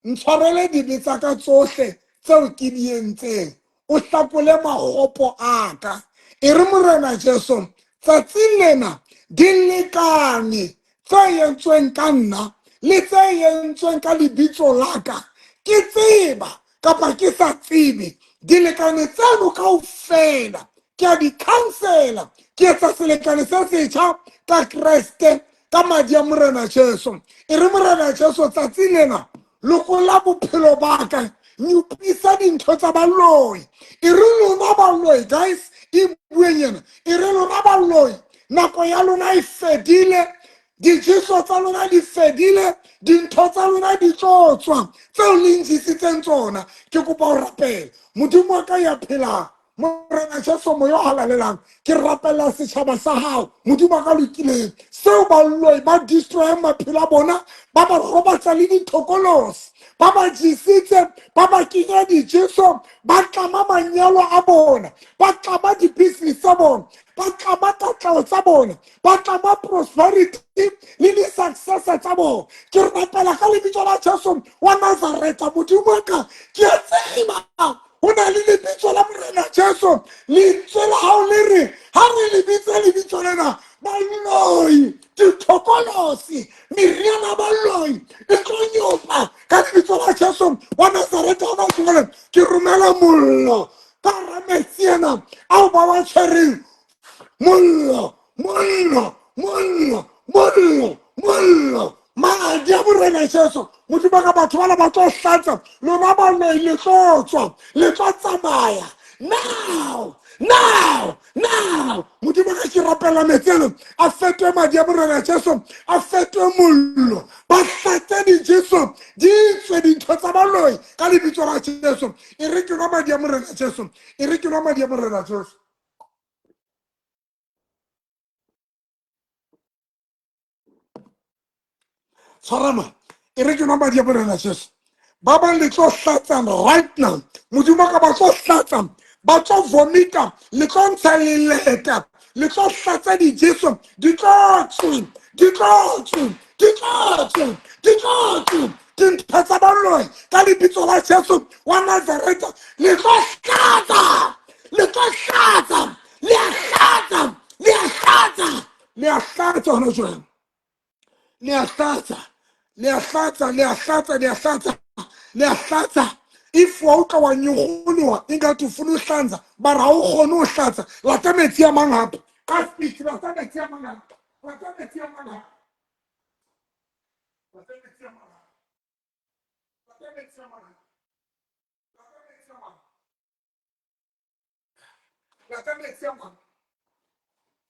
ntshwarele dibe tsa ka tsohle tseo ke di entseng o hlakole makgopo a ka e re morena Jesu tsatsing lena di lekane. tse entsweng ka nna le tse entsweng ka lebitso la ka ke tseba kapa ke sa tsebe dilekane tseno kaofela ke a di cancela ke etsa selekane se setjha ka Kreste ka madi a Morena Jesu e re Morena Jesu tsatsi lena lokolla bophelo ba ka nyopisa dintho tsa baloi e re lona baloi guys e bueng ena e re lona baloi nako ya lona e fedile dijeso tsa lona di fedile dintho tsa lona di tlo tswa tseo le ntšisitseng tsona ke kopa go rapela modimo wa ka ya phelang morena jesu moya o halalelang ke rapela setšhaba sa gago modimo a ka lokileng seo baloi ba destroyang maphelo a bona ba ba robatsa le dithokolosi ba ba jesitse ba ba kenya dijeso ba tlama manyalo a bona ba tlama di-business tsa bona ba tlama katlego tsa bona ba tlama prosperity le di-success tsa bona ke rapela ka lebitso la jesu wa nazareta modimo wa ka ke a tseba go na le lebitso la morena jesu lentswe la gago le re ga re lebitse lebitso lena baloi dithokolosi meriana baloi e tlo nyopa ka lebitso la jesu wa nazareta gona jale ke romela mollo ka rametsi ena ao ba ba tshwereng mollo mollo mollo mollo mollo madi a morena jesu modimo ka batho bana ba tlo hlatsa lona baloi le tlo tswa le tlo tsamaya now now now modimo ka ke rapela metseno a fetoe madi a morena jesu a fetoe mollo ba hlatse dijesu di tswe dintho tsa baloi ka lebitso la jesu e re ke nwa madi a morena jesu e re ke nwa madi a morena jesu tshwarama e re ke nwa madi a morena jesu ba bang le tlo hlatsang right now modimo ka ba tlo hlatsang ba tlo vomita le tlo ntsha leleta le tlo hlatsa dijeso di tlo tswe di tlo tswe di tlo tswe di tlo tswe dintho tsa baloi ka lebitso la jesu wa nazareta le tlo hlatsa le tlo hlatsa le a hlatsa le a hlatsa le a hlatsa hona jwang le a hlatsa le a hlatsa le a hlatsa le a hlatsa le a hlatsa if wa utlwa wa nyogologa ingathi ufuna uhlanza mara ha o kgone ho hlatsa lata metsi a mang gape ka speech lata metsi a mang gape lata metsi a mang gape lata metsi a mang gape lata metsi a mang gape lata metsi a mang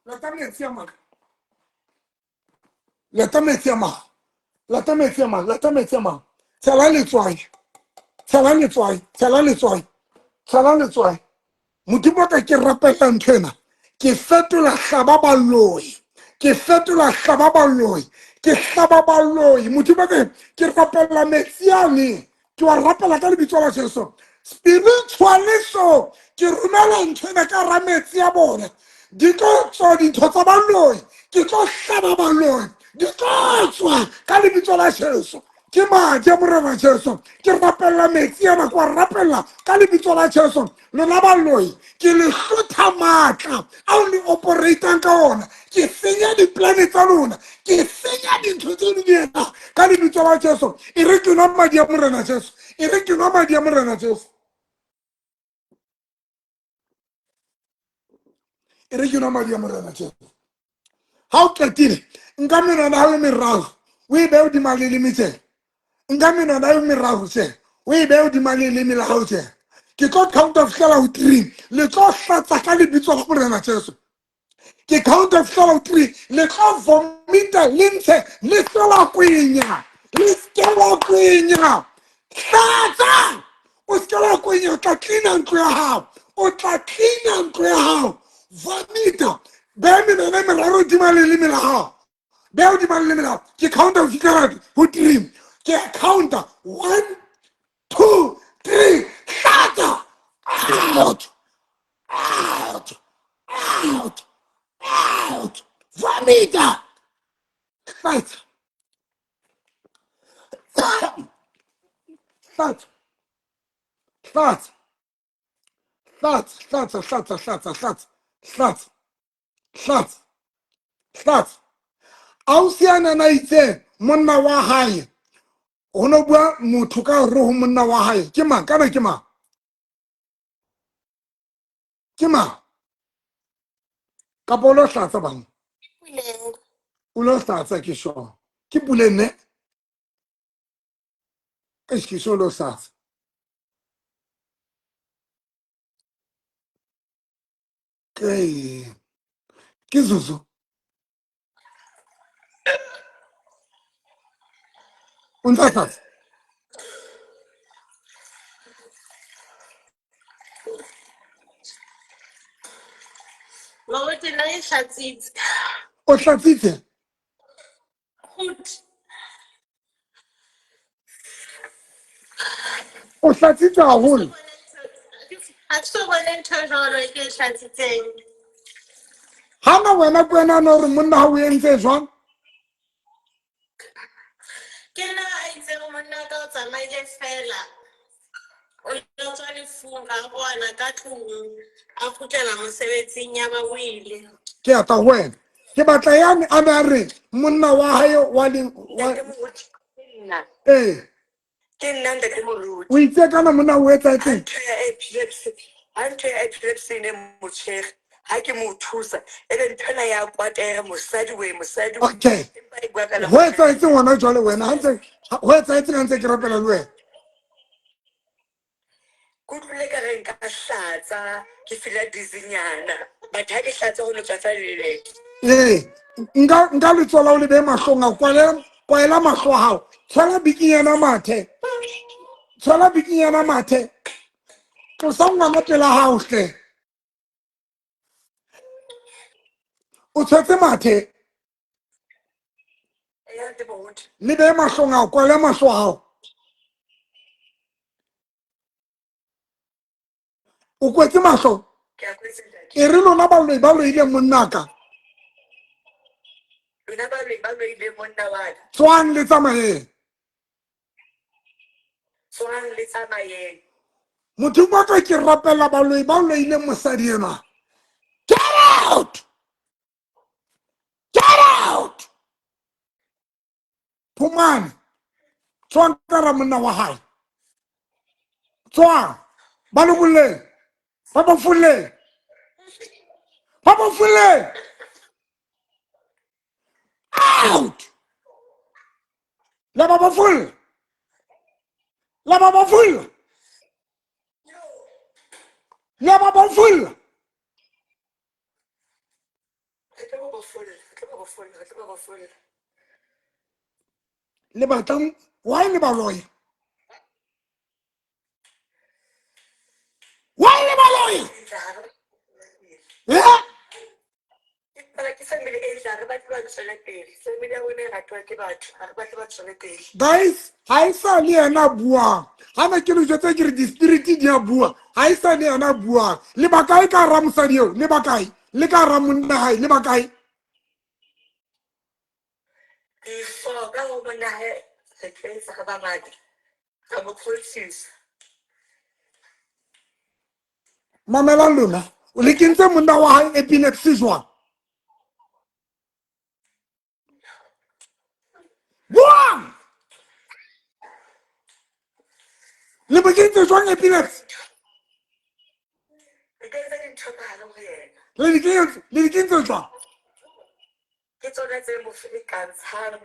lata metsi a mang lata metsi a mang lata metsi a mang lata metsi a mang lata metsi a mang tshela letswai tshela letswai tshela letswai tshela letswai modimo ka ke rapela ntho ena ke fetola hlaba baloi ke fetola hlaba baloi ke hlaba baloi modimo ke ke rapela metsi ane ke wa rapela ka lebitso la jesu spiritually so ke romela ntho ena ka ra metsi a bona di tlo tswa dintho tsa baloi ke tlo hlaba baloi di tlo tswa ka lebitso la jesu ke madi a morena jesu ke rapelela metsi ana ke wa rapelela ka lebitso la jesu lona baloi ke le hlotha maatla ao le operatang ka ona ke senya diplane tsa lona ke senya dintho tse le di etsang ka lebitso la jesu e re ke nwa madi a morena jesu e re ke nwa madi a morena jesu e re ke nwa madi a morena jesu ga o qetile nka menwana gago meraro o e beye godima leleme tsela nka menwana yo meraro tsela o e beye godima leleme la gago tsela ke tlo counta fitlhela go three le tlo hlatsa ka lebitso la morena jesu ke counta fitlhela go three le tlo vomita le ntshe le se la kwenya le seke la kwenya hlatsa o seke wa kwenya o tla cleana ntlo ya gago o tla cleana ntlo ya gago vomita bea menwana e meraro godima leleme la gago bea godima leleme la gago ke counta go fitlhela go three ke counta one two three hlatsa out out out out vomita hlatsa hlatsa hlatsa hlatsa hlatsa hlatsa hlatsa hlatsa hlatsa hlatsa hlatsa. Ausi a nana itse monna wa hae ho no bua motho ka hore ho monna wa hae ke mang kana ke mang ke mang kapa o lo hlatsa bang o lo hlatsa ke sure ke puleng ne eish ke sure o lo hlatsa ke ke zuzu o ntsa hlatsa Moruti nna e hlatsitse. O hlatsitse? Good. O hlatsitse haholo? Ha ke so bone ntho e jwalo e ke e hlatsitseng. Hana wena ke wena no re monna ha o entse jwang? Ke nna a itseng monna ka o tsamaile fela. O lo tswa lefung ga bona ka tlung a kgutlela mosebetsing ya ba o ile. Ke a tla ho wena. Ke batla yane a ne a re monna wa hae wa le wa Ntate Moruti, ke nna. ee Ke nna ntate Moruti. o itse kana monna o Ha etsahetseng ntho ya epilepsy, ha ntho ya epilepsy e ne mo tshwere, ha ke mo thusa, ebe ntho ena ya kwata ya re mosadi we, mosadi we. Okay. Empa e bua ka Ho etsahetseng hona jwale wena ha ntse ho etsahetseng ha ntse ke rapela le wena? Ke utlwile ka re nka hlatsa, ke feela dizzy-nyana. But ha ke hlatsa ho no tswa fela leleke. Ee, nka nka letsoho la o le behe mahlong a kwalela kwaela mahlo a hao. Tshwela bikinyana mathe. Tshwela bikinyana mathe. Tlosa ngwana pela hao hle. O tshwetse mathe. Eya, ntate Moruti. Le behe mahlong a hao, kwaela mahlo a hao. O kwetse mahlo? Ke a kwetse ntate. E re lona baloi ba loileng monnaka. Lona baloi ba loileng monna wa ka. Tswang le tsamayeng. Tswang le tsamayeng. Modimo wa ka ke rapela baloi ba loileng mosadi enwa. Get out! Get out! Phumani. Tswang ka ra monna wa hae. Tswang. Ba lokolleng. Ba bofolleng. Ba bofolleng. Out! La ba bofolla. La ba bofolla. La ba bofolla. Re tlo ba bofolla, re tlo ba bofolla, re tlo ba bofolla. Le batlang why le ba loya? Why le ba loya? Yeah? Ke family e ntle, ha re batle ba tswele pele. Family ya rona e ratwa ke batho, ha re batle ba tswele pele. Guys, ha e sa le yena a buang. Ha ne ke le jwetsa ke re di-spirit di a bua. Ha e sa le yena a buang. Le ba kae ka hara mosadi eo? Le ba kae? Le ka hara monna hae? Le ba kae? Before ka ho monna hae re tlo etsa re bangata, ra mo kgothisa. Mamelang lona. Le kentse monna wa hae epilepsy jwang? Buang! Le mo kentse jwang epilepsy? Re kentse dintho ka hare ho yena. Le di kentse, le di kentse jwang? Ke tsona tse mo ferekantshang,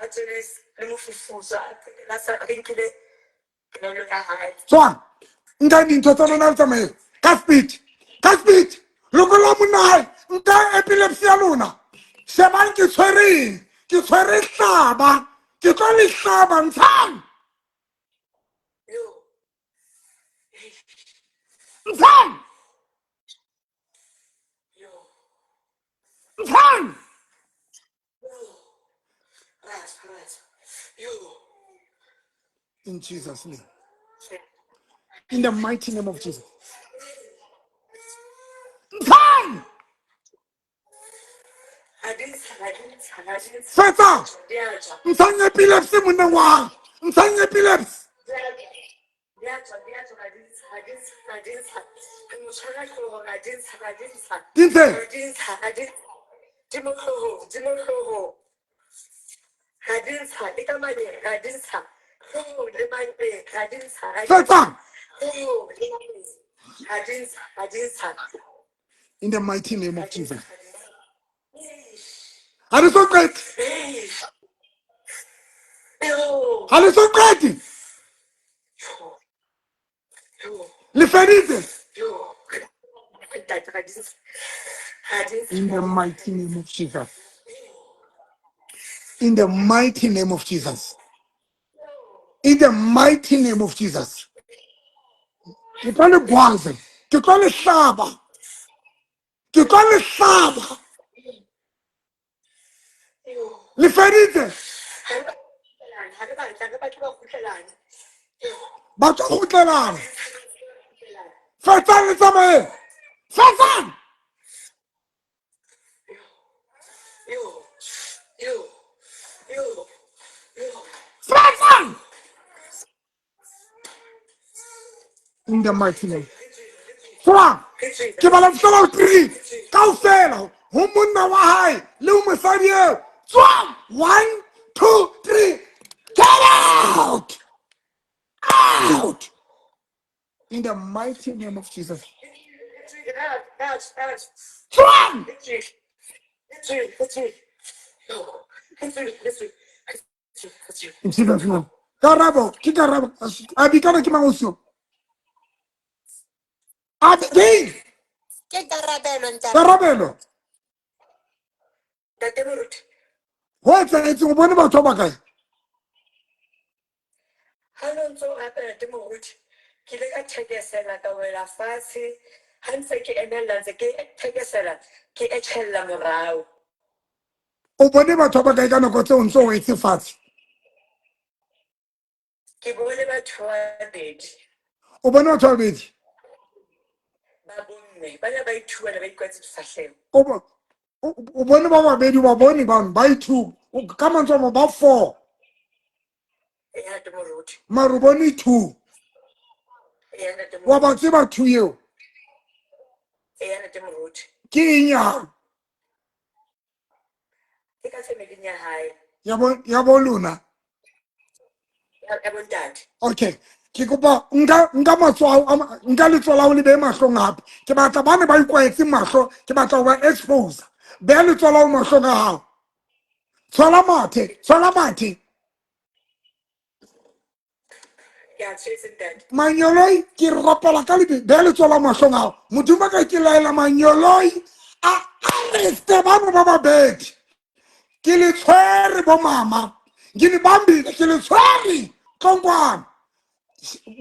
a tswele le mofufutso, a qetella sa re nkile kelello ya hae. Tswang, nka dintho tsa lona le tsamaye ka speed, ka speed. Lokolla monna hae, nka epilepsy ya lona. Shebang ke tshwereng, ke tshwere hlaba, ke tlo le hlaba, ntshang. Yo. Ntshang. Yo. Ntshang. Yo. In Jesus' name. In the mighty name of Jesus. Ntshang. Ha di ntsha, ha di ntsha, ha di ntsha. Fetsa. Di a tswa. Ntshang epilepsy monneng wa hao. Ntshang epilepsy. Di a di a tswa, di a tswa, ha di ntsha, ha di ntsha, ha di ntsha. Ke mo tshwara hlooho, ha di ntsha, ha di ntsha. Di ntshe. Ha di ntsha, ha di ntsha. Di mo hloohong, di mo hloohong. Ra di ntsha, le ka maleng, ra di ntsha. Hloohong le maleng, ra di ntsha, ra di ntsha. Fetsang. Hloohong le maleng, ra di ntsha, ra di ntsha. In the mighty name Ra of di ntsha, Jesus. ra di ntsha. Ha le so qete. Eish. Yo. Ha le so qete. Yo. Yo. Le feditse. Yo. Ntate, ra di ntsha. Ra di ntsha. In the mighty name of Jesus. In the mighty name of Jesus. In the mighty name of Jesus. Ke tlo le gwaza. Ke tlo le hlaba. Ke tlo le hlaba. Yo. Le feditse. Ha re batle, ha re batle, ha re batle ba kgutlelane. Yo. Ba tlo kgutlelana. Fetsang le tsamayeng. Fetsang. Yo. Yo. Yo. Yo. Fetsang. In the mighty name. Tswang. Ke bala fela ho three. Kaofela ho monna wa hae le ho mosadi eo. Tswang. 1 2 3. Get out. Out. In the mighty name of Jesus. Tswang. In Jesus name. Karabo, ke karabo. Abi kana ke mang o siyo? Abi ke Ke karabelo ntate. Karabelo. Ntate Moruti. Ho etsahetseng o bone batho ba bakae? Ha no ntso o rapela Ntate Moruti, ke ile ka thekesela ka wela fatshe. Ha ntse ke emella ntse ke thekesela ke etjhella morao. O bone batho ba bakae ka nako tseo ntse o wetse fatshe? Ke bone batho ba babedi. O bone batho ba babedi? Ba bomme, ba ne ba ithuba ba ikwetse difahleho. O o bone ba babedi, ba bone bano ba ithuba. Ka mantswe a mang ba 4. Eya, Ntate Moruti. Mara o bone 2. Eya, Ntate Wa Moruti. ba tseba 2 eo? Eya, Ntate Moruti. Ke eng ya hao? Ke ka family ya hae. Ya bo, ya bo lona? Ya bo ntate. Okay. Ke kopa nka nka matsoho a nka letsoho la hao le behe mahlong hape. Ke batla ba ne ba ikwaetse mahlo, ke batla ho ba expose. Beha letsoho la hao mahlong a hao. Tshwala mathe, tshwala mathe. Ke a tshwetse ntate. Manyoloi ke rapela ka lebe, beha letsoho la mahlong a hao. Modimo wa ka ke laela manyoloi a arreste bano ba babedi. Ke le tshwere bo mama. Ke le bambile, ke le tshwere. Tlonkwana.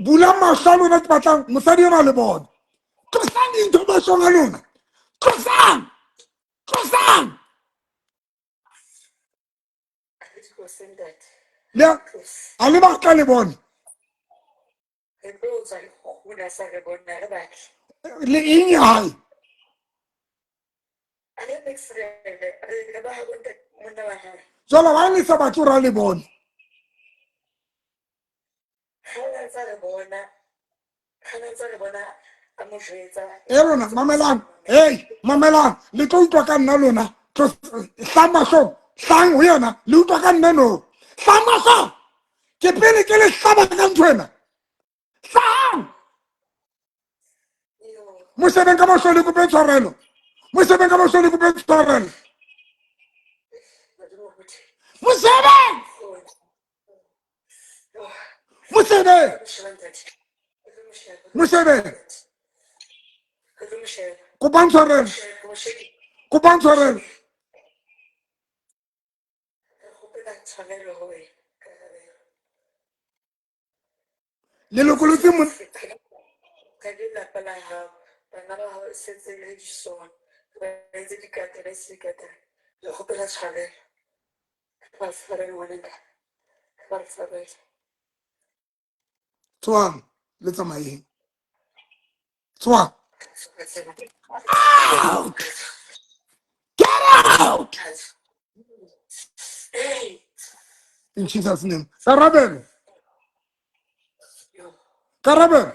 Bula mahlo a lona ke batlang mosadi ena le bone. Tlosang dintho mahlong a lona. Tlosang. Tlosang. Le a le batla le bone. Re tlo tswa le kgona sa re bona re batle. Le eng ya hae? A re niks re re ba ha bontate monna wa hae. Jwale wa le sa batle hore a le bone? Ha a ntsa re bona, ha a ntsa re bona a mo jwetsa. E lona mamelang, hey, mamelang, le tlo utlwa ka nna lona. Tlo hlang mahlong, hlang ho yena, le utlwa ka nna no. Hlang mahlong. Ke pele ke le hlaba ka ntho ena. Hlang. Mo shebeng ka mahlo le kope tshwarelo. Mo shebeng ka mahlo le kope tshwarelo. Mo shebeng. Mo shebeng. Mo shebeng. Kopang tshwarelo. Kopang tshwarelo. Le lokolotse mo Ka lelapa la hao, bana ba hao setse le di sona. Ba entse dikatana, se dikatana. Le kgopela tshwarelo. Ba tshwarele ngwanaka. Ba re tshwarele. Tswang le tsamayeng. Tswang. Out. Get out. In Jesus name. Karabelo. Karabelo.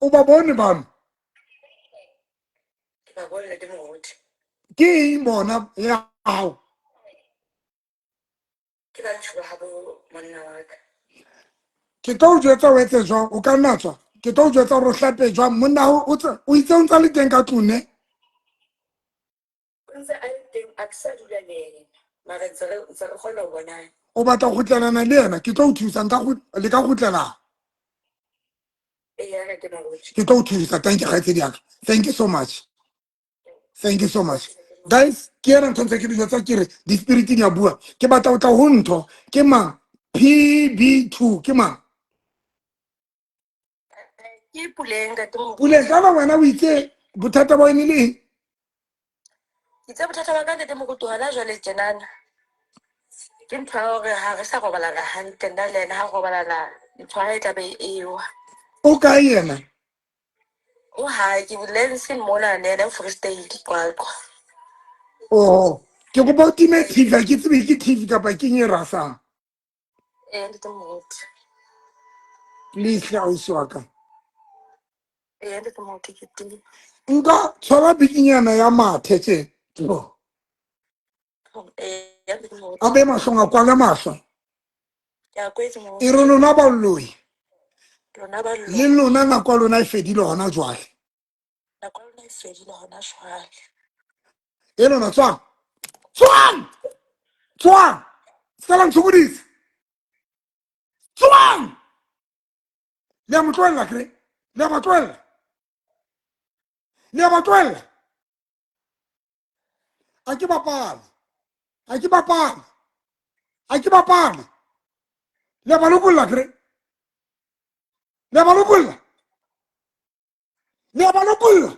O ba bone bano? Ba bona le moruti. Ke eng bona ya gago? Ke batho ba habo monna wa ka. Ke tlo o jwetsa o etse jwang, o ka nna tswa. Ke tlo o jwetsa gore o hlape jwang monna hao o o itse o ntse le teng ka tlung ne? O ntse a le teng, a ke sa dula le yena. Mara ntse re ntse re kgona ho bonana. O batla go kgutlelana le yena? Ke tlo o thusa, nka le ka kgutlelana. Ee, ke moruti. Ke tlo o thusa. Thank you kgaitsedi yaka. Thank you so much. Thank you so much. Guys, ke ena ntho ntse ke di jwetsa ke re di-spirit di a bua. Ke batla ho tla ho ntho. Ke mang? PB2 ke mang? Ke Puleng ntate moruti. Puleng, kana wena o itse bothata ba ene le eng? Ke itse bothata ba ka ntate moruti hona jwale tjenana. Ke ntho ya hore ha re sa robalana hantle nna le yena, ha robalana ntho ya hae e tla be e wa. O kae yena? O hae, ke Lensing mona le yena Free State Qwaqwa. Oh, ke kopa o time TV, ha ke tsebe ke TV kapa ke eng e rasang. Ee, ntate moruti. Please hle ausi wa ka. Ee, ntate moruti ke teng. Nka tshwara bikinyana ya mathe tje. Oh. Ee, ntate moruti. A be mahlong, a kwale mahlo. Ke a kwetse moruti. E re lona baloi. Lona baloi. Le lona nako ya lona e fedile hona jwale. Nako ya lona e fedile hona jwale. E lona tswang. Tswang! Tswang! Se la ntshokodisa. Tswang! Le a mo tlohella kre? Le a ba tlohella? Le a ba tlohella? A ke bapale. A ke bapale. A ke bapale. Le a ba lokolla kre? Le a ba lokolla? Le a ba lokolla?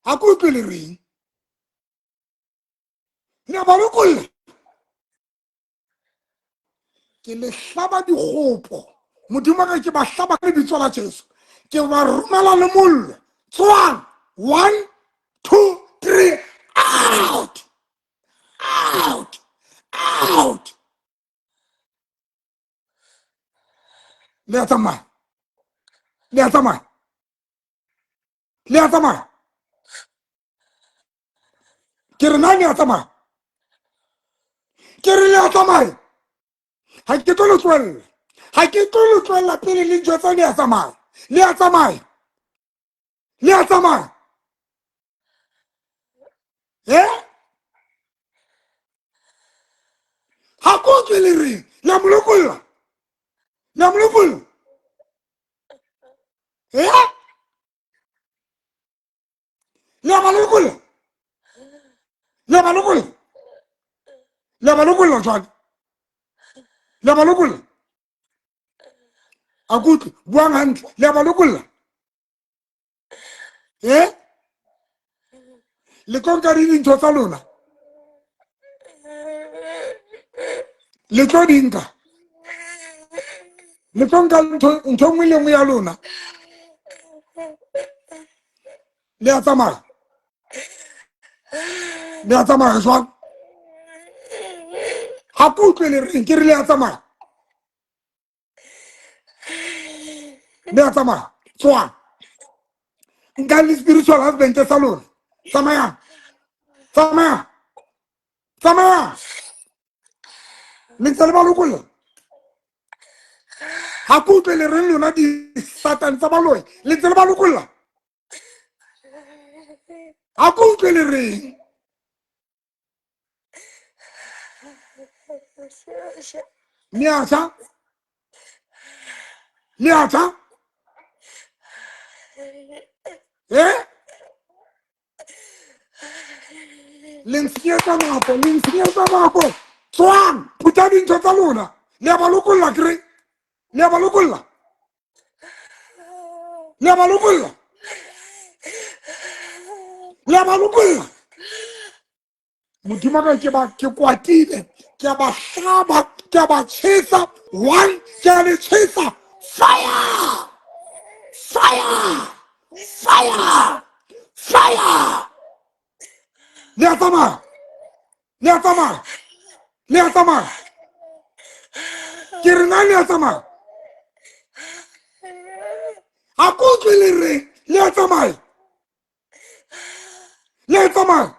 Ha ke utlwe le reng. Le a ba lokolla? Ke le hlaba dikgopo. Modimo ka ke ba hlaba ka lebitso la Jesu. Ke ba romela le mollo. Tswang. 1, 2, 3, out. Out. Out. Le a tsamaya. Le a tsamaya. Le a tsamaya. Ke re na le a tsamaya. Ke re le a tsamaya. Ha ke tlo le tlohella. Ha ke tlo le tlohella pele le njwetsa le a tsamaya. Le a tsamaya. Le a tsamaya. Eh? Ha ke utlwe le reng. Le a mo lokolla. Le a mo lokolla. Eh? Le a ba lokolla. Le a ba lokolla. Le a ba lokolla jwale. Le a ba lokolla. A ke utlwe, buang hantle. Le a ba lokolla. Eh? Le tlo nka di dintho tsa lona. Le tlo di nka. Le tlo nka ntho nngwe le nngwe ya lona. Le a tsamaya. Le a tsamaya jwang? Ha ke utlwe le reng, ke re le a tsamaya. Le a tsamaya. Tswang. Nka le spiritual husband sa lona. Tsamayang. Tsamayang. Tsamayang. Le ntse le ba lokolla. Ha ke utlwe le reng lona di-satan tsa baloi. Le ntse le ba lokolla. Ha ke utlwe le reng. Le a tjha? Le a tjha? Eh? Le ntshenyetsa nako, le ntshenyetsa nako. Tswang, phutha dintho tsa lona. Le a ba lokolla kere? Le a ba lokolla? Le a ba lokolla? Le a ba lokolla? Modimo ka ke ba ke kwatile, ke a ba hlaba, ke a ba tjhesa. 1, ke a le tjhesa. Fire! Fire! Fire! Fire! Le a tsamaya. Le a tsamaya. Le a tsamaya. Ke re na le a tsamaya. Ha ke utlwe le reng. Le a tsamaya, le a tsamaya.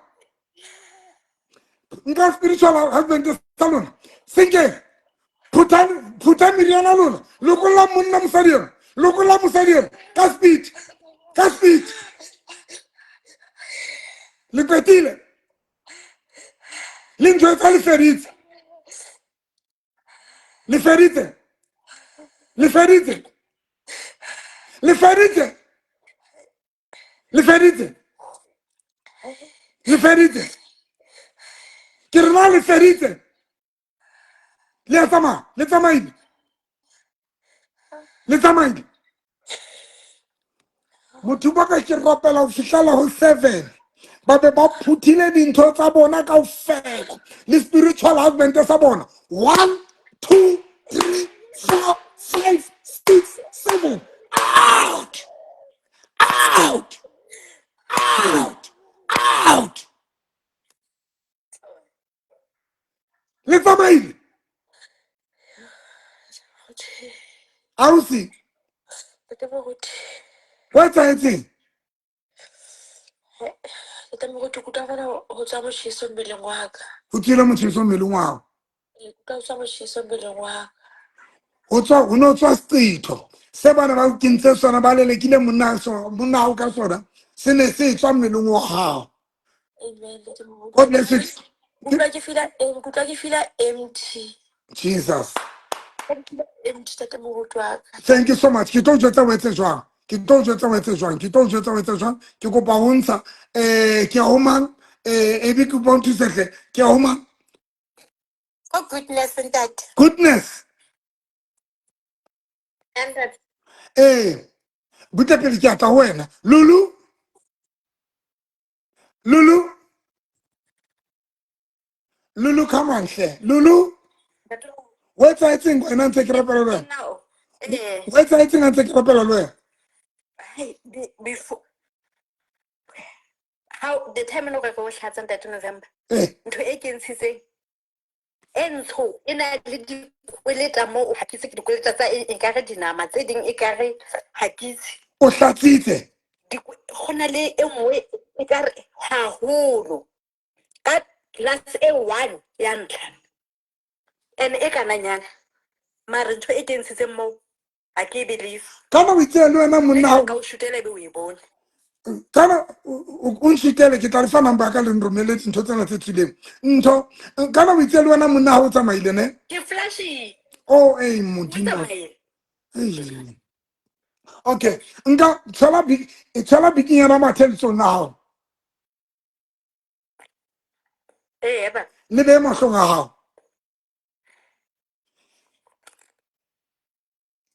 Nka spiritual husband sa lona senkeng, phutha meriana lona, lokolla monna mosadi ena, lokolla mosadi ena ka speed, ka speed. Le qetile le ntho tsa le feditse, le feditse, le feditse, le feditse, le feditse, le feditse. Ke re na le feditse, le a tsamaya, le tsamaile, le tsamaile. Motho ba ka ke rapela ho fihlela ho 7, ba be ba phuthile dintho tsa bona kaofela le spiritual husband sa bona. 1 2 3 4 5 6 7, out, out, out, out. Le tsamaile ausi, ho etsahetseng? Ntate Moruti, ke utlwa fela ho tswa motjheso mmeleng wa ka. Ho tswile motjheso mmeleng wa hao? Ke utlwa ho tswa motjheso mmeleng wa ka. Ho tswa, ho no tswa seqetho se bana ba o kentse sona, ba lelekile monna monna hao ka sona, se ne se tswa mmeleng wa hao. Amen, Ntate Moruti. God bless you. Ke utlwa ke feel-a ke utlwa ke feel-a empty. Jesus. Empty, Ntate Moruti wa ka. Thank you so much. Ke tlo jwetsa o etse jwang, ke tlo jwetsa o etse jwang, ke tlo jwetsa o etse jwang. Ke kopa ho ntsha ke ya ho mang, ebe ke kopa o nthuse hle, ke ya ho mang? Oh goodness, ntate. Goodness. Ntate. Butle pele ke atla ho wena. Lulu, Lulu, Lulu, come on hle. Lulu, o etsahetseng wena ntse ke rapela le wena? O etsahetseng a ntse ke rapela le wena? Before how the time no re go hlatsa ntate November, ntho e ke ntshitseng e ntsho e na le dikweleta mo, ha ke itse ke dikweleta tsa eng, ekare dinama tse ding, ekare ha ke itse. O hlatsitse? Go na le e nngwe ekare haholo ka glass e one ya ntlha, and e kananyana, mare ntho e ke ntshitseng moo ha ke e believe. Kana o itse le wena monna hao ka o shutela ebe o e bone. Kana o nshutele, ke tla le fa number ya ka, le nromele dintho tsena tse tswileng ntho. Kana o itse le wena monna hao o tsamaile ne? Ke flashile. Oh, ei Modimo. Tsamaile. Okay, nka tshwela big, tshwela bikinyana mathe letsong la hao. Ee, ba. Le behe mahlong a hao.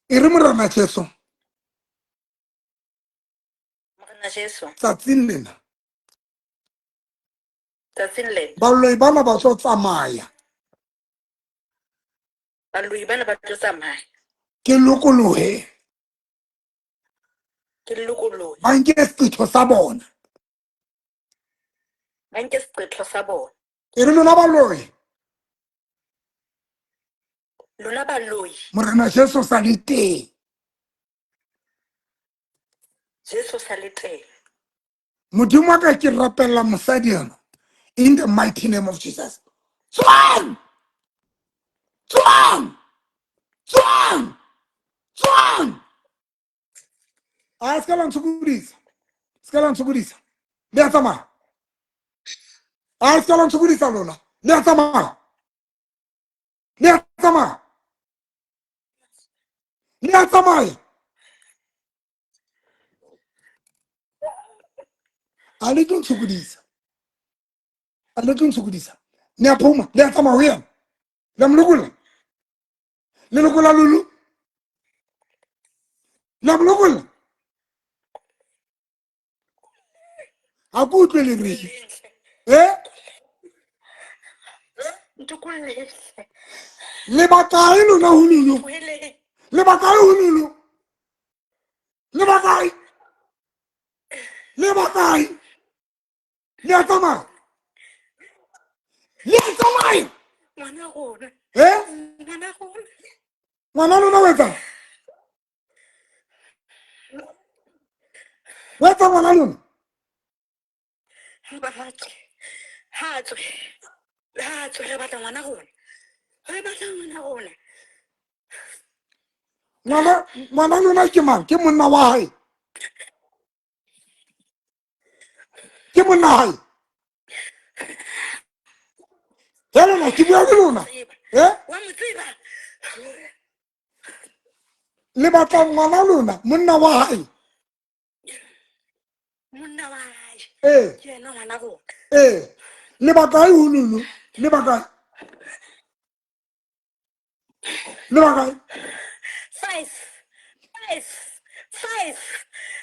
E re Morena Jesu. Morena Jesu. Tsatsing lena. Tsatsing lena. Baloi bana ba tlo tsamaya. Baloi bana ba tlo tsamaya. Ke lokolohe. Ke lokolohe. Ba nke seqetho sa bona. Ba nke seqetho sa bona. E re lona baloi. Lona baloi. Morena Jesu sa le teng. Jesu sa le teng. Modimo wa ka, ke rapella mosadi ena in the mighty name of Jesus. Tswang! Tswang! Tswang! Tswang! A se ka la ntshokodisa. Se ka la ntshokodisa. Le a tsamaya. A se ka la ntshokodisa lona. Le a tsamaya. Le a tsamaya. Le a tsamaya. A le tlo ntshokodisa. A le tlo ntshokodisa. Ne a phuma, le a tsamaya ho yena. Le mo lokolla. Le lokolla Lulu. Le mo lokolla. Ha ke utlwe le reng. Ntokolle. Le bakae lona ho Lulu? Le bakae ho Lulu? Le bakae? Le bakae? Le a tsamaya? Le a tsamaya? Ngwana rona. Ngwana rona. Ngwana lona o etsang? Wa etsa ngwana lona? Ha ba batle. Ha tswe. Ha tswe re batla ngwana rona. Re batla ngwana rona. Ngwana ngwana lona ke mang? Ke monna wa hae. Ke monna hae. Ya lona ke bua le lona. Eh? Wa mo tseba. Le batla ngwana lona, monna wa hae. Monna wa hae. Eh. Ke yena ngwana rona. Eh. Le batla hae ho Lulu. Le batla. Le ba kae? 5 5 5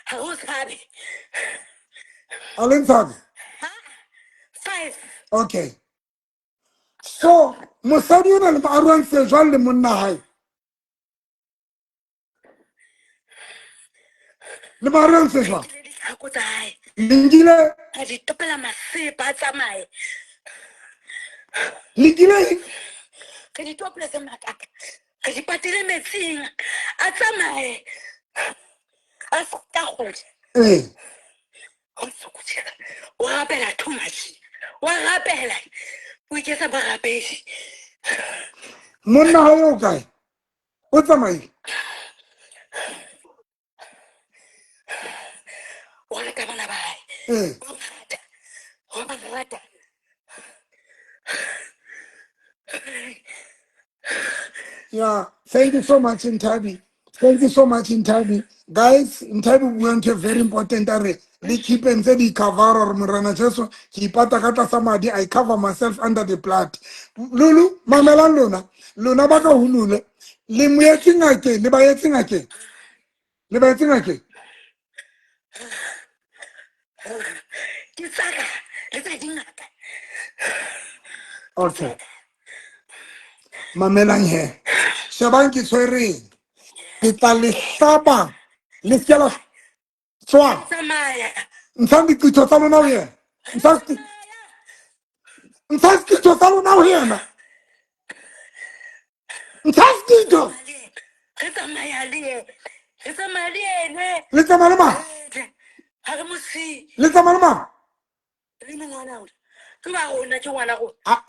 ha o tshabe. A le ntshabe? Ha 5. Okay. So mosadi o na le arohantse jwang le monna hae? Le ba arohantse jwang? Le ditlhako tsa hae. Le nkile A di topela masepa a tsamaye. Le nkile eng? Re di topile se makaka. Re di patile metsing. A tsamaye. A se ka kgutla. Ee. Ho sokodisa. O rapela too much. Wa rapela. O iketsa borapedi. Monna hae o kae? O tsamaile. O rata bana ba hae. Ee. Wa ba rata. Wa ba rata. Yeah, thank you so much, Ntabi. Thank you so much, Ntabi. Guys, Ntabi o bua ntho e very important a re le keep ntse di cover gore Morena Jesu ke ipata ka tlasa madi, I cover myself under the blood. Lulu, mamelang lona. Lona ba ka ho lule. Le mo etse ngakeng, le ba etse ngakeng. Le ba etse ngakeng. Ke tsaka le tsa dingaka. Okay. Mamelang he. Shebang ke tshwereng. Ke tla le hlaba le se ke la tswa. Tsamaya. Ntshang diqitho tsa lona ho yena. Ntshang seqitho sa lona ho yena. Ntsha seqitho. Re tsamaya le yena. Re tsamaya le yena. Le tsamaya le mang? Ha re mo siye. Le tsamaya le mang? Le mongwana rona. Ke wa rona, ke ngwana rona. Ah,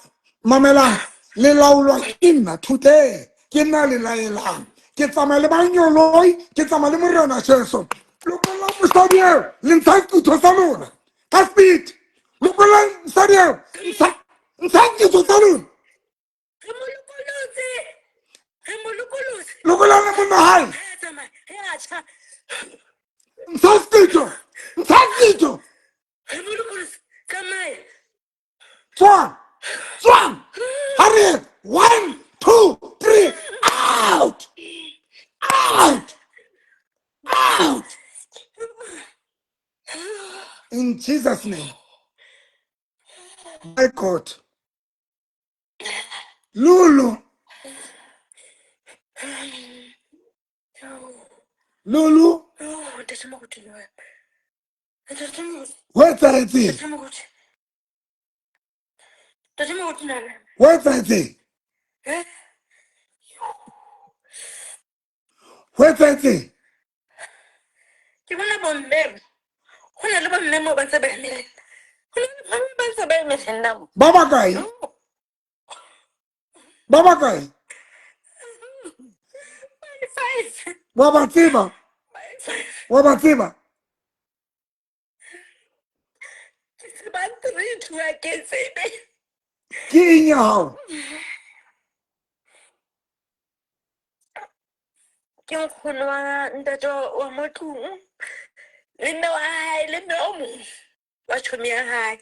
mamelang, le laolwa ke nna today. Ke nna le laelang. Ke tsamaya le banyoloi, ke tsamaya le Morena Jesu. Lokolla mosadi eo, le ntsha seqitho sa lona. Ka speed. Lokolla mosadi eo, ntsha ntsha seqitho sa lona. Re mo lokolotse. Re mo lokolotse. Lokolla le monna hae. Re a tsamaya, re a tjha. Ntsha seqitho. Ntsha seqitho. Re mo lokolotse. Tsamaya. Tswang. Tswang. Ha re 1 2 3 out. Out. Out. In Jesus name. My God. Lulu. Lulu. Oh, ntate Moruti, no. Ntate Moruti. Ho etsahetseng? Ntate Moruti. Ntate Moruti, nana. Ho etsahetseng? Eh? Ho etsahetseng? Ke bona bomme. Ho na le bomme moo ba ntse ba emele. Ho na le bomme ba ntse ba emele nna mo. Ba bakae? Ba bakae? 5. Wa ba tseba? 5. Wa ba tseba? Ke tseba 3 2 ha ke tsebe. Ke eng ya hao? Ke nkgono wa ntate wa mo tlung. Le mme wa hae, le mme o mong wa tjhomi ya hae.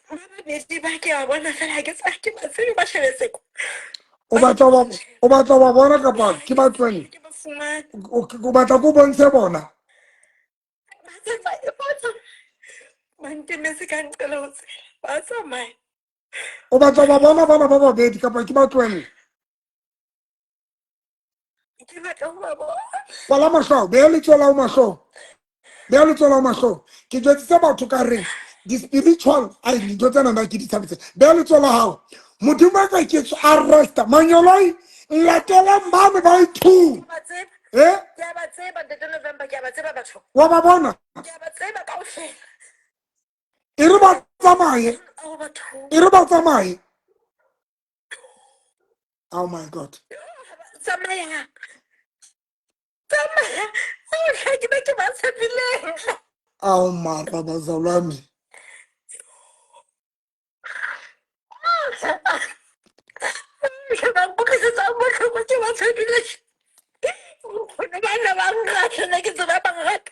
Ba babedi ba ke a bona fela ha ke tsa ke ba tsebe ba shebetse ko. O batla ba o batla ba bona kapa ke ba tlohelle? Ke ba fumane. O batla ko bontshe bona? Ba tsamaya, ba tsamaya. Ba nkemetse ka nqela ho tsela. Ba tsamaya. O batla ba bona bana ba babedi kapa ke ba tlohelle? Ke batla ho ba bona. Kwala mahlo, beha letsoho la ho mahlong. Beha letsoho la ho mahlong. Ke jwetsitse batho ka reng di-spiritual ai dintho tsena nna ke di tshabetse. Beha letsoho la hao. Modimo a ka ke arresta manyoloi latelang bane ba i-two. Ba tseba. Eh? Ke a ba tseba Ntate November, ke a ba tseba batho. Wa ba bona? Ke a ba tseba kaofela. E re ba tsamaye. Oh batho. E re ba tsamaye. Oh my God. Tsamaya. Tsamaya. Oh, tlhe, ke be ke ba tshepileng. Awu mara bazalwane. Tlhe, ba nkutlwisitsa botlhoko ke ba tshepile. Nkgono ba ne ba nrata, nna ke tseba ba nrata.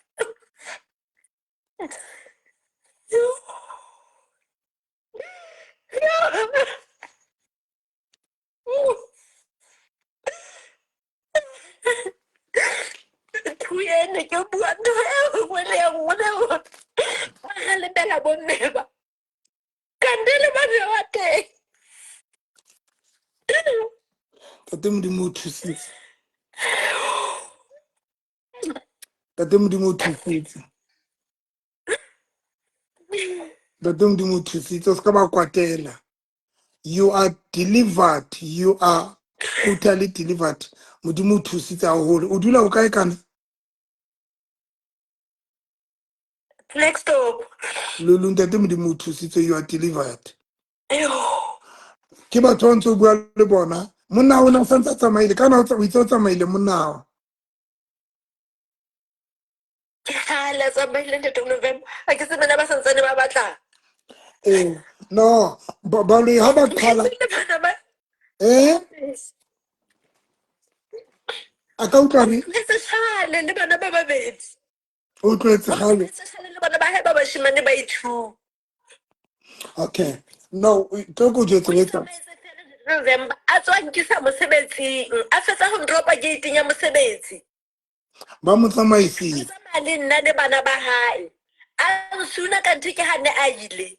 Ntho ene ke bua ntho e nngwe le e nngwe le e nngwe. Ba kgalemela bomme ba. Kante le bana ba teng. Tate Modimo o thusitse. Tate Modimo o thusitse. Tate Modimo o thusitse. O se ka ba kwatela. You are delivered. You are totally delivered. Modimo o thusitse haholo. O dula o kae kana? Next stop. Lulu ntate Modimo o thusitse. You are delivered. Yo. Ke batho ba ntse o bua le bona. Monna o ne o santse a tsamaile. Kana o itse o tsamaile monna wa. Ke kgale a tsamaile Ntate November. Ha ke tsebe na ba santsane ba batlang. Eh, no, baloi ha ba qhala. Le bana ba Eh? A ka utlwa re? Tletse kgale le bana ba babedi. O tletse kgale. Tletse kgale le bana ba hae ba bashimane ba i-two. Okay. No, tlo ko jwetse o etsa. November a tswa nkisa mosebetsing, a fetsa ho ndropa gate-ing ya mosebetsi. Ba mo tsamaisitse. A tsamaya le nna le bana ba hae. A nsuna ka ntho ke ha ne a ile.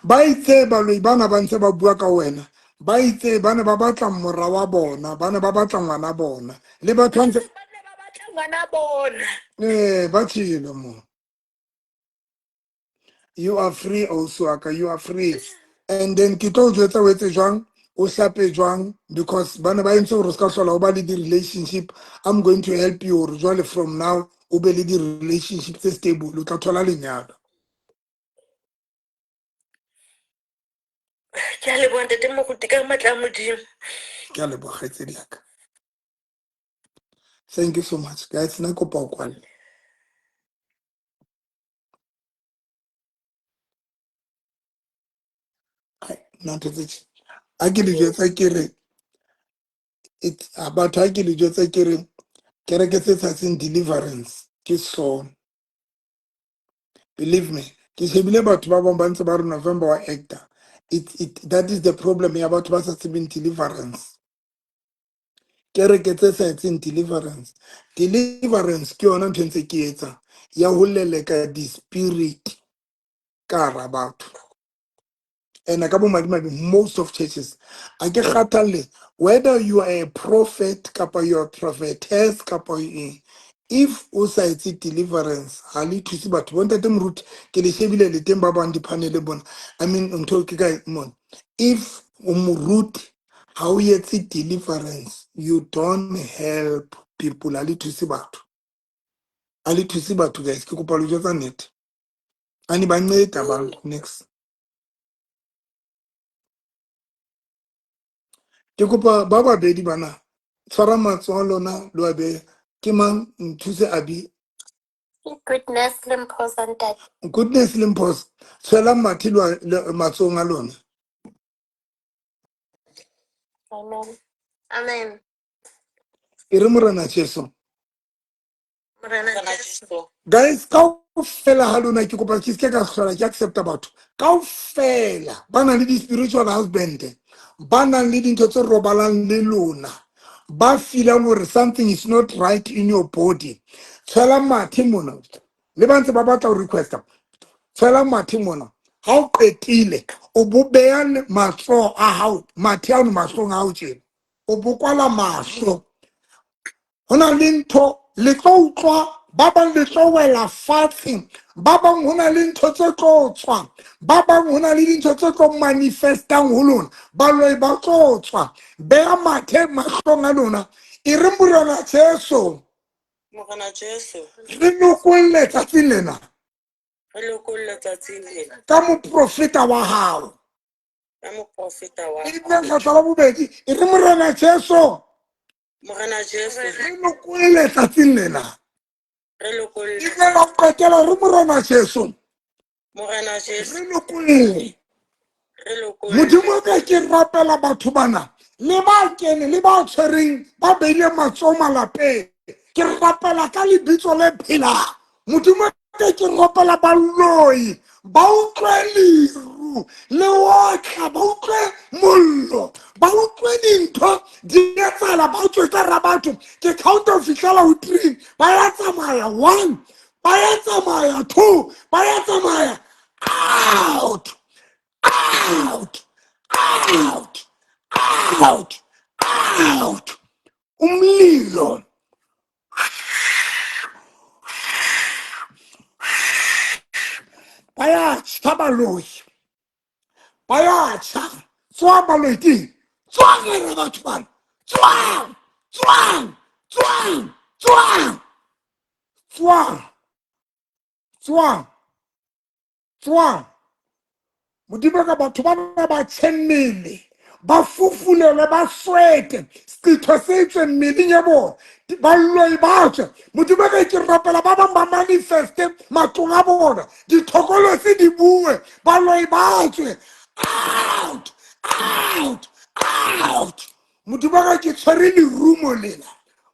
Ba itse baloi bana ba ntse ba bua ka wena. Ba itse ba ne ba batla mora wa bona, ba ne ba batla ngwana bona. Le batho ba ntse Ba ne ba batla ngwana bona. Eh, ba tshilo mo. You are free also aka, you are free. And then ke tlo o jwetsa o etse jwang, o hlape jwang, because ba ne ba entse hore o ska hlola o ba le di-relationship. I'm going to help you hore jwale from now o be le di-relationship tse stable, o tla thola lenyalo. Ke a leboha Ntate Moruti ka matla a Modimo. Ke a leboha kgaitsedi ya ka. Thank you so much guys, nna kopa o kwalle. Nna ntho tse tje a ke le jwetsa ke re batho ha ke le jwetsa ke re kereke tse tsatseng deliverance ke sona. Believe me, ke shebile batho ba bang ba ntse ba re November wa actor. That is the problem ya batho ba sa tsebeng deliverance. Kereke tse sa etseng deliverance. Deliverance ke yona ntho e ntse ke etsa ya ho leleka di-spirit ka hara batho. And ka bomadimabe, most of churches, a ke kgathalle whether you are a prophet kapa you are a prophetess kapa eng. If o sa etse deliverance, ha le thuse batho. Bo Ntate Moruti, ke le shebile le teng ba bang di-panel bona. I mean, ntho ke ka mona. If o moruti, ha o etse deliverance, you don't help people. Ha le thuse batho. Ha le thuse batho, guys. Ke kopa lo jwetsa nnete. Ani ba nceda abantu next. Ke kopa ba babedi bana tshwara matsoho a lona lo a behe. Ke mang nthuse Abi? Goodness le Mphosa ntate. Goodness le Mphosa. Tshwelang mathe matsohong a lona. Amen. Amen. E re Morena Jesu. Morena Jesu. Guys, kaofela ha lona ke kopa ke se ka hlola ke accepta batho. Kaofela ba nang le di-spiritual husband, ba nang le dintho tse robalang le lona, ba feelang hore something is not right in your body. Tshwela mathe mona. Le ba ntse ba batla ho requesta. Tshwela mathe mona. Ha o qetile, o bo beha matsoho a hao, mathe ano mahlong a hao tjena. O bo kwala mahlo. Ho na le ntho le tlo utlwa, ba bang le tlo wela fatshe, ba bang ho na le ntho tse tlo tswa, ba bang ho na le dintho tse tlo manifestang ho lona, baloi ba tlo tswa. Beha mathe mahlong a lona. E re Morena Jesu. Morena Jesu. Re lokolle tsatsing lena. Re lokolle tsatsing lena. Ka moprofeta wa hao. Ka moprofeta wa E bile kgetlo la bobedi. E re Morena Jesu. Morena Jesu. Re lokolle tsatsing lena. Re lokolle. E bile la qetela re Morena Jesu. Morena Jesu. Re lokolle. Re lokolle. Modimo ka ke rapela batho bana le ba kene le ba tshwereng ba beile matsoho malapeng. Ke rapela ka lebitso le phelang. Modimo ka ke rapela baloi ba utlwe leru le otla, ba utlwe mollo, ba utlwe dintho di etsala, ba tswe ka ra batho. Ke count ho fihlela ho 3, ba ya tsamaya 1, ba ya tsamaya 2, ba ya tsamaya out, out, out, out, out. Umlilo. Ba ya tjha baloi, ba ya tjha. Tswa baloi ke tswang hara batho bana, tswang, tswang, tswang, tswang, tswang, tswang, tswang. Modimo ka batho bana ba tjhe mmele, ba fufulelwe, ba swete, setho se tswe mmeleng ya bona, baloi ba tswe. Modimo ka ke rapela ba bang ba manifeste matlong a bona, dithokolotsi di bue, baloi ba tswe. Out, out, out. Modimo ka ke tshwere lerumo lena.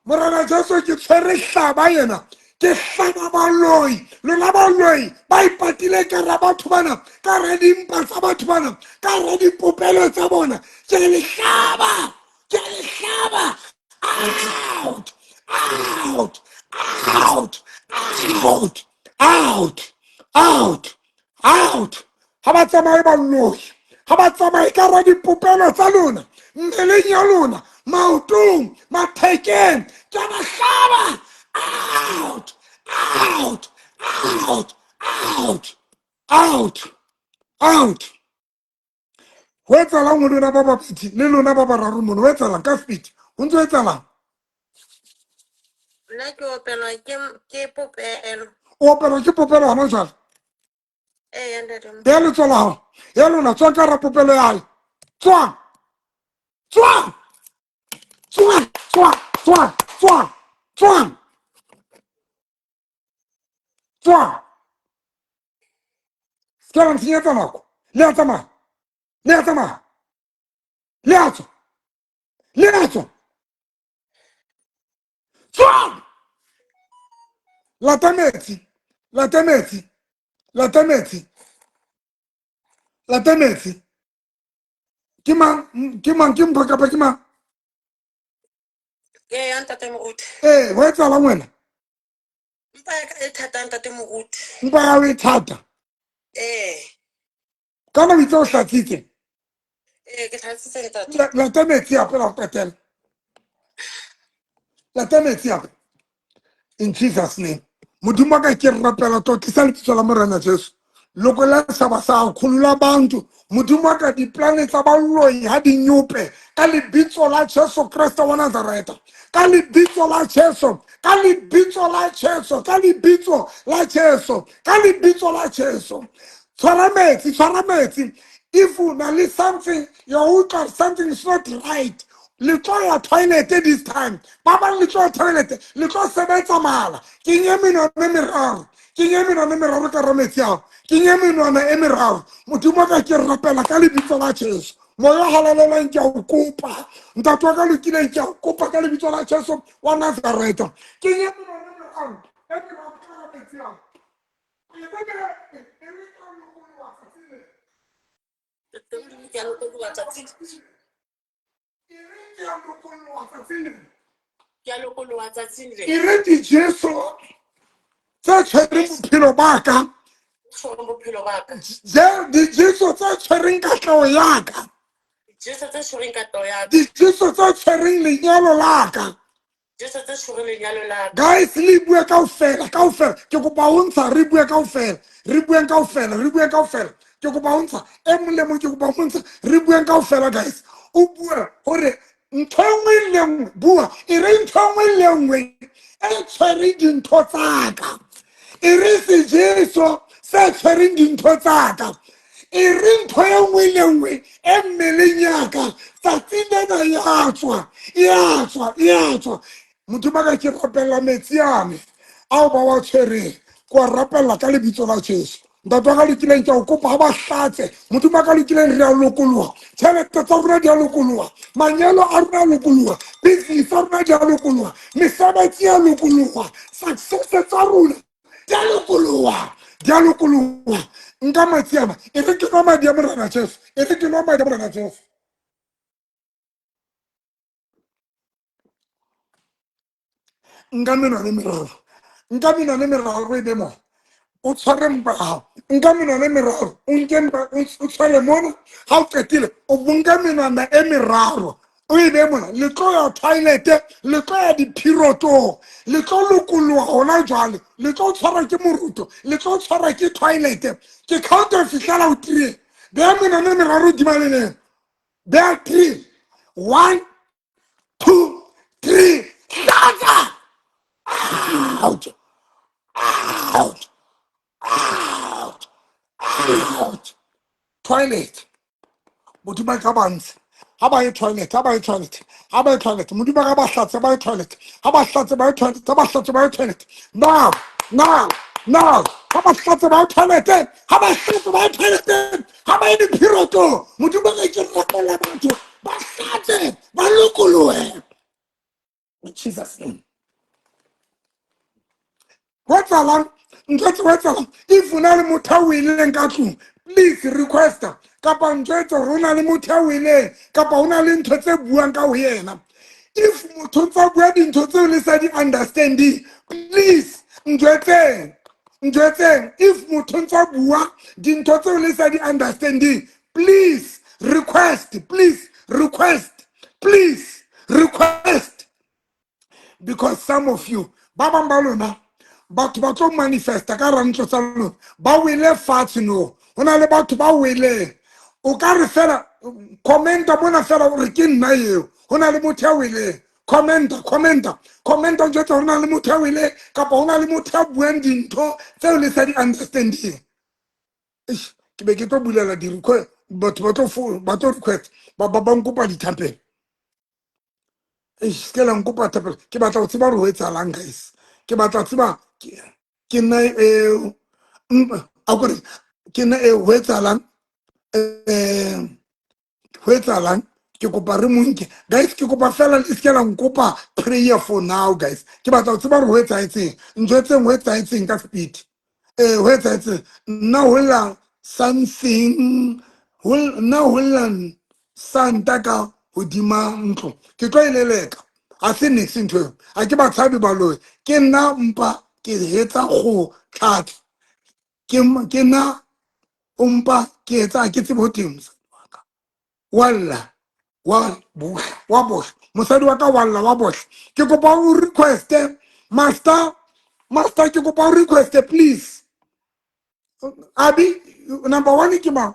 Morena Jesu ke tshwere hlaba yena. Ke hlaba baloi, lona baloi ba ipatile ka ra batho bana, ka ra dimpa tsa batho bana, ka ra dipopelo tsa bona. Ke le hlaba, ke le hlaba. Out, out, out, out, out, out, out. Ha ba tsamaye baloi, ha ba tsamaye ka ra dipopelo tsa lona, mmeleng ya lona, maotong, mathekeng, ke a ba hlaba. Out, out, out, out, out, out. Ho etsahalang ho lona ba babedi le lona ba bararo mono? Ho etsahalang ka speed? Ho ntse ho etsahalang? Nna ke opelwa ke popelo. O opelwa ke popelo hona jwale? Ee, ntate. Ya letsoho la hao. Ya lona, tswang ka hara popelo ya hae. Tswang. Tswang. Tswang, tswang, tswang, tswang, tswang. Tswang. Se ka la ntshenyetsa nako. Le a tsamaya. Le a tsamaya. Le a tswa. Le a tswa. Tswang. Lata metsi. Lata metsi. Lata metsi. Lata metsi. Ke mang? Ke mang? Ke mpho kapa ke mang? Ee, ya ntate Moruti. Ee, ho etsahalang wena? Mpa ya ka e thata ntate Moruti. Mpa ya hao e thata? Ee. Kana o itse o hlatsitse? Ee, ke hlatsitse ntate. Lata metsi hape la ho qetela. Lata metsi hape. In Jesus name. Modimo wa ka ke rapela tlotlisa lebitso la Morena Jesu. Lokolla setjhaba sa hao, kholola bantu. Modimo wa ka diplane tsa baloi ha di nyope ka lebitso la Jesu Kriste wa Nazareta. Ka lebitso la Jesu, ka lebitso la Jesu, ka lebitso la Jesu, ka lebitso la Jesu. Tshwara metsi, tshwara metsi. If o na le something, ya utlwa something is not right. Le tlo ya toilet this time. Ba bang le tlo ya toilet, le tlo sebetsa mala. Kenye menwana e meraro. Kenye menwana e meraro ka hara metsi ao. Kenye menwana e meraro. Modimo wa ka ke rapela ka lebitso la Jesu. Moya o halalelang ke a o kopa. Ntate wa ka lokileng ke a o kopa ka lebitso la Jesu wa Nazareta. Kenye menwana e meraro. E meraro ka hara metsi ao. E re dijeso tse tshwereng bophelo ba ka, dijeso tse tshwereng katleho ya ka, dijeso tse tshwereng lenyalo la ka. Jesu tse tshwereng lenyalo la ka. Guys, le bue kaofela, kaofela. Ke kopa ho ntsha, re bue kaofela. Re bueng kaofela, re bueng kaofela. Ke kopa ho ntsha, e mong le mong ke kopa ho ntsha, re bueng kaofela guys. O bue hore Ntho e nngwe le nngwe, bua, e re ntho e nngwe le nngwe e tshwereng dintho tsaka. E re sejeso se tshwereng dintho tsaka. E re ntho e nngwe le nngwe e mmeleng yaka tsatsi lena ya tswa, ya tswa, ya tswa. Modimo ka ke rapella metsi ane ao ba wa tshwereng, ke wa rapella ka lebitso la Jesu. Ntate wa ka lokileng, ke a o kopa ga ba hlatse. Modimo wa ka lokileng, re a lokologa, tšhelete tsa rona di a lokologa, manyalo a rona a lokologa, business tsa rona di a lokologa, mesebetsi ya lokologa, success tsa rona di a lokologa, di a lokologa. Nka matsi ana, e re ke nwa madi a Morena Jesu, e re ke nwa madi a Morena Jesu. Nka menwana e meraro, nka menwana e meraro e be mo o tshware mpa gago. Nka menwana e meraro, o nke mpa, o tshware mona. Ga o qetile, o bonka menwana e meraro o e be mona. Le tlo ya toilete, le tlo ya diphirotong, le tlo lokologa gona jwale. Le tlo tshwarwa ke moruto, le tlo tshwarwa ke toilete. Ke count ho fihlela o three. Beya menwana e meraro hodima le leng, beya three, one, two, three. Hlatsa! Out, out, out, out. Toilet. Modimo ka bantshe ha ba ye toilet, ha ba ye toilet, ha ba ye toilet. Modimo ka ba hlatse, ba ye toilet, ha ba hlatse, ba ye toilet, ha ba hlatse, ba ye toilet. Now, now, now, ha ba hlatse, ba ye toilet, ha ba hlatse, ba ye toilet, ha ba ye diphiroto. Modimo ka ke rapela batho ba hlatse, ba lokolohe. In Jesus name. Go etsahalang? Ntho tse go etsahalang, if o na le motho a o ileng ka tlung, please requesta kapa ntho etse gore o na le motho a o ileng kapa o na le ntho tse buang ka ho yena. If motho ntse a bua dintho tseo le sa di understanding, please njwetseng, njwetseng. If motho ntse a bua dintho tseo le sa di understanding, please request, please request, please request, because some of you, ba bang ba lona, batho ba tlo manifesta ka rantlo tsa lona, ba wele fatshe. No, go na le batho ba weleng. O ka re fela commenta mona fela gore ke nna eo. Go na le motho ya weleng, commenta, commenta, commenta, njwetsa go na le motho ya weleng kapa go na le motho ya buang dintho tseo le sa di understanding. Eish, ke be ke tlo bulela di-request, batho ba tlo request, ba nkopa dithapelo. Eish, se ke la nkopa thapelo. Ke batla go tseba gore ho etsahalang, guys. Ke batla go tseba ke nna eo, a kore ke nna eo, ho etsahalang? Ho etsahalang? Ke kopa re monke, guys. Ke kopa fela le se ke la nkopa prayer for now, guys. Ke batla go tseba gore ho etsahetseng. Njwetseng ho etsahetseng ka speed. Ho etsahetseng? Nna ho lla something, nna ho lla santa ka hodima ntlo. Ke tlo e leleka, ga se nix ntho eo. Ga ke batshabi baloi. Ke nna mpa ke hetsa go tlhatla, ke nna o mpa ke etsa, ke tsebe ho teng. Mosadi wa ka wa lla, wa bohla, wa bohla. Mosadi wa ka wa lla, wa bohla. Ke kopa o requeste, master, master, ke kopa o requeste, please. Abi number one ke mang?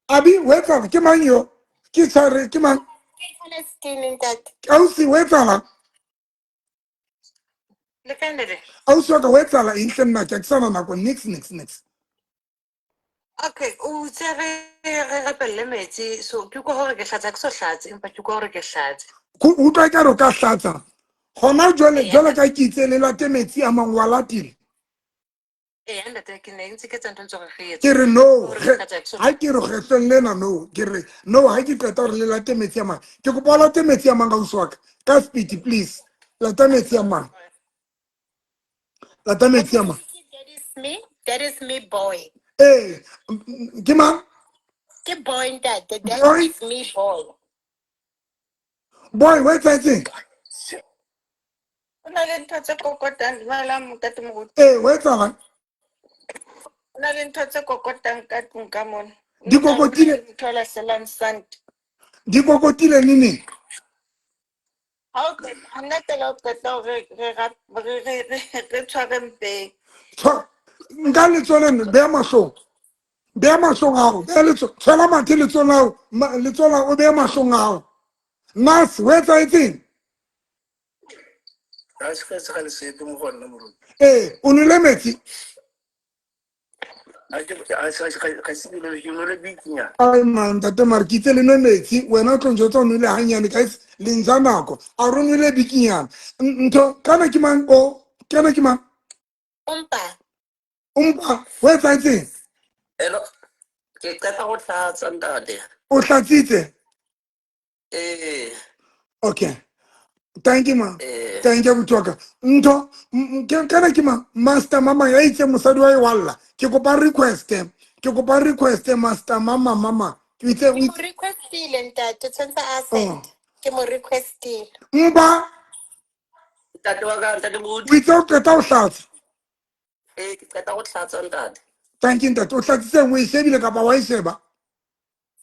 Abi, o etsala ke mang yo ke tshware ke mang? Celestine, ntate. Ausi, o etsalang? Le kae, ntate? Ausi wa ka, o etsala eng hle? Nna ke a ke sana nako, nix, nix, nix. Okay, o itse re rapelle metsi, so ke kwa gore ke hlatsa, ke so hlatse, empa ke kwa gore ke hlatse. Utlwa e kare o ka hlatsa gona jwale. Eya. Jwale ka ke itse le late metsi a mangwe, wa latile. Eya ntate, ke ne ntse ke etsa ntho ntse gore re etse Ke re no. gore ke hlatsa, ke so Ha ke re kgetlong lena no, ke re no. Ha ke qeta gore le late metsi a mang, ke kopa o late metsi a mang, ausi wa ka, ka speed, please. Lata metsi a mang, lata metsi a mang. That is me. That is me, boy. Ee, ke mang? Ke boy, ntate. That Boy? is me, boy. Boy, o etsahetseng? Ho na le ntho tse kokotang. Dumelang, ntate moruti. Ee, o etsalang? Ho na le ntho tse kokotang ka tlung ka mona. Di kokotile? Ntho e lahlelang sand. Di kokotile neneng? Ha o qeta, nna fela o qeta hore re tshware mpeng. Nka letsweleng, beya mahlong. Beya mahlong a gago, beya letso, tshwela mathe letsohong la gago, letsoho la gago o beye mahlong a gago. Nas, ho etsahetseng? Ga se ka se sepe mo go nna moruti. Ee, o nwele metsi? Ga se ke nwele bikinyana. Ai man, ntate mare ke itse le nwe metsi, wena o tlo njwetsa o nwele hanyane, guys, le nja nako. A re o nwele bikinyana. Ntho, kana ke mang o? Kana ke mang? Ompa. Ompa, ho etsahetseng? Hello, ke qeta go hlatsa ntate. O hlatsitse? Ee. Okay. Thank you ma. Ee. Thank you abuti wa ka. Ntho, kana ke mang? Master mama ya itse mosadi wa e walla. Ke kopa request. Ke kopa request master mama mama. Ke itse Ke mo requestile ntate, tshwanetse a send. Oh. Ke mo requestile. Mba. Ntate wa ka, ntate Moruti. O itse o qeta ho hlatsa. Ee, ke qeta go hlatsa ntate. Thank you ntate. O hlatsitseng o e shebile kapa wa e sheba?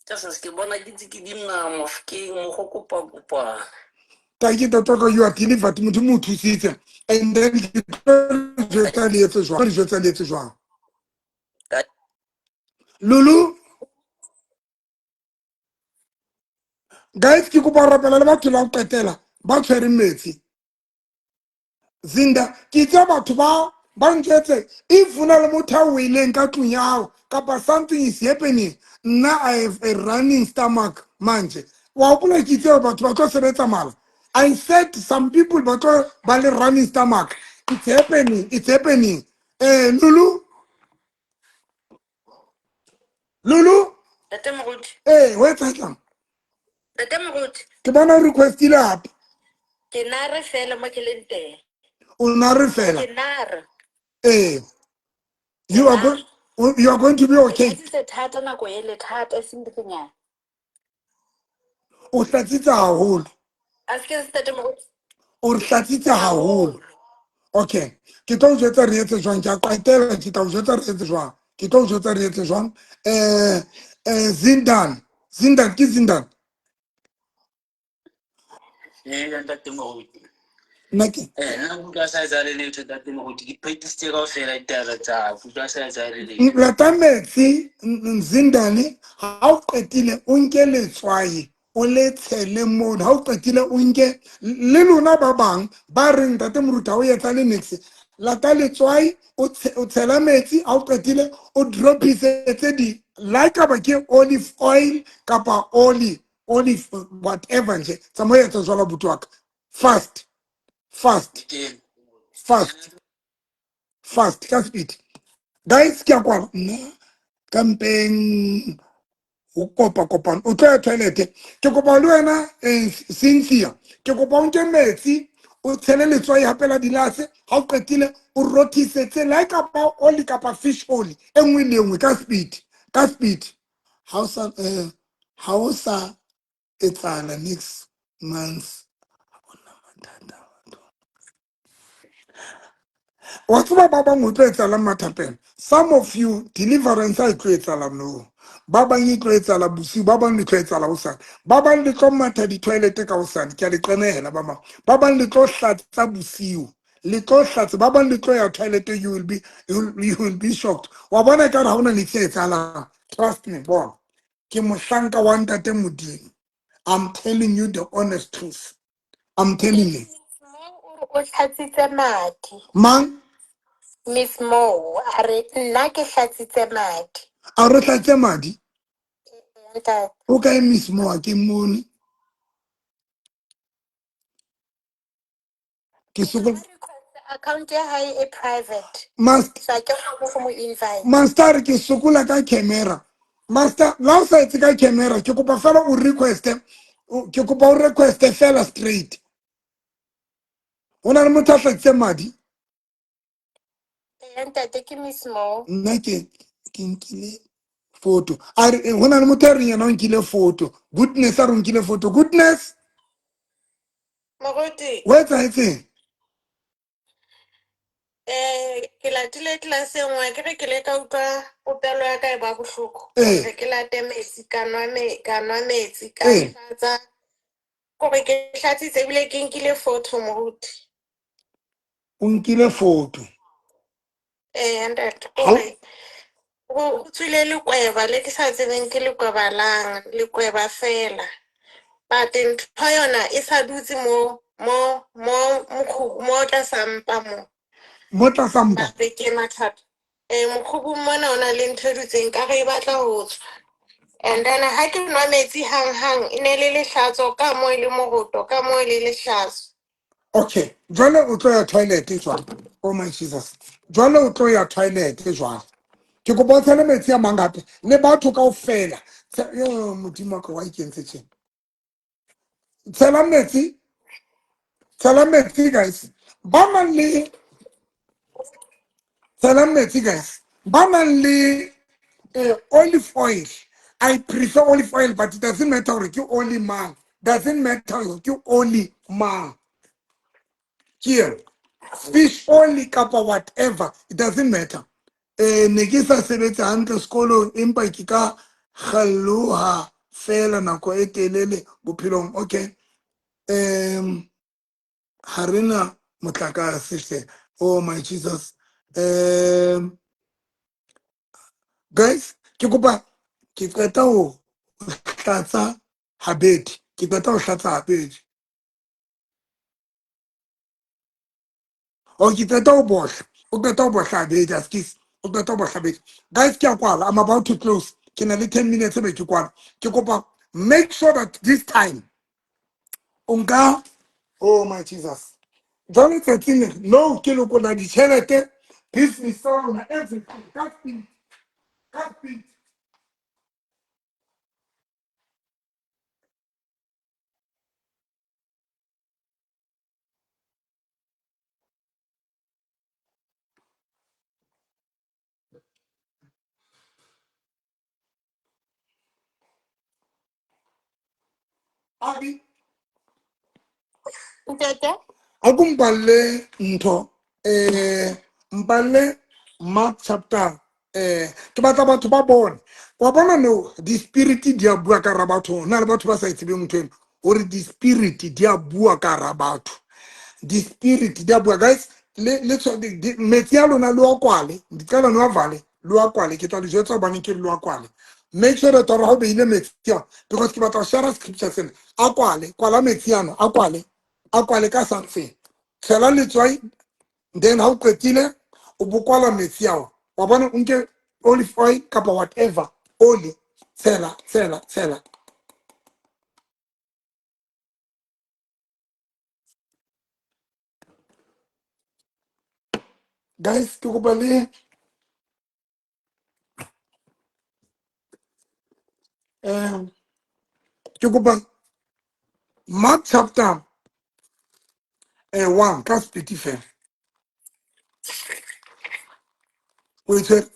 Jesus, ke bona ke ntse ke di nama ke mo go kopa kopa. Thank you ntate wa ka, you are delivered. Modimo o thusitse. And then ke tlo le jwetsa le etse jwang? Le jwetsa le etse jwang? Lulu, guys, ke kopa ho rapela le batho la ho qetela ba tshwereng metsi. Zinda, ke itse batho ba njwetse if o na le motho a weleng ka tlung ya hao kapa something is happening, nna I have a running stomach manje. Wa hopola ke itse batho ba tlo sebetsa mala. I said some people ba tlo ba le running stomach. It's happening, it's happening. Lulu? Lulu? Ntate Moruti. Ho etsahalang? Ntate Moruti. Ke bona o requestile hape. Ke nare fela mo ke leng teng. O nare fela? Ke nare. You are you are going to be okay. Ke tlatsitse thata nako e le thata, e seng bikinyana. O tlatsitse haholo. A se ke Ntate Moruti. O re tlatsitse haholo. Okay. Ke tlo o jwetsa re etse jwang, ke a qetela, ke tla o jwetsa re etse jwang. Ke tlo o jwetsa re etse jwang. Zindan. Zindan, ke Zindan. Ee, ntate Moruti. Nna ke? Nna ke utlwa sa etsahale letho, ntate Moruti. Ke practice kaofela ditaba tsa ka, ke utlwa sa etsahale letho. Lata metsi, Zindane, ha o qetile o nke letswai, o le tshele mono. Ha o qetile o nke le lona ba bang ba reng ntate Moruti ha o etsa le niks. Lata letswai, o tshela metsi, ha o qetile o dropise tse di la kapa ke olive oil kapa oli, olive whatever nje. Tsamaya etsa jwalo abuti wa ka. Fast, fast, fast, fast ka speed. Guys, ke a kwala nna ka mpeng o kopa kopano o tlo ya toilet. Ke kopa le wena Cynthia, ke kopa o nke metsi o tshele letswai hape la dilase. Ha o qetile o rothisetse la kapa oli kapa fish oli e nngwe le nngwe ka speed, ka speed. Ha o sa ha o sa etsahala next month. Wa tseba ba bang o tlo etsahalang mathapelo. Some of you deliverance ha e tlo etsahala no. Ba bang e tlo etsahala bosiu, ba bang le tlo etsahala hosane. Ba bang le tlo matha di-toilet ka hosane, ke a le qenehela ba bang. Ba bang le tlo hlatsa bosiu. Le tlo hlatsa, ba bang le tlo ya toilet, you will be shocked. Wa bona ekare ha hona niks e etsahalang. Trust me, bona. Ke mohlanka wa ntate Modimo. I'm telling you the honest truth. I'm telling you. O hlatsitse madi. Mang? Miss Mo, a re nna ke hlatsitse madi. A re hlatsitse madi? Ntate. O kae Miss Mo? Ha ke mmone. Ke sokola. Account ya hae e private. Master. So ha ke kgone go mo invite. Master, re ke sokola ka camera. Master, la o sa etse ka camera, ke kopa fela o request, ke kopa o request fela straight. Ho na le motho a hlatsitse madi? Ee, ntate, ke Miss Mo. Nna ke nkile photo. A re, ho na le motho a reng yena o nkile photo. Goodness a re o nkile photo. Goodness. Moruti. Ho etsahetseng? Ke latile class e nngwe, ke re ke le ka utlwa popelo ya ka e ba bohloko. Re ke late metsi, ka nwa me, ka nwa metsi, ka hlatsa. Kore ke hlatsitse ebile ke nkile photo, moruti. O nkile photo? Ntate, Ha kore Go tswile lekweba le ke sa tsebeng ke lekweba lang, lekweba fela. But ntho yona e sa dutse mo mo mo mo tlasa mpa mo. Mo tlasa mpa? But ke mathata. Mokgubung mona o na le ntho e dutseng ka re e batla ho tswa. And then ha ke nwa metsi hang-hang, e ne le lehlatso ka mo e le moroto, ka mo e le lehlatso. Okay, jwale o tlo ya toilet jwang? Oh my Jesus. Jwale o tlo ya toilet jwang? Ke kopa o tshele metsi a mang hape le batho kaofela. Yo Modimo wa ka wa ikentse tjena. Tshela metsi, tshela metsi guys. Ba nang le tshela metsi guys. Ba nang le olive oil. I prefer olive oil but it doesn't matter hore ke oli mang. Doesn't matter hore ke oli mang. Ke fish oil kapa whatever, it doesn't matter. Ne ke sa sebetse hantle sekolong empa ke ka kgalloha fela nako e telele bophelong. Okay. Ha rena motlakase hle. Oh my Jesus. Guys, ke kopa ke qeta ho hlatsa habedi. Ke qeta ho hlatsa habedi. Oh, ke qeta ho bohla. O qeta ho bohla habedi, askis. O qeta ho bohla habedi. Guys, ke a kwala. I'm about to close. Ke na le 10 minutes be ke kwala. Ke kopa make sure that this time o nka, oh my Jesus. Jwale tsatsing le no ke lokola ditjhelete, business tsa rona, everything ka speed, ka speed. Abi, Ntate? A ko mpalle ntho, mpalle Mark chapter, ke batla batho ba bone. Wa bona no, di-spirit di a bua ka hara batho. Ho na le batho ba sa e tsebeng ntho eno, hore di-spirit di a bua ka hara batho. Di-spirit di a bua, guys. Le le metsi a lona le wa kwale, ndicela niwavale, le wa kwale. Ke tla le jwetsa hobaneng ke le wa kwale. Make sure that hore ha o behile metsi ao, because ke batla ho share scripture sena. A kwale, kwala metsi ano, a kwale, a kwale ka something. Tshela letswai, then ha o qetile o bo kwala metsi ao. Wa bona, o nke olive oil kapa whatever oli, tshela, tshela, tshela. Guys, ke kopa le ke kopa Mark chapter 1 ka speed fela. O e tshwere?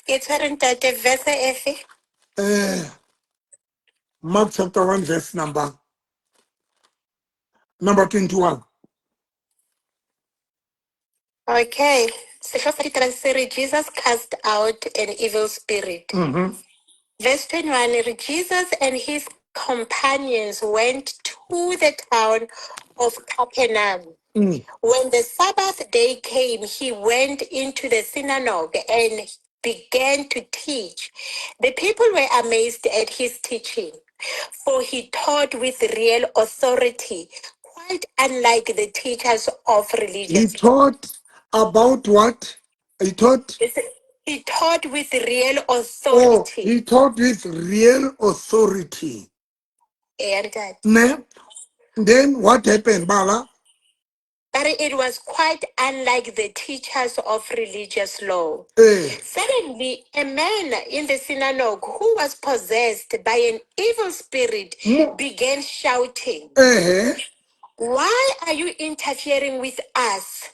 Ke tshwere ntate, verse efe? Mark chapter 1 verse number 21. Okay. Sehlooho sa ditaba se re Jesus cast out an evil spirit. Verse 21, re Jesus and his companions went to the town of Capernaum. When the Sabbath day came, he went into the synagogue and began to teach. The people were amazed at his teaching, for he taught with real authority, quite unlike the teachers of He religious. taught about what? He taught? He taught with real Oh, authority. he taught with real authority. And that. Ne? Then what happened, Bala? But it was quite unlike the teachers of religious law. Suddenly, a man in the synagogue who was possessed by an evil spirit began shouting, Why are you interfering with us?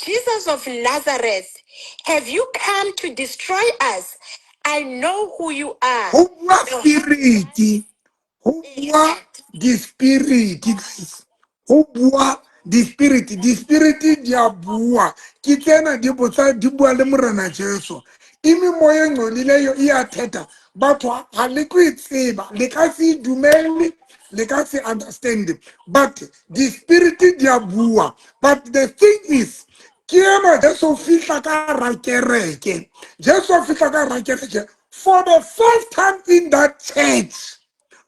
Jesus of Nazareth, have you come to destroy us? I know who you are. Ho bua spirit. Ho bua the spirit, guys. Ho bua the spirit. The spirit di a bua. Ke tsena di botsa, di bua le Morena Jesu. Imimoya e ngcolileyo iyathetha. Batho ha le tlo e tseba, le ka se e dumele, le ka se understand, but the spirit di a bua. But the thing is, Ke ena Jesu o fihla ka hara kereke. Jesu o fihla ka hara kereke for the first time in that church.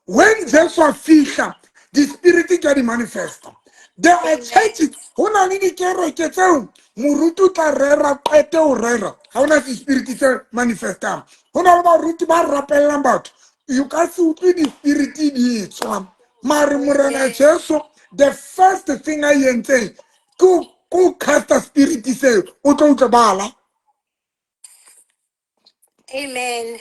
When Jesu a fihla, di-spirit ke a di manifesta. There are churches, ho na le dikereke tseo moruti o tla rera qete ho rera, ha hona se-spirit se manifestang. Ho na le baruti ba rapellang batho, you ka se utlwe di-spirit di tswa. Mare Morena Jesu, the first thing a e entseng ke ho casta spirit seo, o tlo utlwa bala. Amen.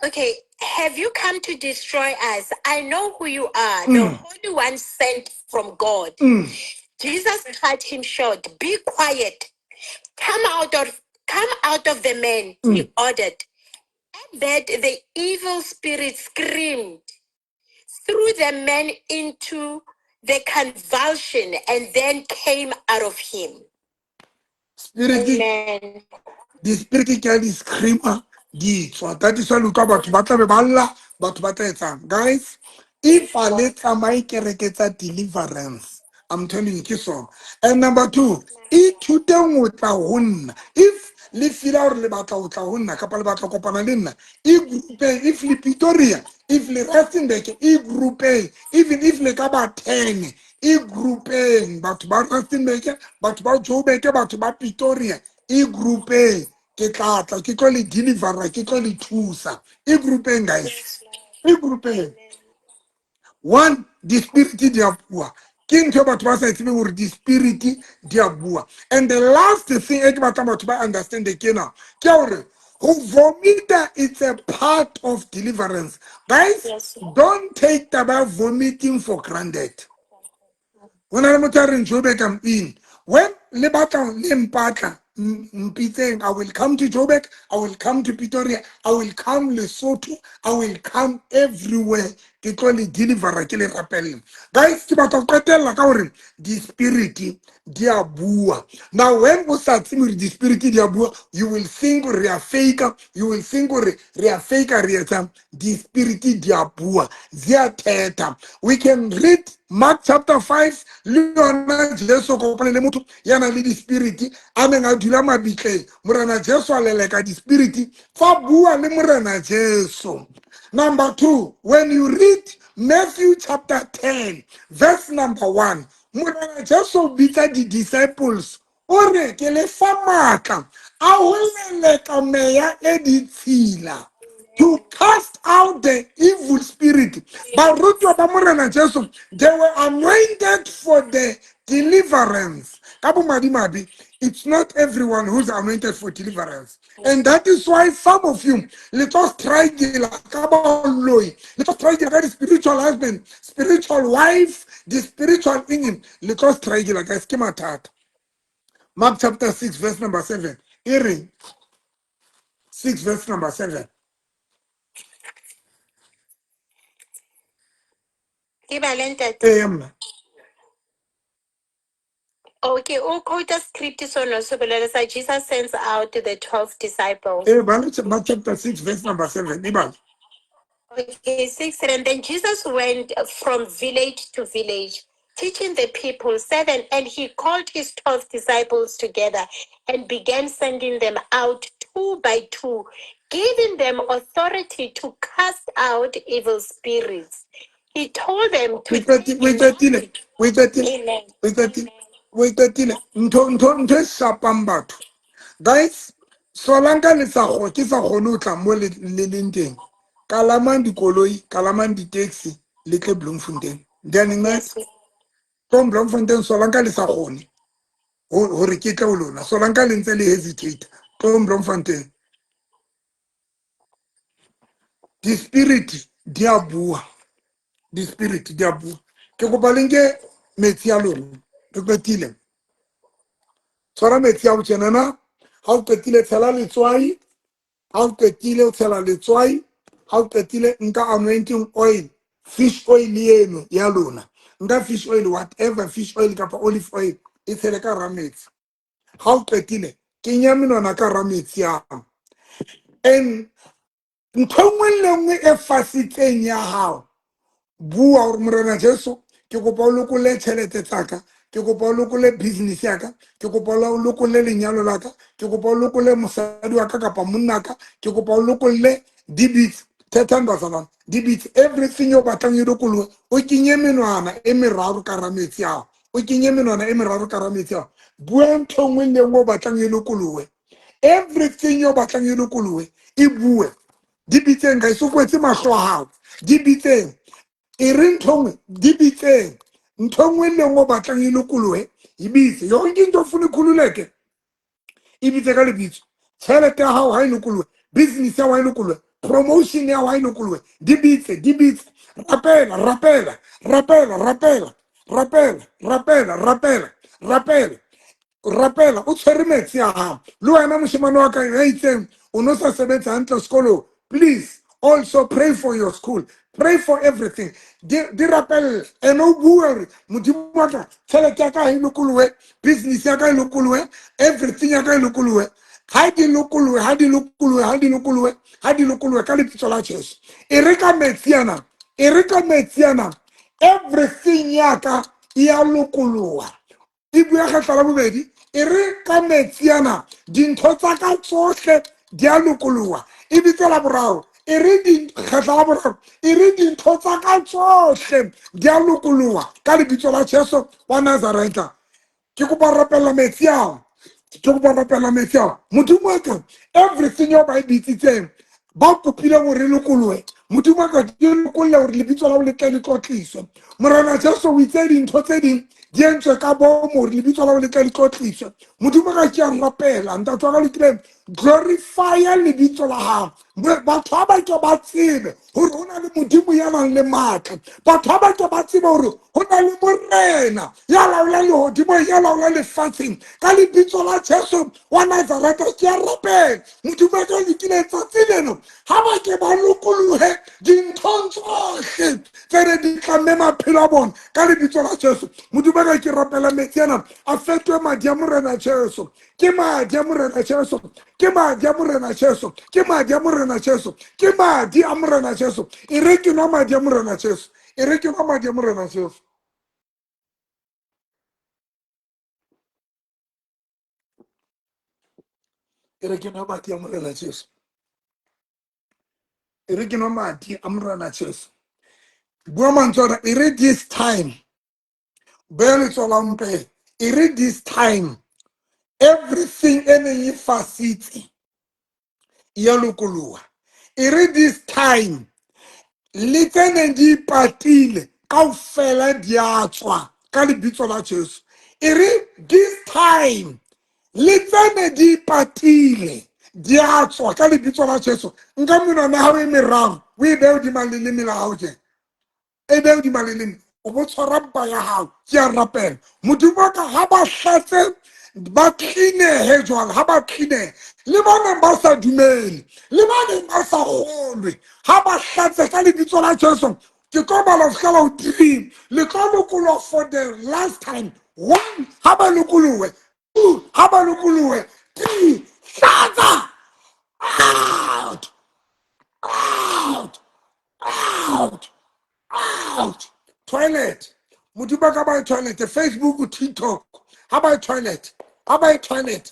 Okay, have you come to destroy us? I know who you are, the Holy One sent from God. Jesus cut him short. Be quiet. Come out of the man, he ordered. At that the evil spirit screamed, threw the man into the convulsion, and then came out of him. Spirit Amen. di-spirit ke a di screamer di tswa. That is why le utlwa batho ba tlabe ba lla, batho ba tla etsang. Guys, if a le tsamaye kereke tsa deliverance, I'm telling you, ke sona. And number two, ithuteng ho tla ho nna. If le feela hore le batla ho tla ho nna kapa le batla ho kopana le nna, e groupeng. If le Pretoria, if le Rustenburg, e groupeng. Even if le ka ba 10, e groupeng. Batho ba Rustenburg, batho ba Joburg, batho ba Pretoria, e groupeng. Ke tla tla, ke tlo le delivera, ke tlo le thusa. E groupeng, guys, e groupeng. One, di-spirit di a bua. Ke ntho e batho ba sa e tsebeng hore di-spirit di a bua. And the last thing e ke batlang batho ba understand ke ena, ke hore ho vomita, it's a part of deliverance, guys. Don't take taba ya vomiting for granted. Ho na le motho a reng Joburg, I'm in. When le batla le mpatla, mpitseng. I will come to Joburg, I will come to Pretoria, I will come Lesotho, I will come everywhere. Ke tlo le delivera, ke le rapelle. Guys, ke batla ho qetella ka hore di-spirit di a bua. Now when o sa tsebe hore di-spirit di a bua, you will think hore re a faker, you will think hore re a faker, re etsang. Di-spirit di a bua, di a thetha. We can read Mark chapter 5 le yona. Jesu kopane le motho ya nang le di-spirit, a neng a dula mabitleng. Morena Jesu a leleka di-spirit, fa bua le Morena Jesu. Number two, when you read Matthew chapter 10 verse number 1, Morena Jesu o bitsa di-disciples, o re, "Ke le fa maatla a ho leleka meya e ditshila," to cast out the evil spirit. Barutwa ba Morena Jesu, they were anointed for the deliverance. Ka bomadimabe, it's not everyone who's anointed for deliverance, and that is why some of you le tlo struggle ka baloi, le tlo struggle ka di-spiritual husband, spiritual wife, the spiritual eng, le tlo struggle, guys. Ke mathata. Mark chapter 6 verse number 7 e reng? 6 verse number 7. Ke bale, ntate? Ee, mma. Okay, o quote script sona se bolela sa Jesus sends out the 12 disciples. Ee, bale Mark chapter 6 verse number 7, e bale. Okay, 6. And then Jesus went from village to village, teaching the people. 7. And he called his 12 disciples together and began sending them out two by two, giving them authority to cast out evil spirits. He told them to We qetile, we qetile, we qetile. Amen. We qetile, we qetile. Ntho e shapang batho, guys, solanka le sa go ke sa kgone ho tla mo le le leng teng, kalamang dikoloi, kalamang di-taxi, le tle Bloemfontein. Ndiyaninqeda, tlong Bloemfontein. Solanka le sa kgone hore ke tle ho lona, solanka le ntse le hesitate, tlong Bloemfontein. Di-spirit di a bua, di-spirit di a bua. Ke kopa le nke metsi a lona, re qetile. Tshwara metsi a tjenana. Ha o qetile, tshela letswai. Ha o qetile o tshela letswai, ha o qetile, nka anointing oil, fish oil eno ya lona. Nka fish oil, whatever, fish oil kapa olive oil, e tshele ka hara metsi. Ha o qetile, kenya menwana ka hara metsi ao, and ntho e nngwe le nngwe e fasitseng ya hao, bua hore, "Morena Jesu, ke kopa o lokolle tjhelete tsaka." Ke kopa o lokolle business ya ka. Ke kopa o lokolle lenyalo la ka. Ke kopa o lokolle mosadi wa ka kapa monna ka. Ke kopa o lokolle dibitse. Thethang bazalwane, dibitse everything yo batlang e lokolohe. O kenye menwana e meraro ka hara metsi ao. O kenye menwana e meraro ka hara metsi ao. Bua ntho e nngwe le e nngwe o batlang e lokolohe. Everything yo batlang e lokolohe, e bue. Di bitseng guys, o kwetse mahlo a hao. Di bitseng. E re ntho e nngwe, di bitseng. Ntho e nngwe le e nngwe o batlang e lokolohe, e bitse. Yonke into ofuna ikhululeke, e bitse ka lebitso. Tjhelete ya hao ha e lokolohe, business ya hao ha e lokolohe, promotion ya hao ha e lokolohe, di bitse, di bitse. Rapela, rapela, rapela, rapela, rapela, rapela, rapela, rapela. Rapela o tshwere metsi a gago. Le wena moshemane wa ka ya itseng o no sa sebetse hantle sekolong, please also pray for your school, pray for everything. Di rapelle ene o bue gore modimo wa ka, tšhelete ya ka ga e lokolohe, business ya ka e lokolohe, everything ya ka e lokolohe. Ga di lokolohe, ga di lokolohe, ga di lokolohe, ga di lokolohe ka lebitso la Jesu. E re ka metsi ana, e re ka metsi ana, everything ya ka e ya lokoloha. E bua kgetlo la bobedi, e re ka metsi ana dintho tsa ka tsohle di a lokoloha. E bitse la boraro, e re kgetlo la boraro, e re dintho tsa ka tsohle di a lokoloha ka lebitso la Jesu wa Nazareta. Ke kopa rapella metsi ao, ke kopa rapella metsi ao. Modimo wa ka, everything eo ba e bitsitseng, ba kopile gore e lokolohe, modimo wa ka ke lokolle gore lebitso la go le tle le tlotliswe. Morena Jesu o itse dintho tse ding di entswe ka bomo gore lebitso la go le tle le tlotliswe. Modimo ka ke a rapela, ntate wa ka lokileng, glorifya lebitso la gago. Batho ba ba ke ba tsebe gore go na le modimo ya nang le maatla. Batho ba ba ke ba tsebe gore go na le morena ya laolang lehodimo, ya laolang lefatsheng. Ka lebitso la Jesu wa Nazareta ke a rapela, modimo wa ka lokile, tsatsi leno ga ba ke ba lokolohe dinthong tsohle tse ne di tlamme maphelo a bona ka lebitso la Jesu. Modimo wa ka, ke rapela metsi ana a fetohe madi a morena Jesu. Ke madi a morena Jesu, ke madi a morena Jesu, ke madi a morena Jesu, ke madi a morena Jesu. E re ke nwa madi a morena Jesu, e re ke nwa madi a morena Jesu. E re ke nwa madi a morena Jesu, e re ke nwa madi a morena Jesu. Bua mantswe ana, e re this time, beya letsoho la mpele, e re this time everything e neng e fasitse ya lokoloha. E re this time le tse neng di ipatile kaofela di a tswa ka lebitso la Jesu. E re this time le tse ne di ipatile di a tswa ka lebitso la Jesu. Nka menwana ya hao e meraro o e behe hodima leleme la hao tje, e be hodima leleme, o bo tshwara mpa ya hao. Ke a rapela modimo wa ka, ha ba hlatse ba tlinehe jwale, ha ba tlinehe le ba neng ba sa dumele le ba neng ba sa kgolwe, ha ba hlatse ka lebitso la Jesu. Ke tlo bala ho fihlela ho 3, le tlo lokolwa for the last time. 1, ha ba lokolohe. 2, ha ba lokolohe. 3, hlatsa out, out, out, out. Toilet, modimo ba ka ba ye toilet. Facebook, TikTok, ha ba ye toilet, ha ba ye toilet,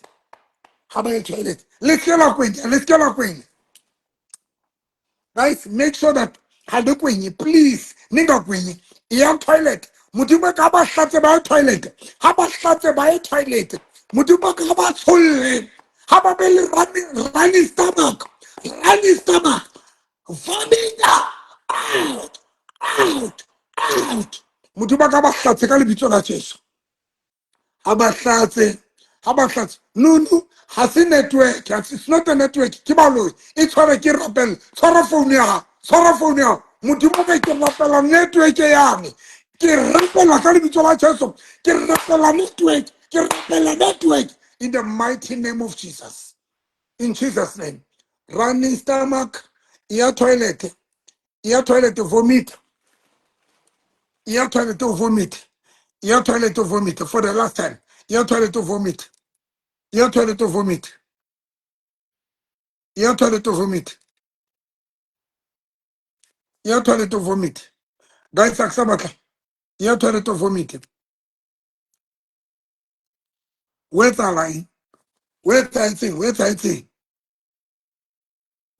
ha ba ye toilet. Le seke la kwenya, le seke la kwenya. Guys, make sure that ha le kwenye, please. Ni nga kwenye, e yang toilet. Modimo ka ba hlatse ba ye toilet, ha ba hlatse ba ye toilet. Modimo ka ba tsholle, ha ba be le running stomach, running stomach, vomit out, out, out. Modimo ka ba hlatse ka lebitso la Jesu. Ha ba hlatse, ha ba hlatse. Nunu ha se network, it's not a network, ke baloi. E tshware ke rapela, tshwara phone ya hao, tshwara phone ya hao. Modimo ka ke rapela network ya me, ke rapela ka lebitso la Jesu, ke rapela network, ke rapela network in the mighty name of Jesus. In Jesus name. Running stomach, ya toilet, ya toilet, vomit, ya toilet, vomit, ya toilet, vomit for the last time. Ya toilet, vomit, ya toilet, vomit, ya toilet, vomit, ya toilet, vomit. Guys, a ke sa batla. Ya toilet, vomit. O etsahala eng? O etsahetseng? O etsahetseng?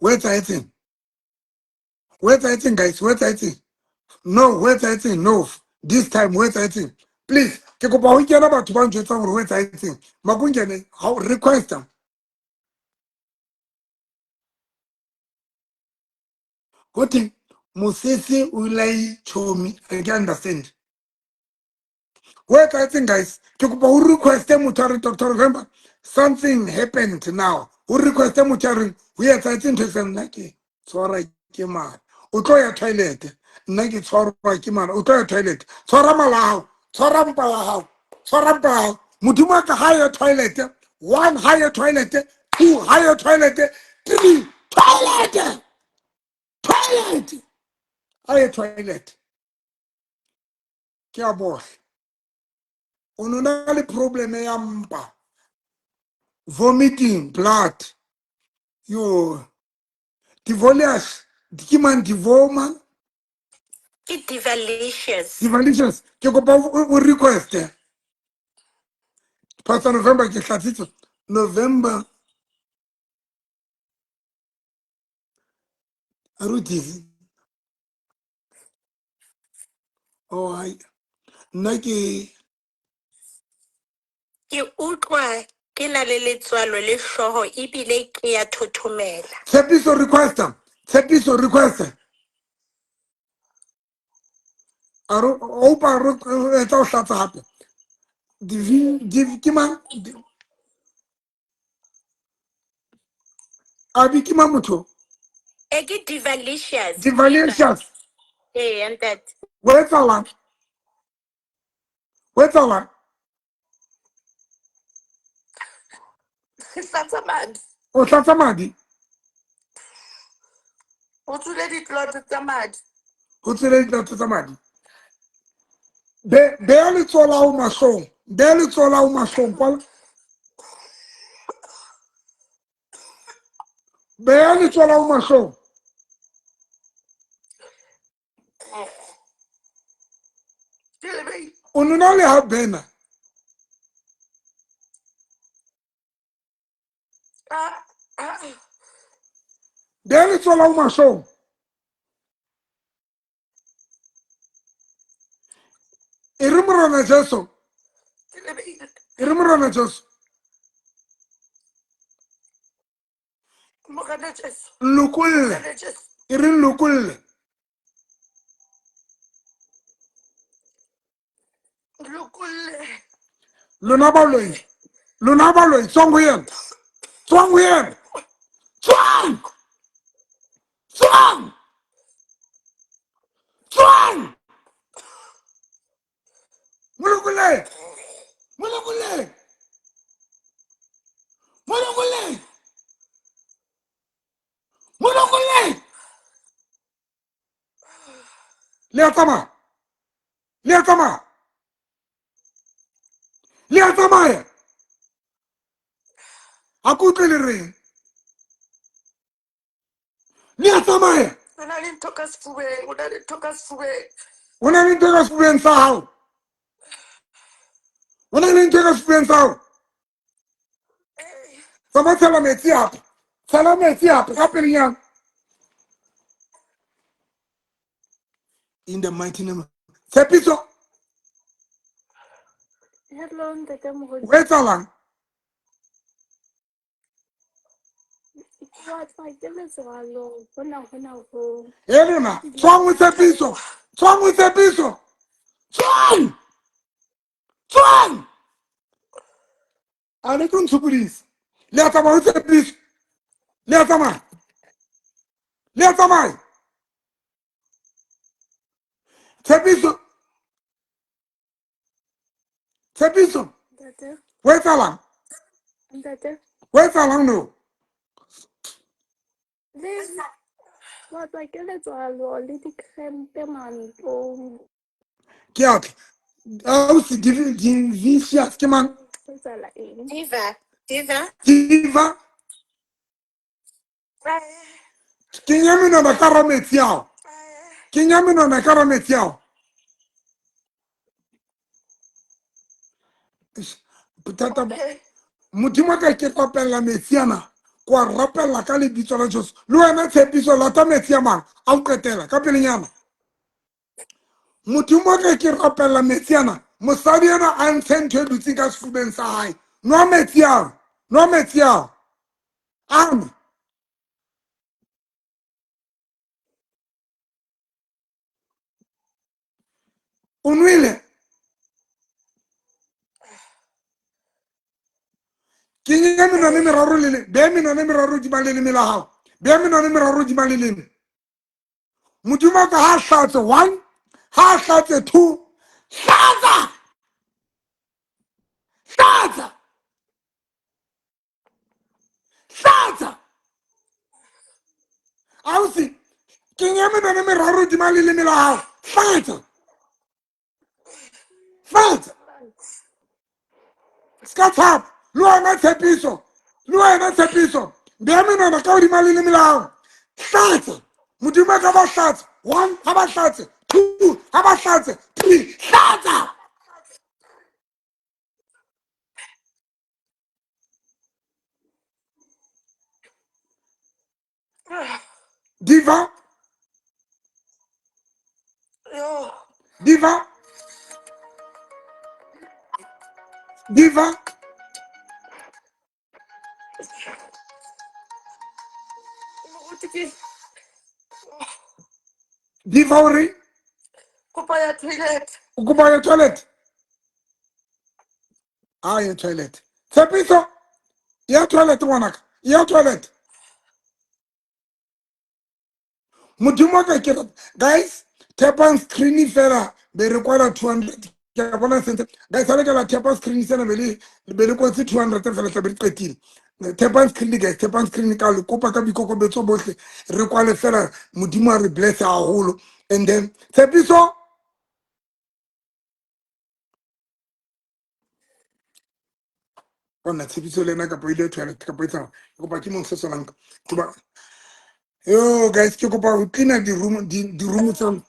O etsahetseng? O etsahetseng guys? O etsahetseng? No, o etsahetseng? No. This time o etsahetseng? Please, ke kopa ho kena batho ba njwetsang hore ho etsahetseng. Makungene, ha o requesta. Ho thwe mosese o ile chomi. I can understand. Ho etsahetseng guys? Ke kopa ho requeste motho a re Dr. November something happened now. Ho requeste motho a reng ho etsahetse ntho e seng nna ke tshwara ke mala. O tlo ya toilet. Nna ke tshwarwa ke mala. O tlo ya toilet. Tshwara mala a hao. Tshwara mpa ya hao. Tshwara mpa ya hao. Modimo wa ka ha ya toilet. One ha ya toilet. Two ha ya toilet. Three toilet. Toilet. Ha ya toilet. Ke a bohle. O no na le problem ya mpa. Vomiting blood. Yo. Divolious. Ke mang divo man? Ke Divalicious. Divalicious. Ke kopa o request. Pastor November ke hlatsitse. November. A re divi. Oh, hai. Nna ke Ke utlwa ke na le letswalo le hlooho ebile ke ya thothomela. Tshepiso requester. Tshepiso requester. A re opa re etsa o hlatsa hape. Divi divi ke mang? Abi ke mang motho? E ke Divalicious. Divalicious. Ee, ntate. O etsahalang? O etsahalang? Ke hlatsa madi. O hlatsa madi? Ho tswile ditlotlo tsa madi. Ho tswile ditlotlo tsa madi. Be beya letsoho la hao mahlong. Beya letsoho la hao mahlong. Kwala. Beya letsoho la hao mahlong. Ke le beile. O nona le ha bena. Ah, ah. Beya letsoho la hao mahlong. E re Morena Jesu. Ke le beile. E re Morena Jesu. Morena Jesu. Nlokolle. Morena Jesu. E re nlokolle. Lokolle. Lona baloi. Lona baloi. Tswang ho yena. Tswang ho yena. Tswang. Tswang. Tswang. Mo lokolle. Mo lokolle. Mo lokolle. Mo lokolle. Le a tsamaya. Le a tsamaya. Le a tsamaya. Ha ke utlwe le reng. Le a tsamaya. O na le ntho ka sefubeng, o na le ntho ka sefubeng. O na le ntho ka sefubeng sa hao. O na le ntho ka sefubeng sa hao. Tsamaya tshela metsi hape. Tshela metsi hape ka pelenyana. In the mighty name of Tshepiso. Hello, ntate Moruti. O etsahalang? Wa tswa ke letswalo hona hona ho. E lona, tswang ho Tshepiso. Tswang ho Tshepiso. Tswang! Tswang! A le tlo ntshopodisa. Le a tsamaya ho Tshepiso. Le a tsamaya. Le a tsamaya. Tshepiso. Tshepiso. Ntate. Ho etsahalang? Ntate. Ho etsahalang no? Le wa tswa ke letswalo le dikrempe mantlong. Ke a tla. Ausi Divicious ke mang? Ho etsahala eng? Diva. Diva. Diva. Kenya menwana ka hara metsi ao. Kenya menwana ka hara metsi ao. Bothata ba Modimo ka ke rapella metsi ana. Ko a rapella ka lebitso la Jesu. Le wena tshepiso lata metsi a mang a o qetela ka pelenyana. Modimo ka ke rapella metsi ana. Mosadi ena a ntshe ntho e dutseng ka sefubeng sa hae. Nwa metsi ao. Nwa metsi ao. Amen. O nwele. Kenya menwana e meraro lele, beya menwana e meraro hodima leleme la hao. Beya menwana e meraro hodima leleme. Modimo ka ha hlatse one, ha hlatse two, hlatsa! Hlatsa! Hlatsa! Ausi, kenya menwana e meraro hodima leleme la hao. Hlatsa! Hlatsa! Se ka tshaba. Le wena tshepiso, le wena tshepiso. Beya menwana ka hodima leleme la hao. Hlatsa! Modimo ka ba hlatsa. One, ha ba hlatse. Two, ha ba hlatse. Three, hlatsa! Diva. Yo. Diva. Diva. Diva o re? Kopa ya toilet. O kopa ya toilet? A ye toilet. Tshepiso ya toilet ngwanaka. Ya toilet. Modimo ka ke guys, tap on screen fela be re kwala 200. Ke a bona sentle. Guys, ha le ka la tap on screen sena be le kwetse 200 fela tla be re qetile. Tap on screen guys, tap on screen ka le kopa ka boikokobetso bohle re kwale fela Modimo a re bless haholo. And then Tshepiso ona tshepiso le ena kapa ile toilet kapa e tsamaya. Ke kopa ke mong se solang. Kopa yo guys, ke kopa ho cleaner di room di room tsa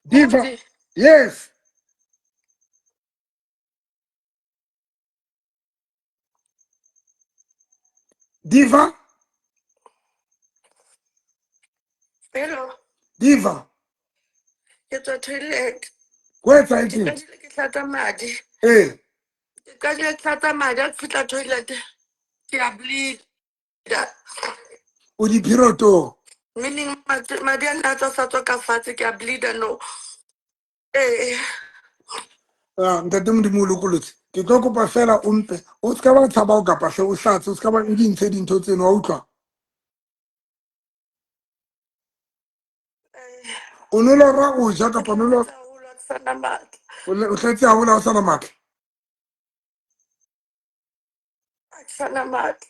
Diva. Yes. Diva. Hello. Diva. Ke tswa toilet. Go etsahetseng? Ke qadile ke hlatsa madi. Ee. Ke qadile ke hlatsa madi, ha ke fihla toilet ke a bleeda. O di periodong? Meaning madi a nna a tswa sa tswa ka fatshe, ke a bleeda no. Ee. Ah, ntate Modimo o lokolotse. Ke tlo kopa fela o mpe o ska ba tshaba o kapa hle o hlatse, o ska ba o di ntshe dintho tseno, wa utlwa? O no lora o ja kapa no lora o tletse haholo ha o sana matla? Sana matla.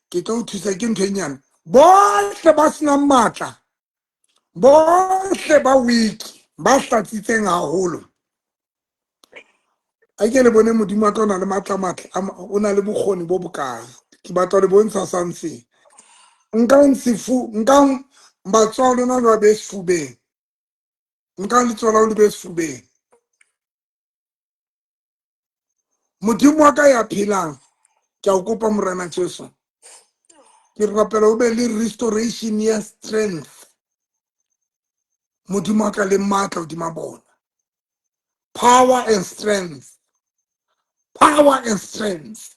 Ke tlo o thusa ke ntho e nyane. Bohle ba senang matla, bohle ba weak, ba hlatsitseng haholo. A ke le bone Modimo wa ka o na le matla matla, o na le bokgoni bo bokae. Ke batla ho le bontsha something. Nkang sefu, nkang matsoho a lona le wa be sefubeng. Nkang letsoho la ho le be sefubeng. Modimo wa ka ya phelang, ke a o kopa Morena Jesu. Ke rapela o be le restoration ya strength. Modimo wa ka le matla hodima bona. Power and strength. Power and strength.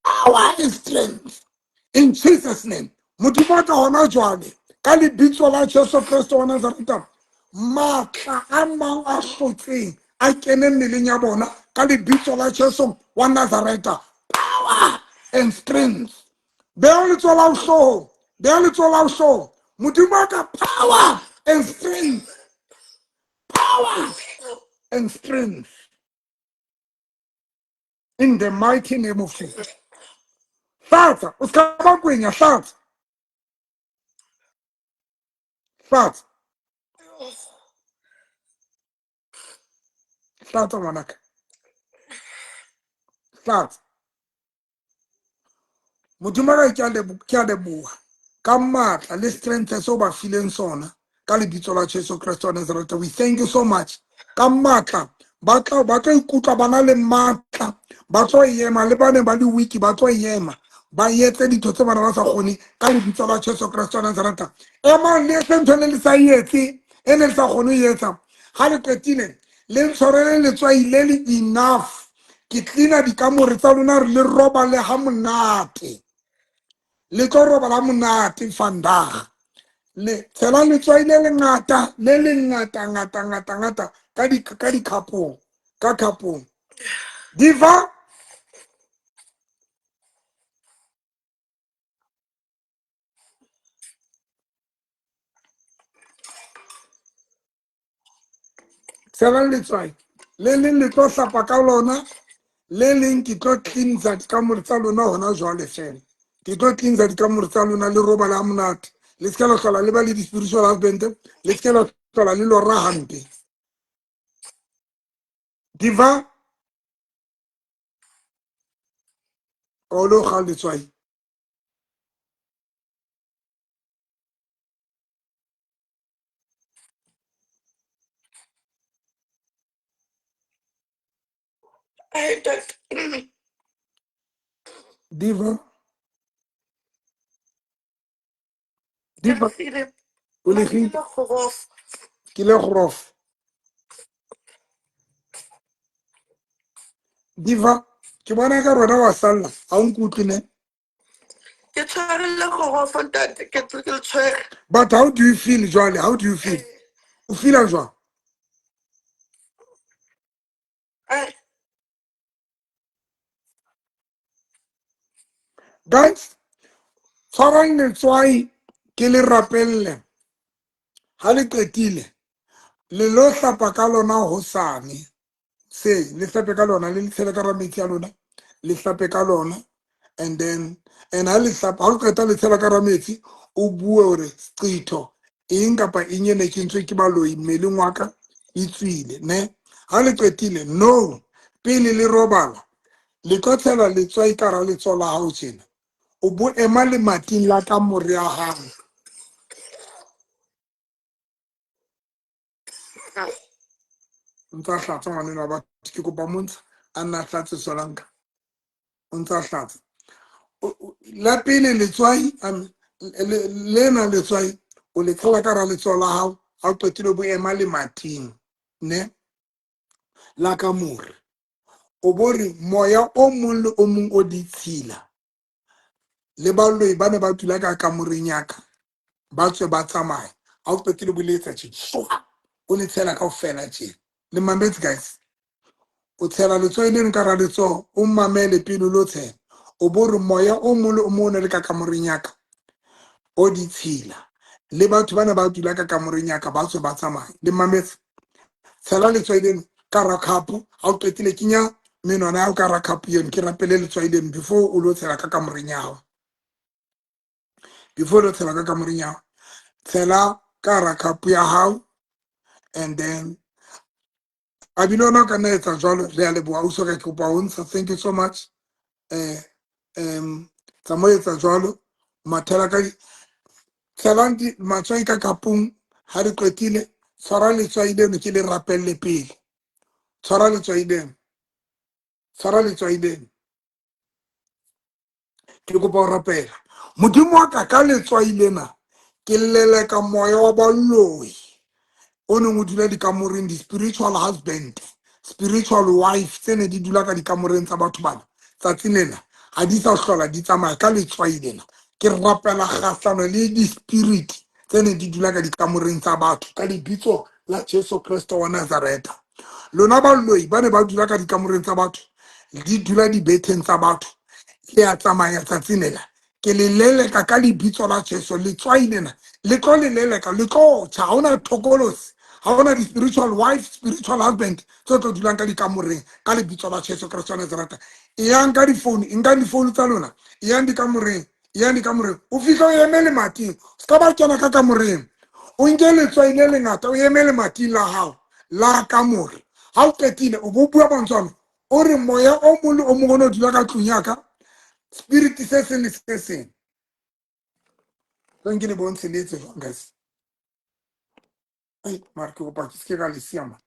Power and strength. In Jesus' name. Modimo wa ka hona jwale, ka lebitso la Jesu Kriste wa Nazareta, matla a mang a hlotseng a kene mmeleng ya bona ka lebitso la Jesu wa Nazareta. Power and strength. Beha letsoho la ho hloohong. Beha letsoho la ho hloohong. Modimo wa ka, power and strength. Power and strength. In the mighty name of Jesus. Hlatsa, o ska ba kwenya, hlatsa. Hlatsa. Hlatsa ngwanaka. Hlatsa. Modimo wa ka, ke a leboha ka matla le strength seo ba fileng sona. Ka lebitso la Jesu Kreste wa Nazareth, we thank you so much. Ka matla ba tla ba tlo ikutlwa ba na le matla, ba tlo ema le ba ne ba le weak, ba tlo ema ba etse dintho tse bana ba sa kgone ka lebitso la Jesu Kreste wa Nazareth. Emang le etse ntho e ne le sa e etse, e ne le sa kgone ho e etsa. Ga le qetile le ntshwarele letswai le le enough. Ke cleaner dikamore tsa lona re le robale ha monate. Le tlo robala ha monate vandag. Le tshela letswai le lengata, le le ngata ngata ngata ngata ka di ka dikhapong, ka khapong. Diva tshelang letswai le leng le tlo hlapa ka lona, le leng ke tlo cleansa dikamore tsa lona hona jwale fela. Ke tlo cleansa dikamore tsa lona le robala ha monate. Le se ke la hlola le ba le di-spiritual husband, le se ke la hlola le lora hampe. Diva o lo kga letswai. Ai, ntate. Diva. Diva. Ke le O le gile. grof. Ke le grof. Diva, ke bona ka rona wa salla, ha o nkutlwe ne? Ke tshwarile grof ntate, ke ke le tshwere. But how do you feel jwale? How do you feel? O feela jwang? Ai. Guys, tshwarang letswai ke le rapelle. Ha le qetile, le lo hlapa ka lona hosane. Se, le hlape ka lona, le le tshele ka hara metsi a lona, le hlape ka lona. And then, and ha le hlapa, ha o qeta le tshela ka hara metsi, o bue hore seqetho eng kapa eng e ne ke ntswe ke baloi mmeleng wa ka e tswile, ne? Ha le qetile, no, pele le robala, le tlo tshela letswai ka hara letsoho la hao tjena. O bo ema lemating la kamore ya hao. Ntsa hlatsa ngwanenwa wa batho, ke kopa montsha a nna hlatse solanka. O ntsa hlatsa. La pele letswai, lena letswai, o le tshela ka hara letsoho la hao, ha o qetile bo ema lemating, ne? La kamore. O bo re moya o mong le o mong o ditshila le baloi ba ne ba dula ka kamoreng ya ka, ba tswe ba tsamaye. Ha o qetile bo le etsa tje, shwa, o le tshela kaofela tje. Le mametse guys. O tshela letswai leno ka hara letsoho, o mamele pele o lo tshela. O bo re moya o mong le o mong o ne le ka kamoreng ya ka, o ditshila le batho ba ne ba dula ka kamoreng ya ka, ba tswe ba tsamaye. Le mametse. Tshela letswai leno ka hara khapo, ha o qetile kenya menwana ya hao ka hara khapo eno, ke rapele letswai leno before o lo tshela ka kamoreng ya hao. Before o lo tshela ka kamoreng ya hao, tshela ka hara khapo ya hao, and then a bile ona o ka nna etsa jwalo. Re a leboha ausi wa ka, ke kopa ho ntsha. Thank you so much. Tsamaya etsa jwalo, mathela ka tshelang matswai ka kapong. Ha re qetile, tshwara letswai leno ke le rapelle pele. Tshwara letswai leno, tshwara letswai leno, ke kopa ho rapela. Modimo wa ka, ka letswai lena ke leleka moya wa baloi o neng o dula dikamoreng, di-spiritual husband, spiritual wife tse ne di dula ka dikamoreng tsa batho bana. Tsatsing lena ha di sa hlola di tsamaya ka letswai lena. Ke rapela kgahlano le di-spirit tse ne di dula ka dikamoreng tsa batho ka lebitso la Jesu Kreste wa Nazareth. Lona baloi ba ne ba dula ka dikamoreng tsa batho, di dula dibetheng tsa batho, le a tsamaya tsatsing lena. Ke le leleka ka lebitso la Jesu. Letswai lena le tlo le leleka, le tlo tjha. Ha hona thokolosi, ha hona di-spiritual wife, spiritual husband tse tlo dulang ka dikamoreng ka lebitso la Jesu Kreste wa Nazareth. Eyang ka difounu, nkang difounu tsa lona, eyang dikamoreng, eyang dikamoreng. O fihle o eme lemating, o ska ba kena ka kamoreng. O nke letswai le lengata, o eme lemating la hao la kamore. Ha o qetile, o bo bua mantswe ano, o re moya o mong le o mong o no dula ka tlung ya ka, spirit se seng le se seng. Tlang ke le bontshe le etse jwang guys. Ai, mara ke kopa ke seke ka le siya man.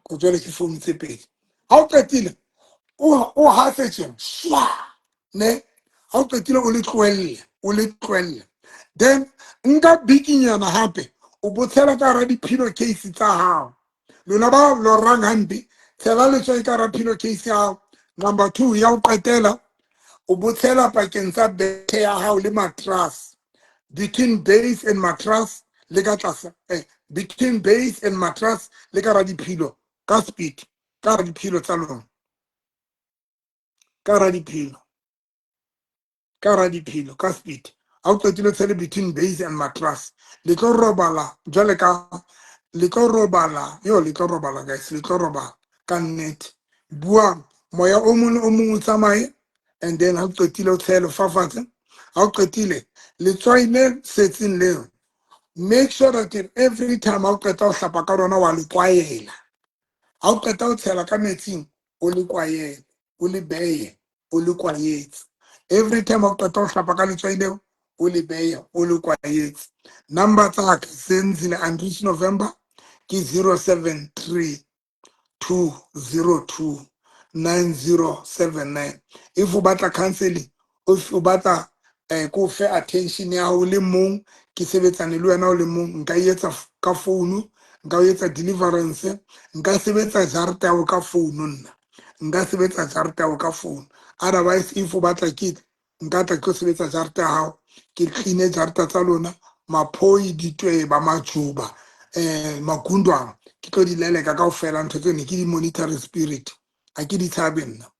Ko jwale ke phone tse pedi. Ha o qetile o hafe tjena shwa ne ha o qetile o le tlohelle o le tlohelle then nka bikinyana hape o bo tshela ka hara di-pillow case tsa hao lona ba lorang hampe tshela letswai ka hara pillow case ya hao number two ya ho qetela o bo tshela pakeng tsa bethe ya hao le mattress between base and mattress le ka tlasa between base and mattress le ka hara diphilo ka speed ka hara diphilo tsa lona ka hara diphilo ka hara diphilo ka speed ha o qetile tshele between base and mattress le tlo robala jwale ka le tlo robala yo le tlo robala guys le tlo robala ka nnete buang moya o mong le o mong o tsamaye and then ha o qetile o tshele fafatshe ha o qetile letswai le setseng leo make sure that every time ha o qeta ho hlapa ka lona wa le kwaela ha o qeta ho tshela ka metsing o le kwayele o le beye o le kwayetse every time ha o qeta ho hlapa ka letswai leo o le beye o le kwayetse number tsa ka Zenzile Andries November ke 073 202 9079 if o batla counseling if o batla ko fe attention ya hao le mong ke sebetsane le wena o le mong nka e etsa ka founu nka o etsa deliverance nka sebetsa jarta ya ka founu nna nka sebetsa jarta ya ka founu otherwise if o batla ke nka tla ke sebetsa jarta ya hao ke cleane jarta tsa lona maphoi ditweba majuba magundwana ke tlo di leleka kaofela ntho tsene ke di monitoring spirit ha ke di tshabe nna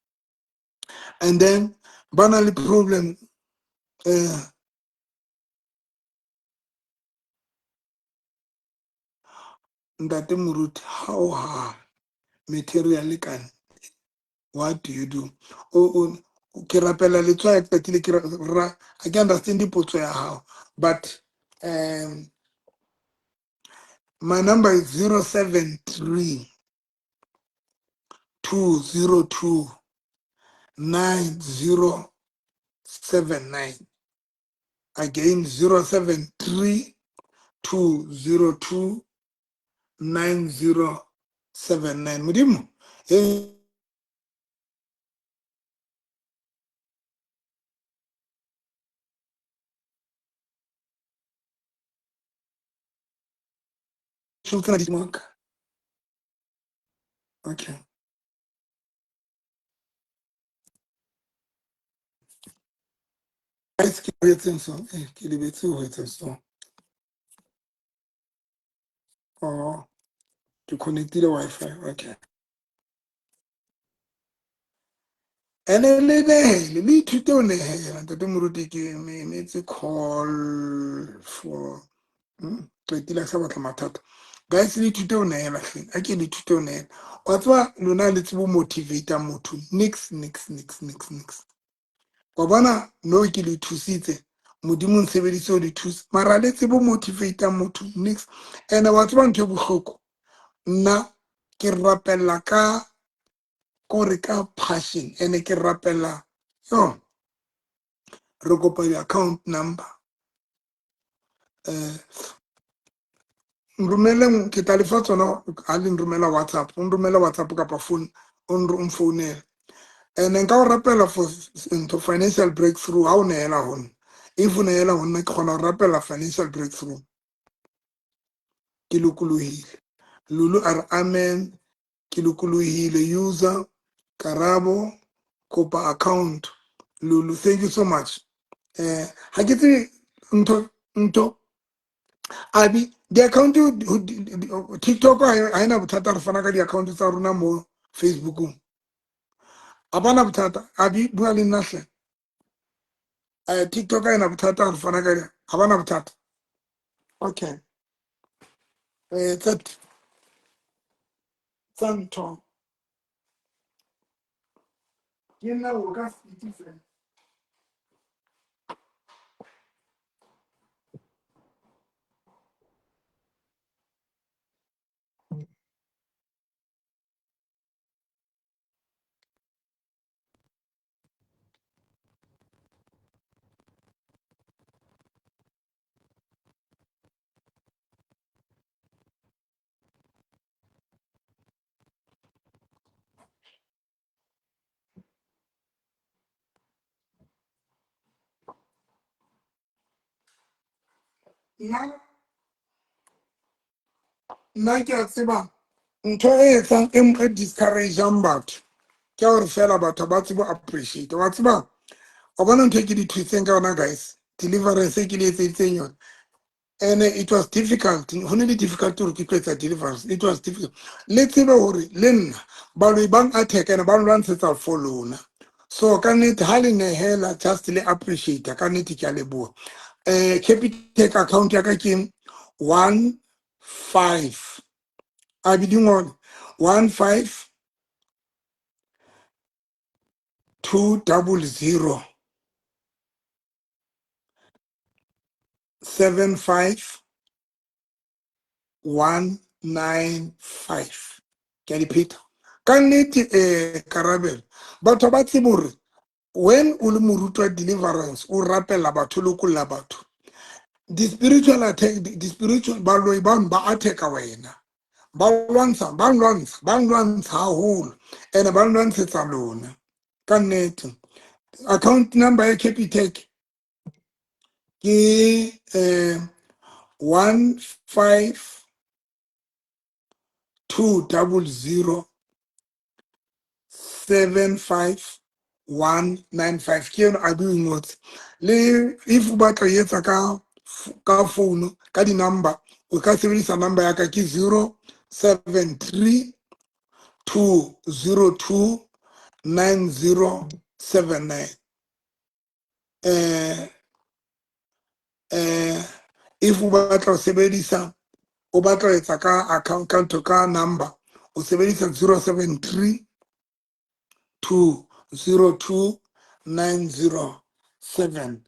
and then ba na le problem ntate Moruti how ha material ka what do you do o ke rapela letswai qetile ke ra ha ke understand potso ya hao but my number is 073 202 9079 again 073 202 9079 modimo okay guys ke etseng so ke lebetse ho etseng so oh ke connectile Wi-Fi okay ene le nehele le ithute ho nehela ntate Moruti ke emetse call for qetile a sa batla mathata guys le ithute ho nehela hleng a ke le ithute ho nehela wa tseba lona le tsebo motivate motho nix nix nix nix nix wa bona no ke le thusitse modimo nsebeditse ho le thusa mara le tsebo motivate motho nix ene wa tseba ntho e bohloko nna ke rapella ka kore ka passion ene ke rapella yo re kopa di-account number nromeleng ke tla lefa tsona ha le nromela WhatsApp o nromela WhatsApp kapa phone o nfounela and nka o rapela for ntho financial breakthrough ha o nehela ho nna if o nehela ho nna ke kgona ho rapela financial breakthrough ke lokolohile Lulu a re amen ke lokolohile user Karabo kopa account Lulu thank you so much ha ke tsebe ntho abi di-account TikTok ha ena bothata re fana ka di-account tsa rona mo Facebookong a bana bothata abi bua le nna hle TikTok ha ena bothata re fana ka ha bana bothata okay tsa ntho ke nna o ka speed fela. Nna ke a tseba ntho e etsang e e discourageang batho ke gore fela batho ba tsebe appreciate. Wa tseba, wa bona ntho e ke di thusitseng ka yona, guys, deliverance e ke le etseditseng yona, and it was difficult, ho ne le difficult hore ke tlo etsa deliverance. It was difficult. Le tsebe hore le nna baloi bang attack and ba nlwantshetsa for lona. So ka nnete ha le nehela, just le appreciate, ka nnete ke a leboha. Capitec account ya ka ke 15 a be di ngole 15200 75195. Ke a di pheta ka nnete. Karabelo, batho ba tsebe hore when o le moruti wa deliverance, o rapela batho, o lokolla batho, di-spiritual attack, di-spiritual baloi bano ba attacka wena, ba lwantsha, ba lwantsha, ba lwantsha haholo, and ba lwantshetsa lona ka nnete. Account number ya Capitec ke 1520075195. Ke yone a be ngotse. Le if o batla ho etsa ka phone, ka di-number, o ka sebedisa number ya ka ke 073 202 9079. If o batla ho sebedisa, o batla ho etsa ka account, ka ntho, ka number, o sebedisa 073 202 907.